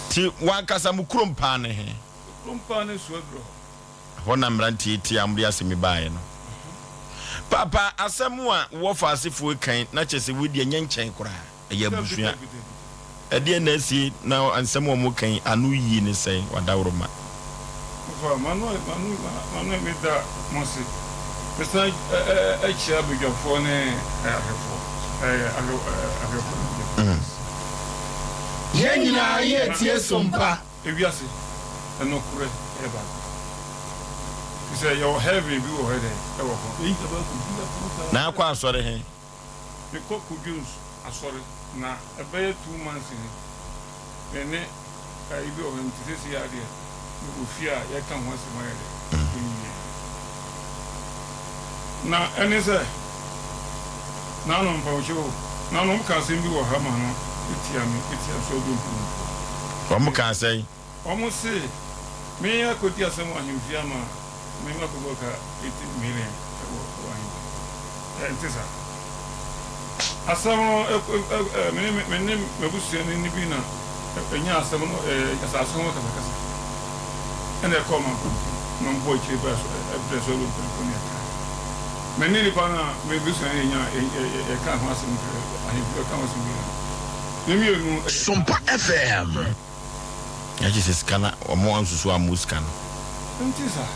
Speaker 1: Nti w'ankasa mo kurom paa ne he?
Speaker 3: Kurom paa ne Suaduro hɔ.
Speaker 1: Ɛhɔ na mmeranteɛ yi te a wɔde asɛm yi baeɛ no. Paapa, asɛm a wowɔ fa asefoɔ yi kan na kyerɛ sɛ wei deɛ ɛnyɛ nkyɛn koraa, ɛyɛ abusua. Ɛdeɛn na asie na nsɛm a wɔka yi ano yie ne sɛn, w'adaworoma?
Speaker 3: Ɔfa, m'ano m'ano m'ano meda mo ase. Mesan kyia badwafoɔ ne ahwɛfoɔ, ahwɛfoɔ ne badwafoɔ.
Speaker 5: Yɛn nyinaa yɛretie som pa.
Speaker 3: Ewiase, nokorɛ yɛ baako. Firi sɛ yɛwɔ heaven bi wɔ hɔ dɛn, ɛwɔ hɔ. Yɛn nyinaa bɛkɔ bi akɔ saa.
Speaker 1: Na akɔ asɔre he?
Speaker 3: Mekɔ Kojo's asɔre na ɛbɛyɛ 2 months ni me ne ayi bi wɔ hɔ nti seesei ara deɛ mewɔ fie a yɛka ho asɛm ayɛ dɛ ɛnyɛ. Na ɛne sɛ, Nanom mpawokyɛw o, nanom wɔn kaa asɛm bi wɔ ha ma no tia me, tia Sodom mpanyimfoɔ.
Speaker 1: Wɔn kaa sɛn?
Speaker 3: Wɔn se, Me akɔdi asɛm wɔ ahemfie ama me makɔbɔ ka 80 million wɔ wɔ ahemfie. Ɛnte saa. Asɛm no, ɛ, ɛ, me ne me ne m'abusuani no bi na ɛnyaa asɛm no, ɛ, asase ho akasakasa. Ɛna ɛkɔɔ mampɔnten, na wɔbɔɔ akyire baa so, ɛbrɛ so ɛwɔ mpanyinfoɔ ne ɛkae. Me ne nipa no a m'abusuani no nyaa, ɛ, ɛ, yɛkaa ho asɛm kyerɛ ahemfie, ɔkaa ho asɛm bi no, yɛn mmienu.
Speaker 4: Sompa FM.
Speaker 1: Na kyerɛ sɛ sika no wɔn ansusu ammɔ sika no.
Speaker 3: Ɛnte saa.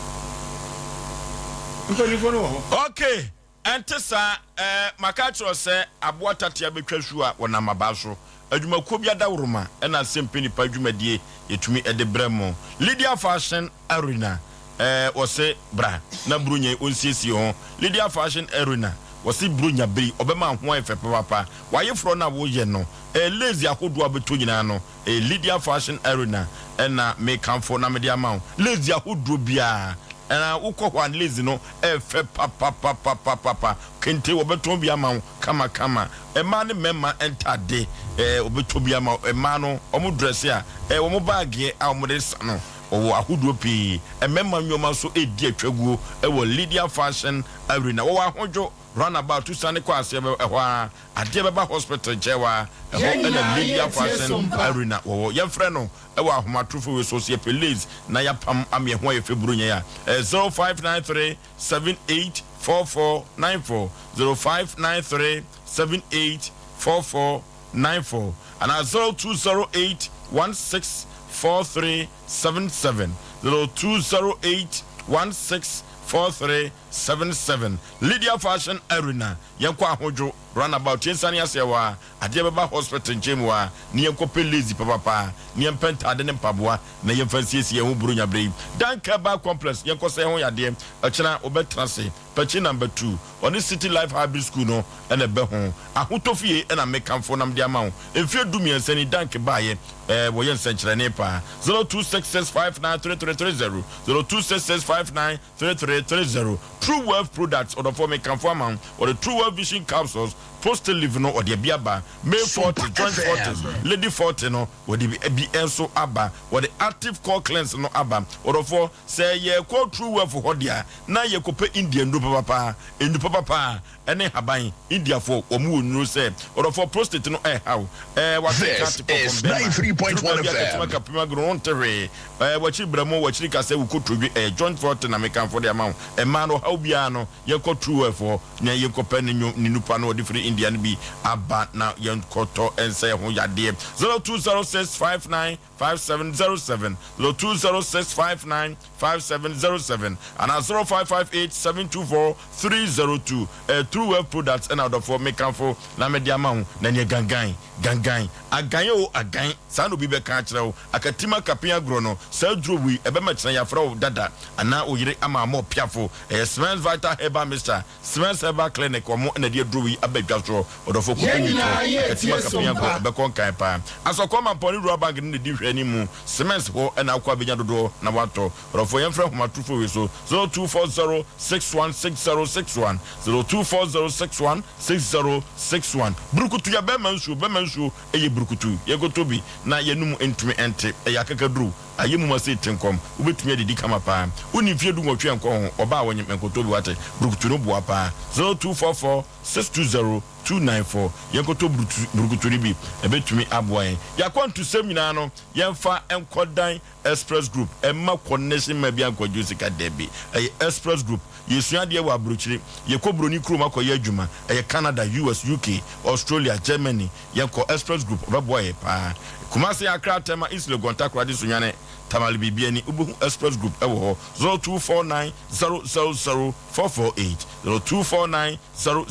Speaker 3: Mpanyinfoɔ no wɔ hɔ.
Speaker 1: Okay. Ɛnte saa ɛɛ, maka akyerɛ wo sɛ aboa tatea bɛtwa su a wɔnam abaa so. Adwumakuo bi adaworoma na asɛmpɛ nipa dwumadie yɛtumi de brɛ mo. Lydia Fashion Arena ɛɛ, wɔse bra na Buronya yi ɔnsiesie ho. Lydia Fashion Arena, wɔse Buronya bere yi ɔbɛma ho ayɛ fɛ papaapa. W'ayeforɔ no a woyɛ no, ɛɛ lace ahodoɔ a wobɛtɔ nyinaa no, Ɛyɛ Lydia Fashion Arena na mekamfo na mede ama wo. Lace ahodoɔ biara na wokɔ hɔ a lace no ɛfɛ papapapapapa. Kente wɔbɛtɔn bi ama wo kamakama. Mmaa ne mmarima ntade wɔbɛtɔ bi ama wo. Mmaa no wɔn drɛse a wɔn baageɛ a wɔde sa no wɔwɔ ahodoɔ pii. Mmarima nnoɔma nso redi atwaguo wɔ Lydia Fashion Arena. Wɔwɔ Ahodwo Runabout tu sane kɔ aseɛ bɛ ɛhɔ ara adeɛ bɛba hospital nkyɛn hɔ ara ɛhɔ
Speaker 5: Yɛn
Speaker 1: na
Speaker 5: nyinaa
Speaker 1: Lydia
Speaker 5: yɛretie
Speaker 1: Fashion
Speaker 5: Sompa.
Speaker 1: Arena wɔwɔ yɛmfrɛ no ɛwɔ ahomatorofo wei so sɛ yɛpɛ lace na yɛapam ama yɛn ho ayɛ fɛ buronya yi a ɛyɛ 0593 78 44 94 0593 78. 44 94 anaa 0208 16 43 77, 0208 16 43 77. Lydia Fashion Arena, yɛnkɔ Ahodwo Runabout, yɛnsiane aseɛ hɔ ara, adeɛ bɛba hospital nkyɛn mu hɔ ara, na yɛnkɔpɛ lazy papapa, na yɛmpɛ ntaade ne mpaboa na yɛmfa nsiesie yɛn ho Buronya berɛ yi. Dank Herbal Complex, yɛnkɔsɛ yɛn ho yadeɛ, ɔkyena wobɛtena ase. Pakyi number tu, ɔne City Life Hybrid School no na ɛbɛ ho. Ahotɔ fie na me kamfo nam de ama wo. Mfeɛ du miɛnsa ni Dank baayɛ eh, wɔyɛ nsɛnkyerɛnee paa. 0266593330, 0266593330. True Wealth Products, ɔdɔfoɔ me kamfo ama wo. Wɔde True Wealth Vision Capsules, Postolive no wɔde abi aba. May 40, Joint 40, Lady 40 no wɔde bi nso aba. Wɔde Active Core Cleanse no aba. Ɔdɔfoɔ. Sɛ yɛkɔ True Wealth hɔ deɛ a, na yɛkɔpɛ India nnuro papapa, nnuro papapa ne nhaban. Indiafoɔ, wɔn wɔ nnuro sɛ, ɔdɔfoɔ prostate no ɛreha wo, ɛɛ w'atenka
Speaker 20: This
Speaker 1: ate kɔ fam,
Speaker 20: is
Speaker 1: bɛrima, duru
Speaker 20: 93.1
Speaker 1: baabi a
Speaker 20: FM.
Speaker 1: kɛtema kapem agorɔ wonte hwee, ɛɛ w'akyiri brɛmo, w'akyiri kasɛɛ, wo kotodwe, ɛyɛ joint forte na mekamfo de ama wo. Mmaa no, ɔhaw biara no, yɛnkɔ True Wealth hɔ na yɛnkɔpɛ ne nnwo, ne nupa no wɔde firi India no bi aba na yɛnkɔtɔ nsa ɛho yadeɛ. 020659 5707, 020659 5707 anaa 0558 724 302. Ɛyɛ True Wealth Products ɛna ɔdɔfoɔ mekamfo na mede ama wo na neɛ gangan, gangan, agan o agan, saa na obi bɛka akyerɛ wo, akatim akapen agorɔ no, saa duro wei ɛbɛma kyena yɛafrɛ wo dada anaa wo yere ama ama ɔpiafo. Ɛyɛ Smens Vital Herbal Mixture. Smens Herbal Clinic wɔn na ɛde aduro yi aba dwa soɔ. Ɔdɔfoɔ kɔpɛ
Speaker 5: Yɛn
Speaker 1: bi
Speaker 5: nyinaa
Speaker 1: tɔ.
Speaker 5: yɛ
Speaker 1: Akatim
Speaker 5: tie
Speaker 1: akapen
Speaker 5: som
Speaker 1: agorɔ
Speaker 5: pa.
Speaker 1: ɛbɛkɔ nkan paa. Asɔkɔɔ Mampɔn ne Rural Bank no na ɛdi nhwɛanimu. Smens hɔ na wokɔ abɛnya dodoɔ na woatɔ. Ɔdɔfoɔ yɛmfrɛ ahomatrofoɔ wei so, 0240 616061, 0240 616061. Burukutu yɛ bɛrima nsuo, bɛrima nsuo yɛ burukutu. Yɛnkɔtɔ bi na yɛnum ntumi nte. Ɛyɛ akakaduro. Ayɛ mum ase te nkɔm. Wobɛtumi adidi kama paa. Wonni mfeɛ du nwɔtwe nkɔ ho, ɔbaa a wɔnyem nkotɔ bi wate. Burukutu no boa paa. 0244 620 294 Yɛnkɔtɔ burukutu no bi, ɛbɛtumi aboa yɛn. Yɛakwantusɛm nyinaa no, yɛmfa nkɔdan Express Group. Ɛmma connection man biara nkɔgye wo sika, dabi. Ɛyɛ Express Group. Yɛsua adeɛ wɔ aburokyire. Yɛkɔ buroni kurom akɔyɛ adwuma. Ɛyɛ Canada, US, UK, Australia, Germany. Yɛnkɔ Express Group, ɔbɛboa yɛ paa. Kumasi, Accra, Tema, East Legon, Takoradi, Sunyani, Tamale, Bibiani, wobɛhu Express Group wɔ hɔ. 0249 000 448, 0249 000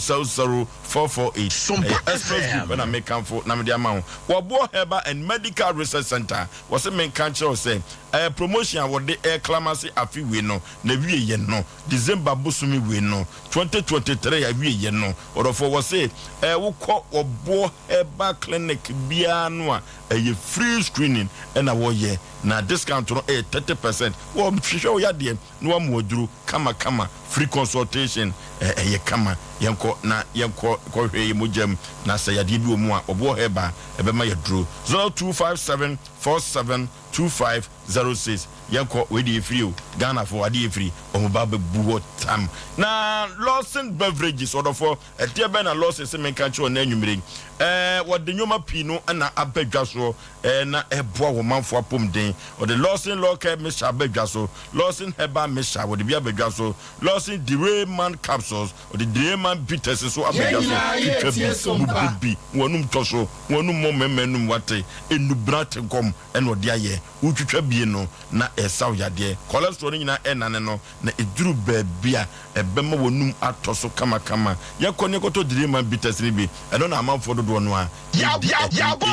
Speaker 1: 448.
Speaker 20: Sompa
Speaker 1: Ɛyɛ Express
Speaker 20: FM.
Speaker 1: Group na mekamfo na mede ama wo. Wɔboɔ Herbal and Medical Research Centre, wɔse menka nkyerɛ wo sɛ, ɛyɛ promotion a wɔde reklamase afe wei no, n'awieɛ no, December bosome wei no, 2023 awieɛ no. Ɔdɔfoɔ wɔse eh wokɔ ɔboɔ herbal clinic biara no a ɛyɛ free screening ɛna wɔyɛ na discount no ɛyɛ 30 percent. Wɔ hwehwɛ wo yadeɛ na wɔama wo aduro kama kama, free consultation eh ɛyɛ kama. Yɛnkɔ na yɛnkɔ kɔhwɛ yɛ mogya mu na sɛ yadeɛ bi wɔ mu a ɔboɔ herbal ɛbɛma yɛ aduro. 0257 47 2506 Yɛnkɔ wei deɛ yɛfiri o Ghanafoɔ adeɛ yɛfiri wɔn ba bɛbu hɔ tam na Lawson Beverages ɔdɔfoɔ ɛdeɛ bɛn na Lawson se menka nkyerɛ ɔnɛ anwummere yi ɛɛ wɔde nneɛma pii no na aba dwa soɔ ɛɛ na ɛboa wɔn manfoɔ apɔmuden. Wɔde Lawson Law Care Mixture aba dwa so, Lawson Herbal Mixture wɔde bi aba dwa so, Lawson Derayman Capsules wɔde Derayman Bitters nso aba
Speaker 5: Yɛn
Speaker 1: dwa so.
Speaker 5: nyinaa yɛ
Speaker 1: Twitwa
Speaker 5: tie
Speaker 1: bi,
Speaker 5: som pa.
Speaker 1: bubu bi, wɔn anum tɔ so, wɔn anum mmɔ mmarima anum wate, nnubena te nkɔm ɛna ɔde ayɛ. Wotwitwa bie no na ɛsaw yadeɛ. Cholesterol no nyinaa ɛnane no na ɛduru baabi a ɛbɛma w'anum atɔ so kamakama. Yɛkɔ ne yɛkɔtɔ Diriman bitters no bi, ɛno na amanfoɔ dodoɔ no ara di ɛdi ɛdi atwa guo.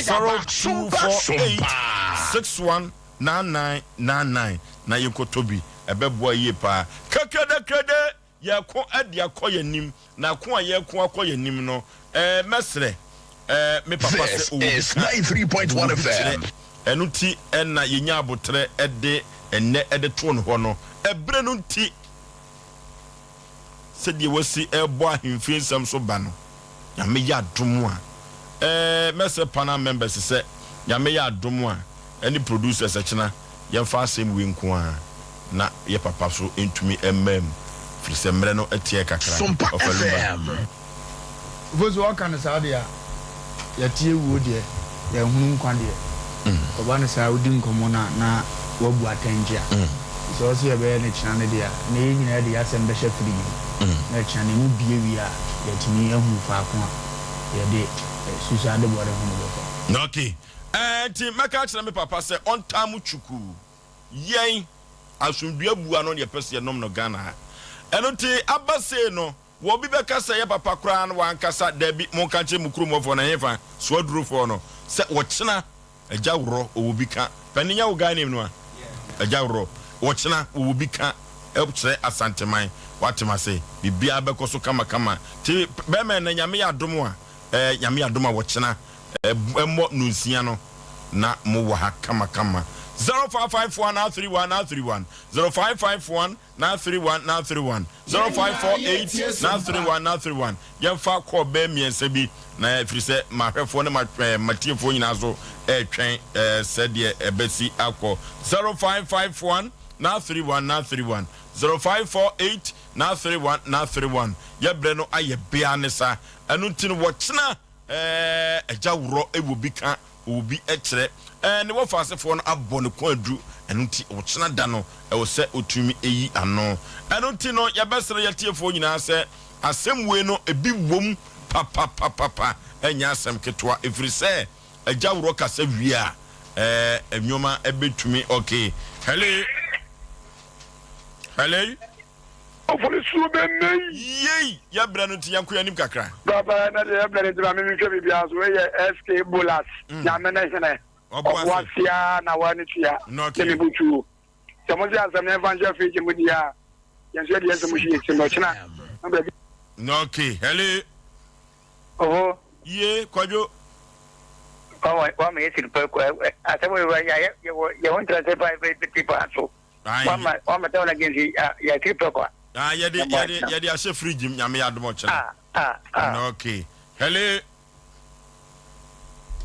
Speaker 1: 0248 61 99 99 na yɛnkɔtɔ bi, ɛbɛboa yie paa. Kɛkrɛdɛkrɛdɛ! Yɛreko de akɔ yɛn anim, na ko a yɛreko akɔ yɛn anim no, eh, mɛsrɛ, eh, me papa sɛ
Speaker 20: This
Speaker 1: ɔwɔ bi
Speaker 20: is
Speaker 1: ka,
Speaker 20: 93.1
Speaker 1: ɔwɔ bi
Speaker 20: FM.
Speaker 1: kyerɛ. Ɛno nti na yɛnya aboterɛ de ɛnnɛ de too no hɔ no. Ɛberɛ no nti, sɛdeɛ wasi rebɔ ahemfie nsɛm so ba no, Nyame yɛ adom a, eh, mɛsrɛ panel members sɛ, Nyame yɛ adom a, ɛne producers ɛkyena, Yɛmfa asɛm wei nko ara na yɛ papa so ntumi mmaa mu, firi sɛ mmerɛ no teɛ kakra.
Speaker 20: Sompa
Speaker 1: Ɔfa Lumba.
Speaker 20: FM.
Speaker 24: Ofosu ɔka no saa deɛ a, yɛte awuo deɛ, yɛnhunu nkwa deɛ. Ɔba no saa wodi nkɔmmɔ no a na woabu atɛnkyea. Sɛ ɔse yɛbɛyɛ no kyena no deɛ a, na yɛn nyinaa de yɛn asɛm bɛhyɛ fridge mu. Na kyena no emu bue wie a, yɛatumi ahunu faako a. yɛde susu ade bɔne ho no bɛkɔ.
Speaker 1: Ok, ɛɛ nti mɛka akyerɛ me papa sɛ ɔntaa mo twukuu. Yɛn, asomdwoe abu ano na yɛpɛ sɛ yɛnom no Ghana ha. Ɛno nti aba sei no, wɔ obi bɛka sɛ ɛyɛ papa koraa no wankasa, dabi, monka nkyerɛ mo kurom hɔfoɔ no, ɛhefa, Soadurofoɔ no, sɛ ɔkyena Agya worɔ ɔwɔ bi ka, panin nyɛ wo guy name no a? Agya worɔ, ɔkyena wɔwɔ bi ka kyerɛ Asanteman, woate m'ase, biribiara bɛkɔ so kama kama, nti bɛrima ɛnnɛ Nyame yɛ adom a, ɛɛ Nyame yɛ adom a ɔkyena ɛmmɔ nonsia no na mo wɔ ha kama kama. 0551 931 931 0551 931 931 0548 931 931 Yɛmfa kɔɔ bɛyɛ mmiɛnsa bi na ɛfiri sɛ m'ahwɛfoɔ ne m'atiefoɔ nyinaa so ɛretwɛn sɛdeɛ ɛbɛsi akɔ. 0551 931 931 0548 931 931 Yɛ berɛ no ayɛ bea ne sa ɛno nti no wɔkyena ɛɛ agya worɔ wɔ bi ka wɔ bi kyerɛ ɛɛ ne wɔfa asefoɔ no abɔ ne kɔn aduru ɛno nti ɔkyena da no ɛwɔ sɛ ɔtumi yi ano ɛno nti no yɛbɛsrɛ yɛtiefoɔ nyinaa sɛ asɛm wei no ebi wom papapapapa ɛnyɛ asɛm ketewa ɛfiri sɛ agya worɔ kasa wie a ɛɛ nneɛma ɛbɛtumi okay hello hello
Speaker 6: Ɔfɔresuo bɛ nnɛ yi.
Speaker 1: Yei! Yɛ brɛ no nti yɛnkɔ yɛn anim kakra.
Speaker 6: Papa ɛnɛ deɛ yɛ brɛ no nti ma me nhwɛ biribiara so wei yɛ SK Bolas Nyame ne hene Ɔboaseɛ na wa ne tua ne me bo tuo Sɛ mo se asɛm no yɛmfa nhyɛ fridge mu deɛ a yɛn nso yɛde yɛn nsɛm hye yɛ tirim ɔkyena na baabi
Speaker 1: Okay, hello.
Speaker 11: Oho.
Speaker 1: Yie, Kwadwo.
Speaker 11: Wama wama yɛ siri pɛ kɔ asɛm wei yɛ yɛ wɔ yɛ ho nkyerɛ sɛ pa pa pa so. Wama wama tɛwɔ na gensi yɛ tiri pɛ kwa.
Speaker 1: Ah, yɛde yɛde yɛde ahyɛ fridge mu nyame yɛ adom ɔkyena.
Speaker 11: Ah ah ah.
Speaker 1: Okay. Hello.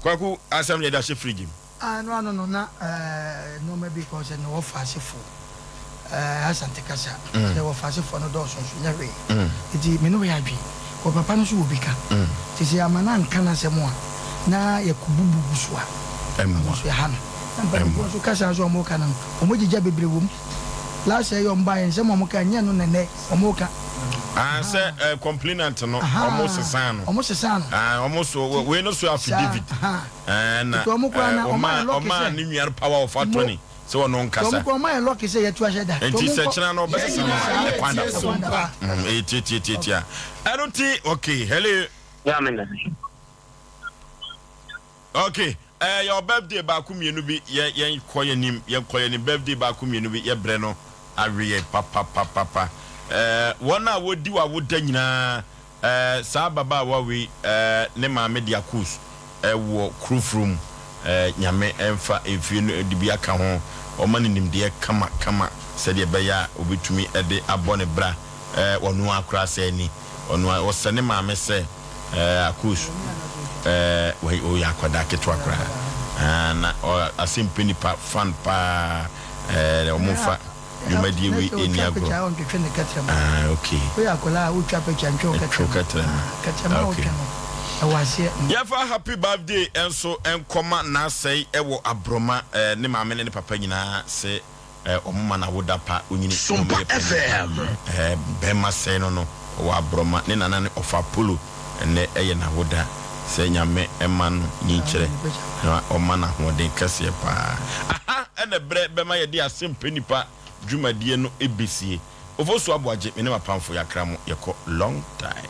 Speaker 1: Kwaku asɛm yɛde ahyɛ fridge mu.
Speaker 7: Ah ɛno ano no na eh, nneɛma bi kɔ sɛ na wɔfa asefo eh, Asante kasa mm. sɛ wɔfa asefoɔ no dɔɔso nso nyɛ hwee mm. nti me ne wo yɛ adwene wɔ papa no so wɔ bi ka mm. nti sɛ ama no anka no asɛm a na yɛkɔbubu gu so a ɛno nso ɛha no Na mpaninfoɔ nso kasa nso a wɔn reka no wɔn gyigya bebree wɔ mu last year yɛ wɔn baeɛ nsɛm a wɔn ka nyɛ no na ɛnɛ wɔn reka.
Speaker 1: Ah sɛ eh, complainant no wɔn sesaa no.
Speaker 7: Wɔn sesaa no.
Speaker 1: Ah wɔn so wei no so affidavit.
Speaker 7: Ɛɛ
Speaker 1: na
Speaker 7: Nti wɔn koraa na wɔn ayɛ lɔki
Speaker 1: ɔmaa
Speaker 7: sɛ.
Speaker 1: ne nua no power of attorney sɛ ɔno nkasa.
Speaker 7: Nti wɔn koraa wɔn ayɛ lɔki sɛ yɛtu ahyɛ da.
Speaker 1: Nti sɛ kyena no ɔbɛsesa no a ɛkwan da so. Ɛyɛ tiatiatiatia. Ɛno nti okay hello. Ok eh yɛwɔ birthday baako mienu bi yɛ yɛn kɔ yɛn nim yɛn kɔ yɛn nim birthday baako mienu bi yɛ brɛ no awe yɛn papapapapa eh wɔn a wɔdi wɔ awoda nyinaa eh saa ababaawa wei eh ne maame de akos eh wɔ kurofrom eh nyame ɛnfa mfie no de bi aka ho ɔma no nimdeɛ kama kama sɛdeɛ ɛbɛyɛ a obetumi de abɔ ne bra eh ɔno ara koraa sɛ ni Ɔno a ɔsɛ ne maame sɛ ɛɛ Akos ɛɛ wei ɔyɛ akwadaa ketewa koraa ɛɛ na ɔ ase mpɛ nipa fan paa ɛɛ ɔmo nfa dwumadie wei ɛni agorɔ ɛɛ ok ɛtwe kɛtrɛma ok yɛfa happy birthday ɛnso ɛnkɔma Naasɛe ɛwɔ Abroma ɛɛ ne maame ne ne papa nyinaa se Eh ɔmo ma no awoda pa onyini na ɔmo yɛ panin pa eh bɛɛma sɛe no no ɔwɔ abrɔma ne nana ne ɔfa polo ɛnɛ ɛyɛ nawoda sɛ nyame ɛma no nyinkyerɛ na ɔma no ahoɔden kɛseɛ paa aha ɛna brɛ bɛma yɛde asɛmpɛ nipa dwumadie no ɛbɛsie Ofosu Aboagye me ne mapamfo yakra mo yɛkɔ long time.